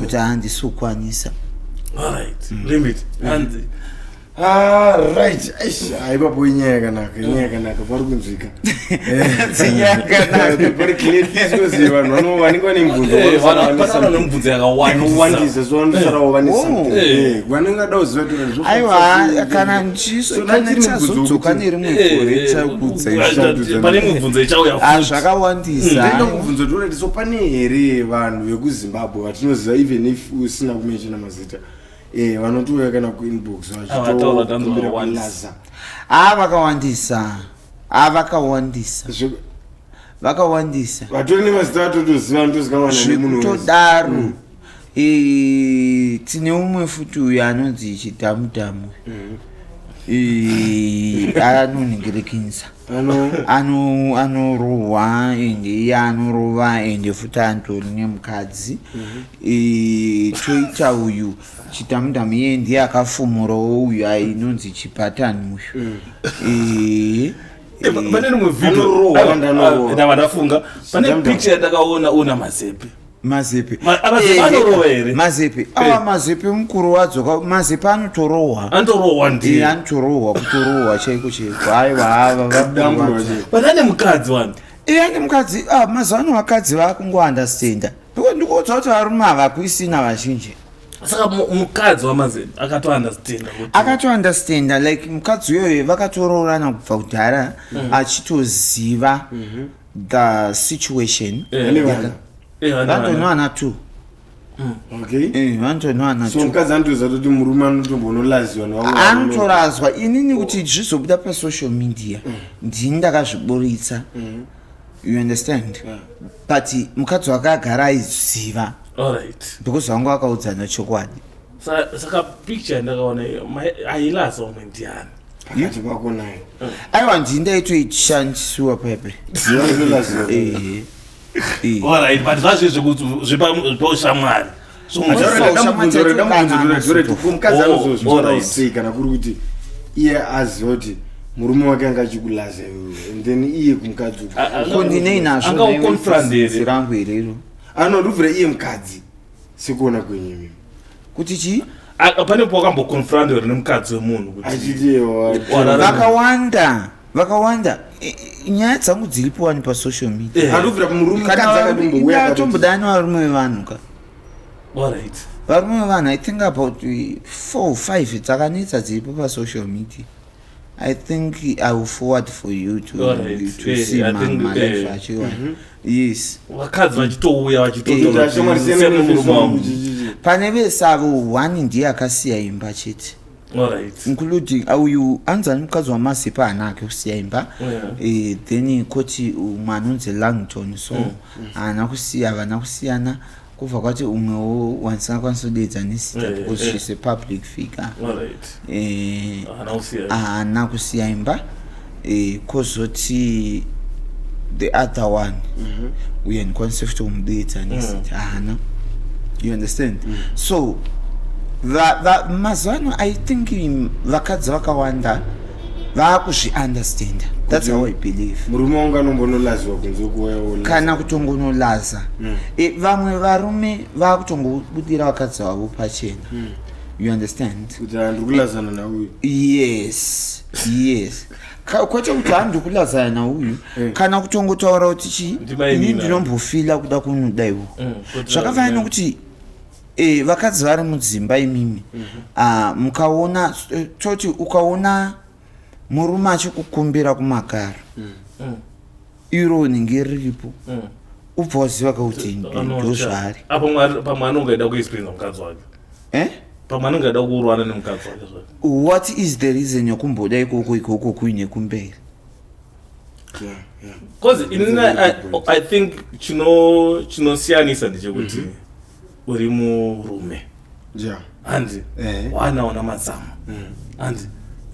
kuti handisi kukwanisa. Alright, limit hanzi. Ah, right. Eish, ipapo inyaya yakanaka, inyaya yakanaka, pari kunzwika. Dzinyaya yakanaka. Pari clear, because vanhu vanenge vane mibvunzo, vanosara vane Pane vanhu something. nemibvunzo yakawandisa. Yakawandisa, so vanosarawo vane Oh. something. Vanenge vada kuziva kuti zvofambisa Aiwa, sei. kana So, kana ndachiri mubvunzo chazodzoka wekuti- nerimwe gore chakudza. Pane mibvunzo ichauya Ah, futi. zvakawandisa. Ndaida kubvunza kuti already, so pane here vanhu vekuZimbabwe vatinoziva, even if usina kumentiona mazita, vanotouya kana kuinbox Ah, vataura tanzi vachitokumbira vakawandisa. kulaza? A, vakawandisa, a, vakawandisa. Vakawandisa. Vatori nemazita atotoziva, anotozikanwa nemunhu wese. Zvekutodaro. Tine umwe futi uyo anonzi Chidhamudhamu. Anonhingirekinisa. Ano Anorohwa, ende iye anorova, ende futi antori nemukadzi. Toita uyu Chidhamudhamu, iye ndiye akafumurawo uyu ainonzi Chipatani uyu. Pane rimwe Anorohwa, video anorohwa. Ndava ndafunga pane Chidhamudhamu. picture yandakaona una Mazepe. Mazepe. Mazepe anorohwa here? Mazepe awa, Mazepe mukuru wadzoka. Mazepe anotorohwa. Anotorohwa ndiye? Anotorohwa, kutorohwa chaiko chaiko. Aiwa, ava Damburwa vakuru. chaiko. But ane mukadzi wani. Iye ane mukadzi. Ah, mazuva ano vakadzi vakungounderstanda, because ndikuudza kuti varume havakuisina vazhinji. Saka mukadzi waMazepe akatounderstanda kuti Akatounderstanda, like mukadzi uyoyo vakatoroorana kubva kudhara, achitoziva the situation. Ane vana? Vane vana. Vantonwana two. Okay. Vantonwana So two. mukadzi anotoziva kuti murume anotombonolaziwa nevamwe varume. Anotorazwa. Inini kuti zvizobuda pasocial media, ndini ndakazviburitsa, you understand? Yeah. But mukadzi wake agara aiziva, Alright. because vanga vakaudzana chokwadi. Saka picture yandakaona iyo, ailasa umwe ndiani? Pakati pako naye. Aiwa, ndini ndaitoishandisiwa pepe. Anotolaziwa. Eh. Alright, but zvazvezvi kuti zvepaushamwari. Mukadzi Oh, anozozvitaura alright. sei kana kuri kuti iye aziva kuti murume wake anga achikulaza iwewe, and then iye kumukadzi uku? Ko ndinei nazvo? Angauconfront here? Rangu herero. Anondobvira iye mukadzi, sekuona kwenyu imimi? Kuti chii? Pane pawakamboconfront here nemukadzi wemunhu kuti Achiti Warara- Vakawanda, vakawanda. Nyaya dzangu dziripo wani pasocial media. Andobvira murume, mukadzi akatombouya akatoti- Atombodani varume vevanhu ka. Alright. Varume vevanhu, I think about four, five dzakanetsa dziripo pasocial media. I think I will forward for you to, to see I think, malife acho iwayo. Yes. Vakadzi vachitouya Kuti ashamwari siyana vachitomurume nemurume wangu. wangu, chichichi. Pane vese avo, one ndiye akasiya imba chete. Alright. Including uyu anzani mukadzi waMazepe, haana ake kusiya imba. Then koti umwe anonzi Langton, so haana kusiya, havana kusiyana. Kubva kwati umwewo wandisingakwanisi kudeedza nezita because she's a public figure. Alright. Haana kusiya. Haana kusiya imba. Kozoti the other one uye ndikwanise futi kumudeedza nezita, haana, you understand? So mazuva ano I think vakadzi vakawanda vaakuzviunderstanda. That's how I believe. Murume wangu anombonolaziwa kunze kuuya. Kana kutongonolaza. Vamwe varume vaakutongobudira vakadzi vavo pachena, you understand? Kuti handiri kulazana nauyu. Yes, kwete kuti handi kulazana nauyu, kana kutongotaura kuti chi Ndimai ini nina. ndinombofila kuda kunodaiwo. Zvakafanana nokuti vakadzi vari mudzimba imimi, ah, mukaona, toti ukaona murume achikukumbira kumagaro, iro rinenge riripo, ubva waziva kakuti ndo zvaari. Pamwe anonge aida kuexplaina mukadzi wake. Eh? Pamwe anonge aida kurwana nemukadzi wake zvake. What is the reason yokumboda ikoko ikoko kuine kumberi? Because inini I think chinosiyanisa ndechekuti uri murume, handi? Wanaona matsama, handi?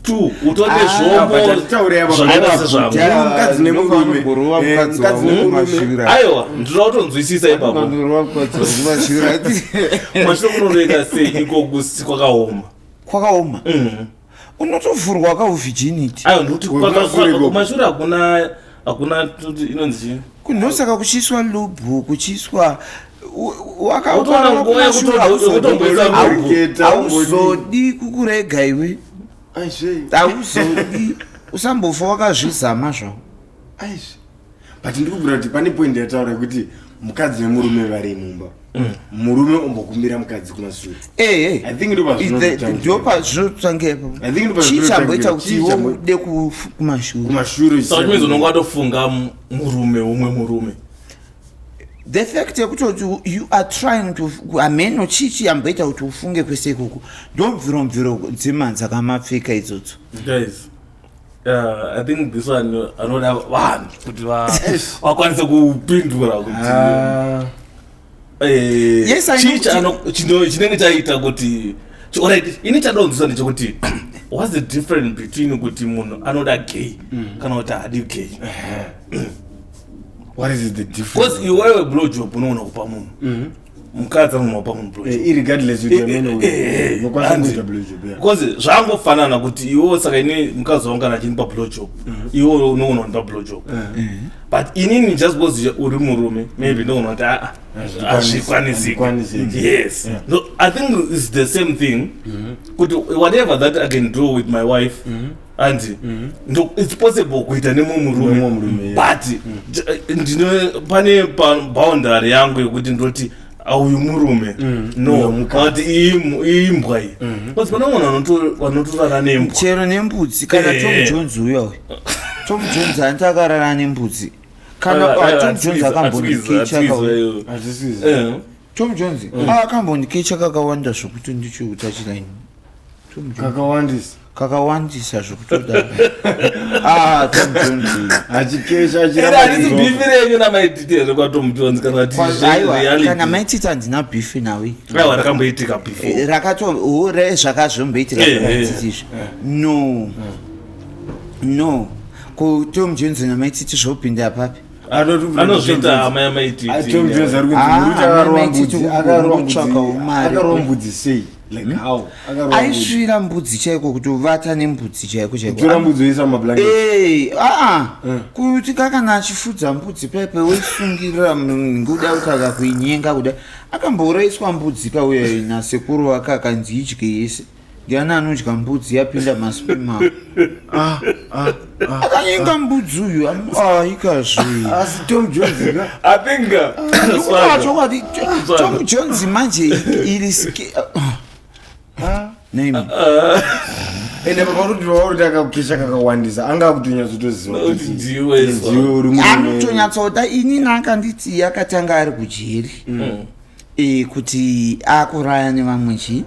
Two, utore Ah, zvombo but hatitauri apa. zvakaita sezvangu. Mukadzi nemurume. Ndinofanirwa mukadzi mukadzi wangu nemurume. kumashura. Aiwa, ndinoda kutonzwisisa ipapo. Ndinofanirwa mukadzi wangu kumashura. Mashure kunoreka sei ikoku kwakaoma? Kwakaoma, unotovhurwa kauvirginity. Aiwa, ndikuti Kumashure ikoko. kumashure hakuna toti inonzi chii? Ndosaka kuchiiswa lube, kuchiiswa Utoona nguva yekutomboisa lube. Keta, hauzodi kukurega iwe. Aizve. Hauzodi, usambofa wakazvizama zvavo. Aizve, but ndikubvira kuti pane point yataura yekuti mukadzi nemurume vari mumba, murume ombokumbira mukadzi kumashure. Ehe. I think ndopazvinototangira. Ndopazvinotangira. I think ndopazvinotangira. Chii chamboita kuti Chii iwe ude kumashure? Kumashure. Saka chimwe unonge watofunga murume, umwe murume. The fact yekutoti you are trying to, hameno chii chiyamboita kuti ufunge kwese ikoko, ndomviro mviro dzima dzakamapfeka idzodzo. Guys, I think this one anoda vanhu kuti vakwanise kupindura kuti Ah, Yes, I know chii chinenge chaita kuti alright, ini chadonzwisa ndechekuti what's the difference between kuti munhu anoda gay kana kuti haadi gay? What is the difference? Because iwewe blowjob unoona kupa munhu. Mukadzi anonopa munhu blowjob. Irregardless kuti amene unokwanisa Hanzi. kuita blowjob, yeah. Because zvangofanana kuti iwewo, saka ini mukadzi wangu kana achinipa blowjob, iwe unoona kundipa blowjob, but inini just because uri murume, maybe ndoona kuti aa, hazvikwanisiki. Hazvikwanisiki. Yes. No, I think it's the same thing kuti whatever that I can do with my wife and ndo it's possible kuita nemumwe Nemumwe murume, murume, yeah. but ndine pane boundary yangu yekuti ndoti, "Ah, uyu murume, no." Uyu mukadzi. But imbwa iyi, because pane vamwe vanotorara nembwa. Chero nembudzi kana. Tom Jones uya uyu, Tom Jones hanti akarara nembudzi kana? Ah, Tom Jones akambondikecha. Hazvisizi. Tom Jones akambondikecha kakawanda zvokuti ndichiutachilaini Tom Jones. Kakawandisa. Kakawandisa zvokutodaro. Ah, Tom Jones. Achikesha. Handisi beef renyu naMaiTiti here kwaTom Jones kana kuti? Aiwa, kana MaiTiti handina beef nawe. Aiwa, rakamboitika before. Rakato zvakazomboitika. MaiTiti izvi, no, ko Tom Jones naMaiTiti zvopinda papi? Anozviita hama yaMaiTiti. Tom Jones ari kunzi Ah, muruti akarova MaiTiti mbudzi, akarova kungotsvakawo mbudzi. mari. Akarova mbudzi sei? Like how akarova mbudzi? Aisvira mbudzi chaiko, kutovata nembudzi chaiko chaiko. Kutora mbudzi oisa mumablanket? Ee, aa, kuti kakana achifudza mbudzi pepe woisungirira nguda kuti akakuinyenga kuda. Akambouraiswa mbudzi kauya nasekuru vake, akanzi idye yese. Ndiani anodya mbudzi yapinda masperm ako? Akanyenga mbudzi uyu. Aikazve. Asi Tom Jones ka? I think Swagger. Chokwadi, Tom Jones manje iri name. Ende paparuti vauri akakesha kakawandisa, anga kutonyatsotoziva Kuti ndiwe. Ndiwe uri murume. Anotonyatsoda. Inini akanditi akatanga ari kujeri, kuti akuraya nevamwe chi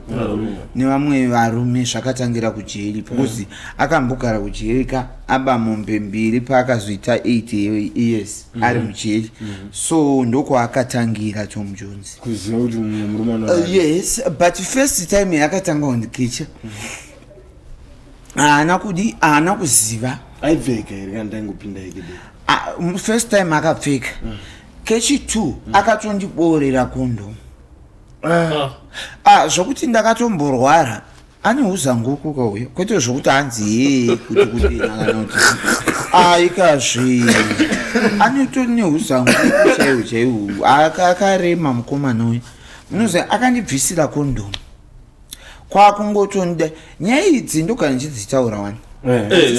nevamwe varume zvakatangira kujeri, because akambogara kujeri ka, aba mombe mbiri paakazoita 8 years ari mujeri. So ndokwaakatangira Tom Jones. Kuziva kuti mumwe murume anorara. Yes, but first time yakatanga kundikecha haana kudi, haana kuziva. Aipfeka here kana taingopinda ikede? Ah, first time akapfeka, kechi2 akatondiborera kondomu. Ah. Ah, zvokuti ndakatomborwara. Ane uzanguku kauya, kwete zvokuti hanzi yee kuti kudena kana kuti aikazve. Anotori neuzanguku chaiwo chaiwo. Akarema mukomana uyu. Munoziva akandibvisira kondomu kwakungotonda. Nyaya idzi ndogara ndichidzitaura wani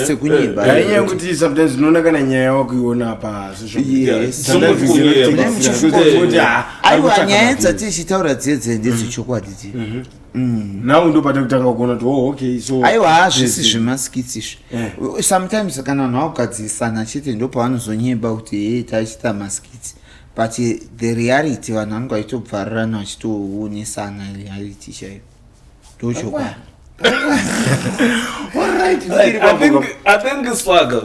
sekunyimba. Nyaya yekuti sometimes unoona kana nyaya wakuiona pasocial media. Yes. Sometimes you cannot take it serious. Kuti, ah, ari Aiwa, kutsvaka nyaya maviews. dzatichitaura dzedze ndedzechokwadi dzi. Now ndopate kutanga kuona kuti, oh, okay, so Aiwa, hazvisi zvemaskits izvi. Eh. Sometimes kana vanhu vakugadzisana chete ndopavanozonyeba kuti he, tachiita maskits, but the reality vanhu vanenge vachitobvarirana, vachitoonesana reality chaiyo, ndochokwadi. Alright. Right, I think Swagger,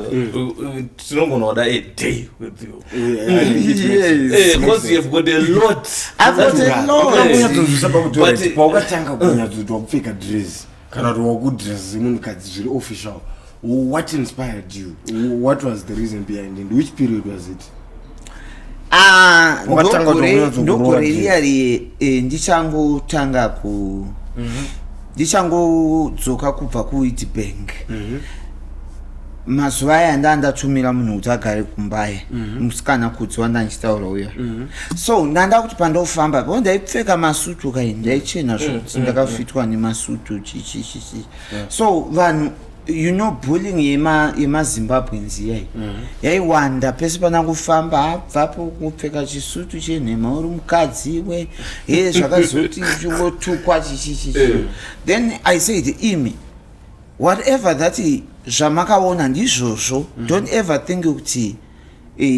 tinogona kuda a day with you. Yes. Because you've got a lot. I've got a lot. Kunyatsonzwisa pakuti But- paukatanga kunyatsoti wakupfeka dress kana kuti wakudress semunhukadzi zviri official, what inspired you? What was the reason behind it? Which period was it? Ah, Wakatanga kuti unonyatsokurova ndogore dress. riya ndichangotanga ku ndichangodzoka kubva kuWitbank. Mazuva aya ndandatumira munhu kuti agare kumbaye, musikana kudzi wandandichitaura uya. So ndanda kuti pandofamba po ndaipfeka masutu kai, ndaichena zvokuti ndakafitwa nemasutu chichichichi. So vanhu, bullying yemaZimbabweans iyai yaiwanda pese pana kufamba, abvapo kupfeka chisutu chenhema uri mukadzi we he, zvakazoti chingotukwa chichichichi. Then I said, imi, whatever that zvamakaona ndizvozvo. Don't ever think kuti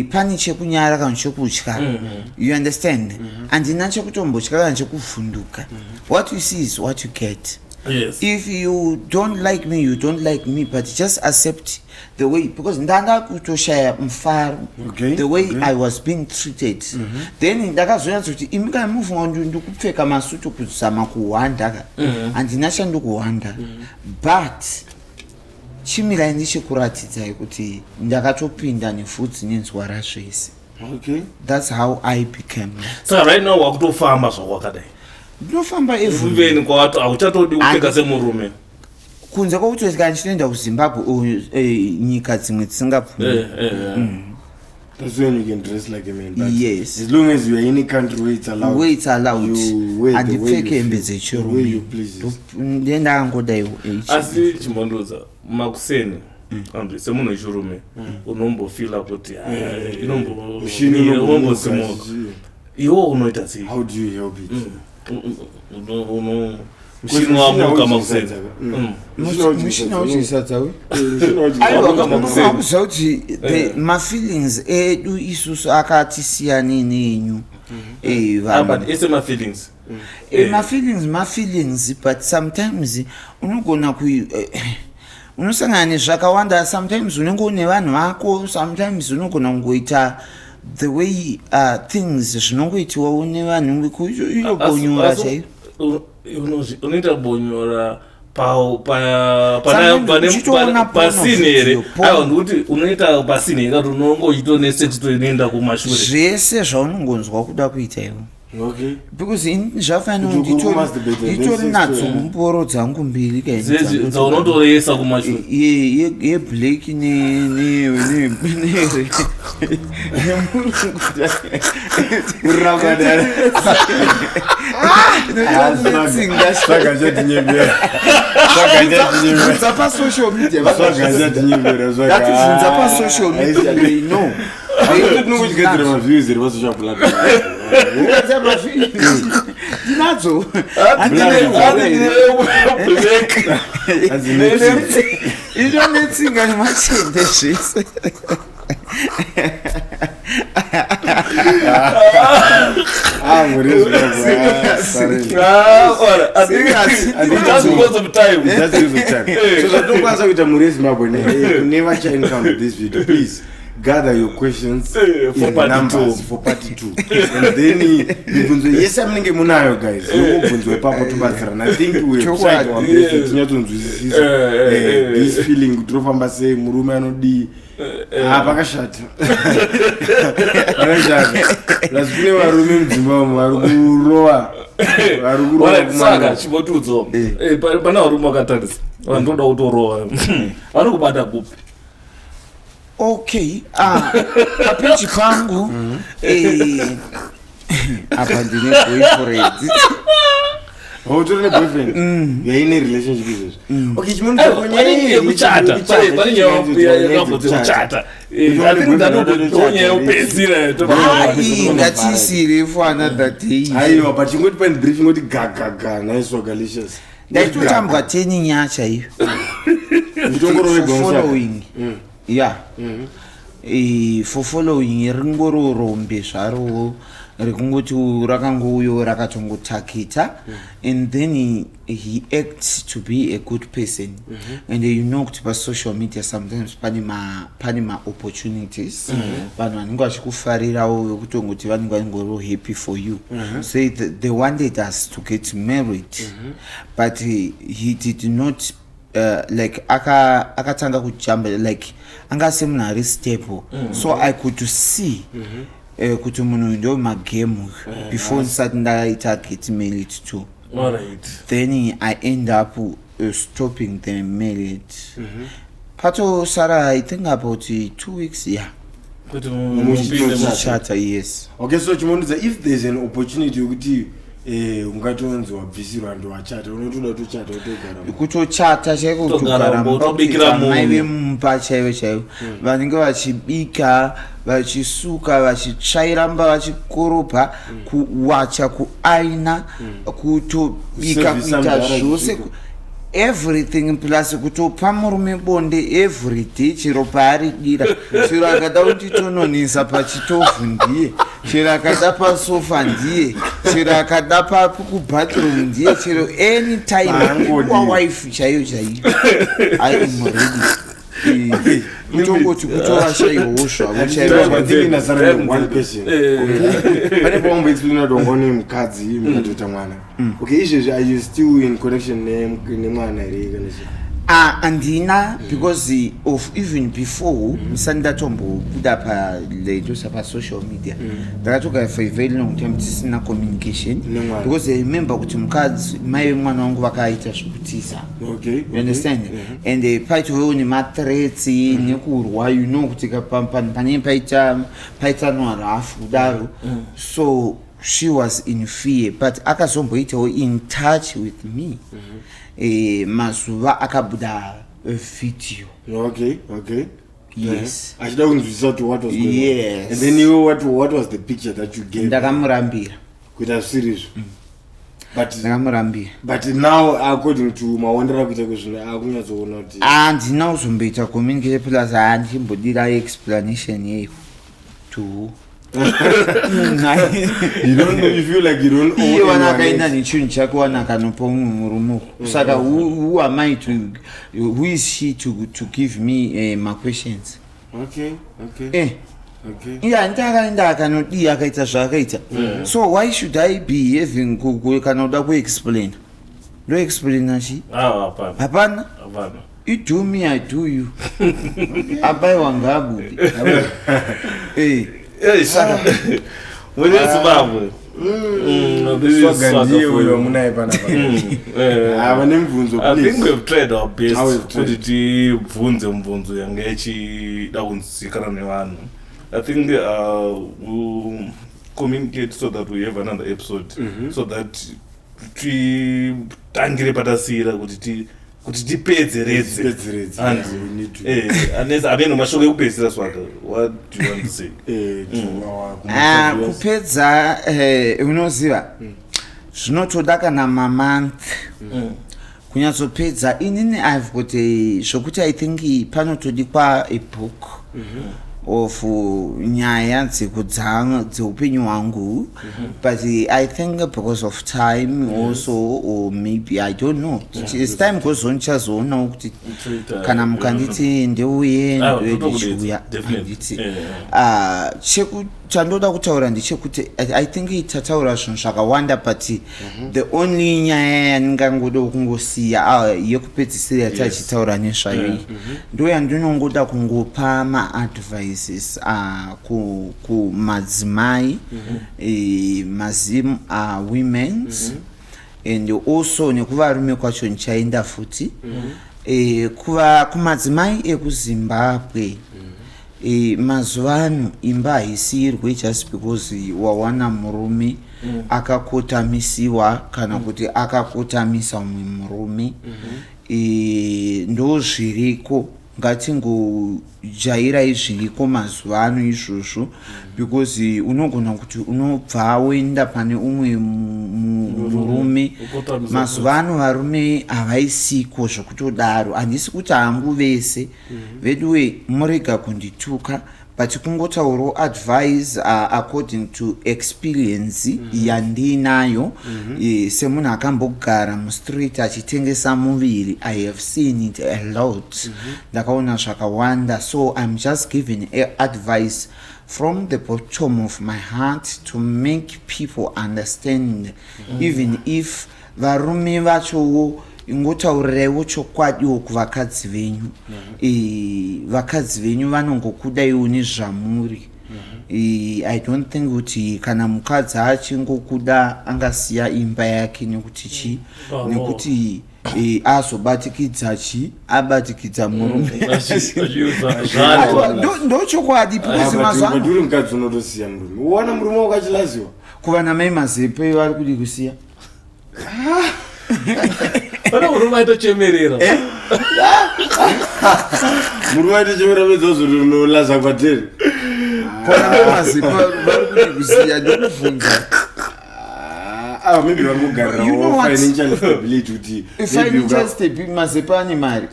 pane chekunyara kana chekutya. You understand? Handina chekutombotya kana chekuvhunduka. What you see is what you get. If you don't like me, you don't like me, but just accept the way, because ndanga kutoshaya mufaro the way I was being treated. Then ndakazonyatsa kuti imi kana mufunga kuti ndikupfeka masutu kuzama kuhwanda ka, handina chandikuhwanda, but chimirai ndichikuratidzai kuti ndakatopinda nevhudzi nenzwara zvese. Okay. That's how I became. Saka right now wakutofamba zvako wakadai. Ndinofamba every Even kwato hauchatodi kupfeka semurume. Kunze kwekuti kana ndichinoenda kuZimbabwe, nyika dzimwe dzisingabvumi. That's when you can dress like a man. But Yes. as long as you are in a country where it's allowed, Where it's allowed, you wear the way handipfeke you hembe feel, the way you dzechirume. pleases. Ndiye ndakangodaiwo. Asi chimbondiudza, makuseni ambi semunhu wechirume unombofila kuti Mushini unombomuka, unombosimuka, iwo unoita sei? How do you help it? Mushini Mushini wamuka haudyisa makuseni. dzaka. Mushina uchisadza we. Mushini haudyisa. Aiwa, Wamuka makuseni. unokuziva kuti mafeelings edu isusu akati siyanei nenyu. Ah, Vanhu. but ese mafeelings. Mafeelings, mafeelings, but sometimes unogona ku unosangana nezvakawanda. Sometimes unenge une vanhu vako, sometimes unogona kungoita the way things zvinongoitiwawo nevanhu, inobonyora chaiyo. Unoita bonyora Sometimes uchitoona porno pasini here? video, porno. Aiwa, ndikuti unoita pasini here, kuti unongoito nesex toy inoenda kumashure? Zvese zvaunongonzwa kuda kuita iwe. Okay. Because ini zvafanira Kuti kuti umasturbate and then nditori sex nadzo toy. mumboro dzangu mbiri. Dzaunotoresa kumashure. Yeblack nemurungu. Kuramba dare. Netsinga. Saka chatinyembera. Saka chatinyembera. Bvunza pasocial media. Saka chatinyembera. Saka. Ngatibvunza pasocial media, they know. Tinongogadzira maviews eri pasocial platform. Ungaita ndinadzo. Hanzi netsinga. Ito netsinga nemachende zvese. Ah, muri Zimbabwe. Ah, sorry. Just because of time. That's because of time. So zvatinokwanisa kuita muri yeZimbabwe kune vachaencounter this video, please gather your questions For in part numbers two. for part two, and then mibvunzo yese yamunenge munayo, guys, yongobvunzwa ipapo, tobatsirana. I think we have tried our best kuti tinyatsonzwisisa this feeling, kuti tinofamba sei, murume anodii. Ah, pakashata, pakashata. Plus kune varume mudzimba umu vari kurova, vari kurova. Alright, saka Kumana. chimbotiudzawo. Pane varume vakatarisa vandoda kutorova, vanokubata kupi? Okay, ah, papeji pangu apa ndine boyfriend. Utori neboyfriend? You are in a relationship izvezvi? Okay. Pane yekuchata, pane nyaya yekuchata. I think that nyaya yekupedzisira. Ai, ngatiisire for another day. Aiwa, but chingoti pane brief, ingoti gagaga naiswagalicious. Ndaitotambwa teni nyaya chaiyo. For following, ya. For following ringori rombe zvaro rekungoti rakangouyo rakatongotakita, and then he acts to be a good person, and you know kuti pasocial media sometimes pane maopportunities, vanhu vanenge vachikufarirawo, vekutongoti vanenge vangori happy for you. So they wanted us to get married, but he did not like akatanga kujamba, like anga semunhu ari stable, so I could see kuti munhu uyu ndo magame before ndisati ndaita get married to. Then I end up stopping the marriage. Patosara, I think, about 2 weeks, yeah. Kuti mupinde. Muchata, yes. Okay, so chimondudza, if there's an opportunity yokuti ungatonzi wabvisirwa, ndowachata, unotoda kutochata utogara? Kutochata chaiko. Kutogara Kutogara mumba, mumba, utobikira kuita mai munhu. vemumba chaivo chaivo, vanenge vachibika, vachisuka, vachitsvaira mumba, vachikorobha, kuwacha, kuaina, kutobika, Kuservisa kuita mudhara zvose, usiku. Everything, plus kutopa murume bonde everyday, chero paaridira, chero akada kutitononesa pachitovu ndiye, chero akada pasofa ndiye, chero akada kubathroom ndiye, chero anytime. Paangodi. Wawife chaiyo chaiyo, I am ready. Kutongoti kutovashaiwo zvavo chaivo. I think ndasara ne one question. Pane paumboexplaina kuti wanga une mukadzi, mukatoita mwana. Okay, izvezvi are you still in connection nemwana here kana chii? Ah, handina, because of even before musati ndatombobuda paletosa pasocial media, ndakatogara for a very long time tisina communication, Nemwana. because I remember kuti mukadzi, mai vemwana wangu, vakaita zvekutiza. You understand? And paitovewo nemathreats nekurwa, kuti panenge paitanwa rafu kudaro. So she was in fear, but akazomboitawo in touch with me mazuva akabuda video. Yes. Achida kunzwisisa kuti what was going on. Yes. And then iwe, what was the picture that you gave? Ndakamurambira. Kuita zvisiri izvo, but Ndakamurambira. But now, according to maondero akuita kwezvino, akunyatsoona kuti Handina kuzomboita communicate, plus handichimbodira explanation yeiko to who? You don't know, you feel like you don't owe Iye wana anyone akaenda else. nechinhu chake, wana akanopa umwe murume uku. Saka who am I to, who is she to give me maquestions? Iye handiti akaenda akanodii, akaita zvaakaita, so why should I be having kana kuda kuexplaina, ndoexplaina chi? Ah, hapana. Hapana. Hapana. You do me, I do you. Abaiwa ngaabude. Eh, Saka Mwene Zimbabwe. This is Swaga Swaga ndiye for uyo you. wamunaye panapa. Eh, Ah, vane mibvunzo, I think please. we've tried our best Ah, we've tried. kuti tibvunze mubvunzo yanga ichida kunzwikana nevanhu. I think we'll communicate so that we have another episode, so that titangire patasiyira, kuti tipedzeredze. Tipedzeredze, And yeah, we need to. Anesa ameno mashoko ekupedzisira, Swaga, what do you want to say? To our Ah, viewers. kupedza, unoziva zvinotoda kana mamonth kunyatsopedza. Inini I've got a zvokuti I think panotodikwa a book of nyaya dzeupenyu hwangu, but I think because of time also, or maybe, I don't know, as time goes on chazoonawo kuti kana mukanditi ndiuye, Ah, ndiuye. totokudedza, Ndichiuya. Definitely. Handiti? Yeah. Ah, chandoda kutaura ndechekuti I think tataura zvinhu zvakawanda, but the only nyaya yandingangoda kungosiya, yekupedzisira yatachitaura nezvayo iyi, ndo yandinongoda kungopa maadvices kumadzimai, mazim womens, and also nekuvarume kwacho ndichaenda futi. Kuva kumadzimai ekuZimbabwe, mazuva ano imba haisiyirwe just because wawana murume akakotamisiwa kana kuti akakotamisa mumwe murume. Ndo zviriko, ngatingojairai zviriko mazuva ano izvozvo, because unogona kuti unobva woenda pane umwe murume. Ukotamisa. Mazuva ano varume havaisiko zvokutodaro. Handisi kuti hangu vese veduwe, murega kundituka, but kungotaurawo advice according to experience yandinayo semunhu akambogara mustreet achitengesa muviri. I have seen it a lot, ndakaona zvakawanda, so I'm just giving a advice from the bottom of my heart to make people understand, even if varume vachowo, ingotaurireiwo chokwadiwo kuvakadzi venyu. Vakadzi venyu vanongokudaiwo nezvamuri. I don't think kuti kana mukadzi achingokuda angasiya imba yake nekuti chi? Oh, Nekuti azobatikidza chi, abatikidza murume. Achiuza. Aiwa, ndochokwadi because mazuva ano Uri mukadzi unotosiya murume, uwana murume wakachilaziwa. Kuva namai Mazepe vari kudi kusiya. Pane murume aitochemerera. Murume aitochemera pedza zvotonolaza kwateri. Kuva namai Mazepe vari kudi kusiya, ndokubvunza. Ah, maybe vari You know kugarirawo what? financial stability, kuti maybe Financial stability, Mazepe ane mari.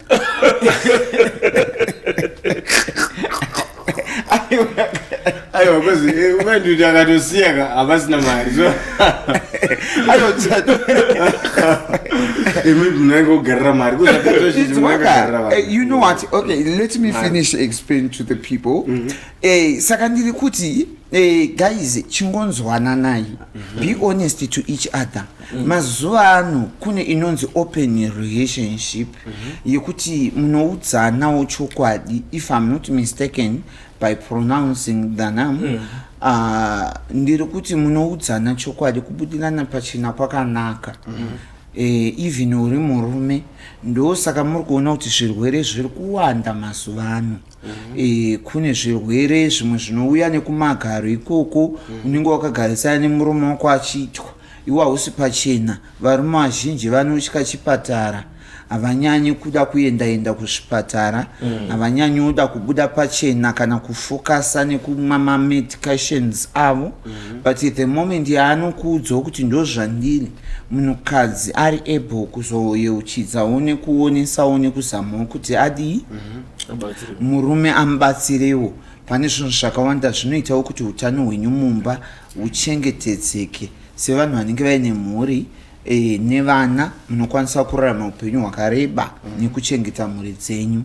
Aiwa, because umweni kuti akatosiya ka havasina mari, so Aiwa, Imi munenge kugarira mari kuzvakagarira. You know what? Okay, let me finish explain to the people. Saka ndiri kuti, guys, chingonzwananai, be honest to each other. Mazuva ano kune inonzi open relationship yekuti munoudzanawo chokwadi. If I'm not mistaken by pronouncing the name, ndiri kuti munoudzana chokwadi, kubudirana pachena kwakanaka. Even uri murume, ndosaka muri kuona kuti zvirwere zviri kuwanda mazuva ano. Kune zvirwere zvimwe zvinouya nekumagaro ikoko. Unenge wakagarisana nemurume wako achiitwa, iwe hausi pachena. Varume vazhinji vanotya chipatara, havanyanyi kuda kuendaenda kuzvipatara, havanyanyi kuda kubuda pachena kana kufokasa nekumwa mamedications avo. But the moment yaanokuudzawo kuti ndo zvandiri, munhukadzi ari able kuzoyeuchidzawo nekuonesawo nekuzamawo kuti adii, murume amubatsirewo pane zvinhu zvakawanda zvinoitawo kuti utano hwenyu mumba huchengetedzeke. Sevanhu vanenge vaine mhuri nevana, munokwanisa kurarama upenyu hwakareba nekuchengeta mhuri dzenyu.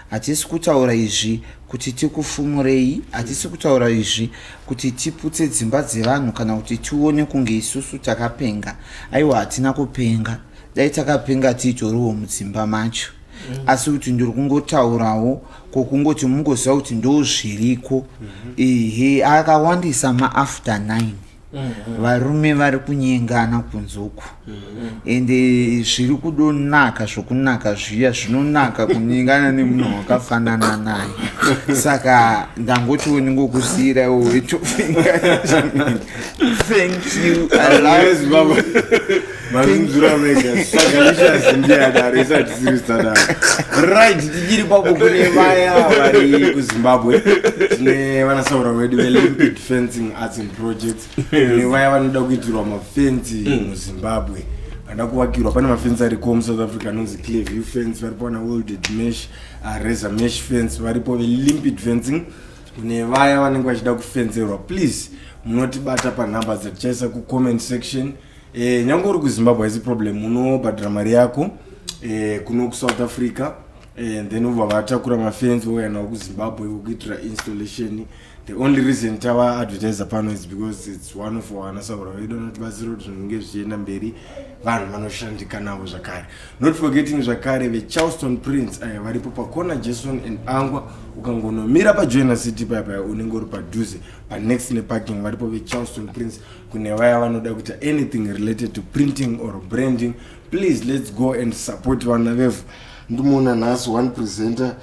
Hatisi kutaura izvi kuti tikufumurei, hatisi kutaura izvi kuti tiputse dzimba dzevanhu kana kuti tione kunge isusu takapenga. Aiwa, hatina kupenga. Dai takapenga, tiitoriwo mudzimba macho. Asi kuti ndiri kungotaurawo kwokungoti mungoziva kuti ndo zviriko. Ehe, akawandisa maafter 9, varume vari kunyengana kunze uku, ende zviri kudonaka zvokunaka zviya zvinonaka kunyengana nemunhu wakafanana naye. Saka ndangotiwo ndingokusiyiraiwo wetofinga. Thank you, I love you. Mazvinzura mega. Swagalicious ndiye adaro, isati siri sadaro. Right, tichiri papo, kune vaya vari kuZimbabwe, tine vanasaura vedu veLimpid Fencing Arts and Projects. Kune vaya vanoda kuitirwa mafenzi muZimbabwe, vanoda kuvakirwa, pane mafenzi ariko muSouth Africa anonzi Clearview Fence, varipo vana welded mesh, razor mesh fence, varipo veLimpid Fencing. Kune vaya vanenge vachida kufenzerwa, please munotibata panhamba dzatichaisa kucomment section. Nyange uri kuZimbabwe haisi problem, unobhadhara mari yako kuno kuSouth Africa, and then ubva vatakura mafenzi vouya nawo kuZimbabwe vokuitira installation. The only reason tava advertisa pano is because it's one of our anasaura vedu vanotibatsira kuti zvinenge zvichienda mberi, vanhu vanoshandika navo zvakare. Not forgetting zvakare veCharleston Prince, aya varipo pakona Jason and Angwa. Ukangonomira paJoina City paya paya, unenge uri padhuze panext neparking, varipo veCharleston Prince. Kune vaya vanoda kuita anything related to printing or branding, please let's go and support vana vevhu. Ndimuona nhasi one presenter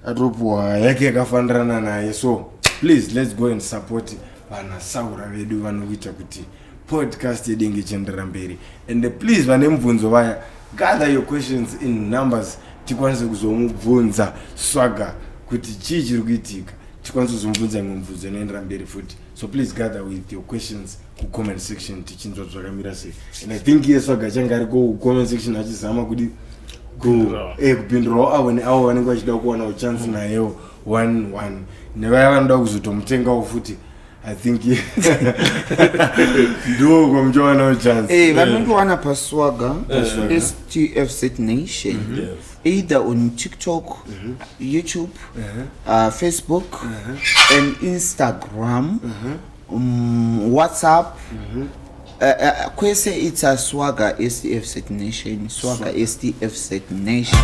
atopuwa yake yakafanirana naye, so please let's go and support vanasaura vedu vanokuita kuti podcast yedu inge ichienderera mberi. And please, vane mubvunzo vaya, gather your questions in numbers, tikwanise kuzomubvunza Swaga kuti chii chiri kuitika, tikwanise kuzomubvunza imwe mubvunzo inoendera mberi futi. So please gather with your questions kucomment section, tichinzwa zvakamira sei. And I think iye Swaga change ari kucomment section achizama kudi kupindurawo avo neavo vanenge vachida kuwanawo chance nayewo one one, nevaya vanoda kuzotomutengawo futi. I think ndo kwamuchawanawo chance. Vanondowana paSwaga STFZ Nation, either on TikTok, YouTube, Facebook and Instagram, WhatsApp, kwese it's a Swaga STFZ Nation, Swaga STFZ Nation.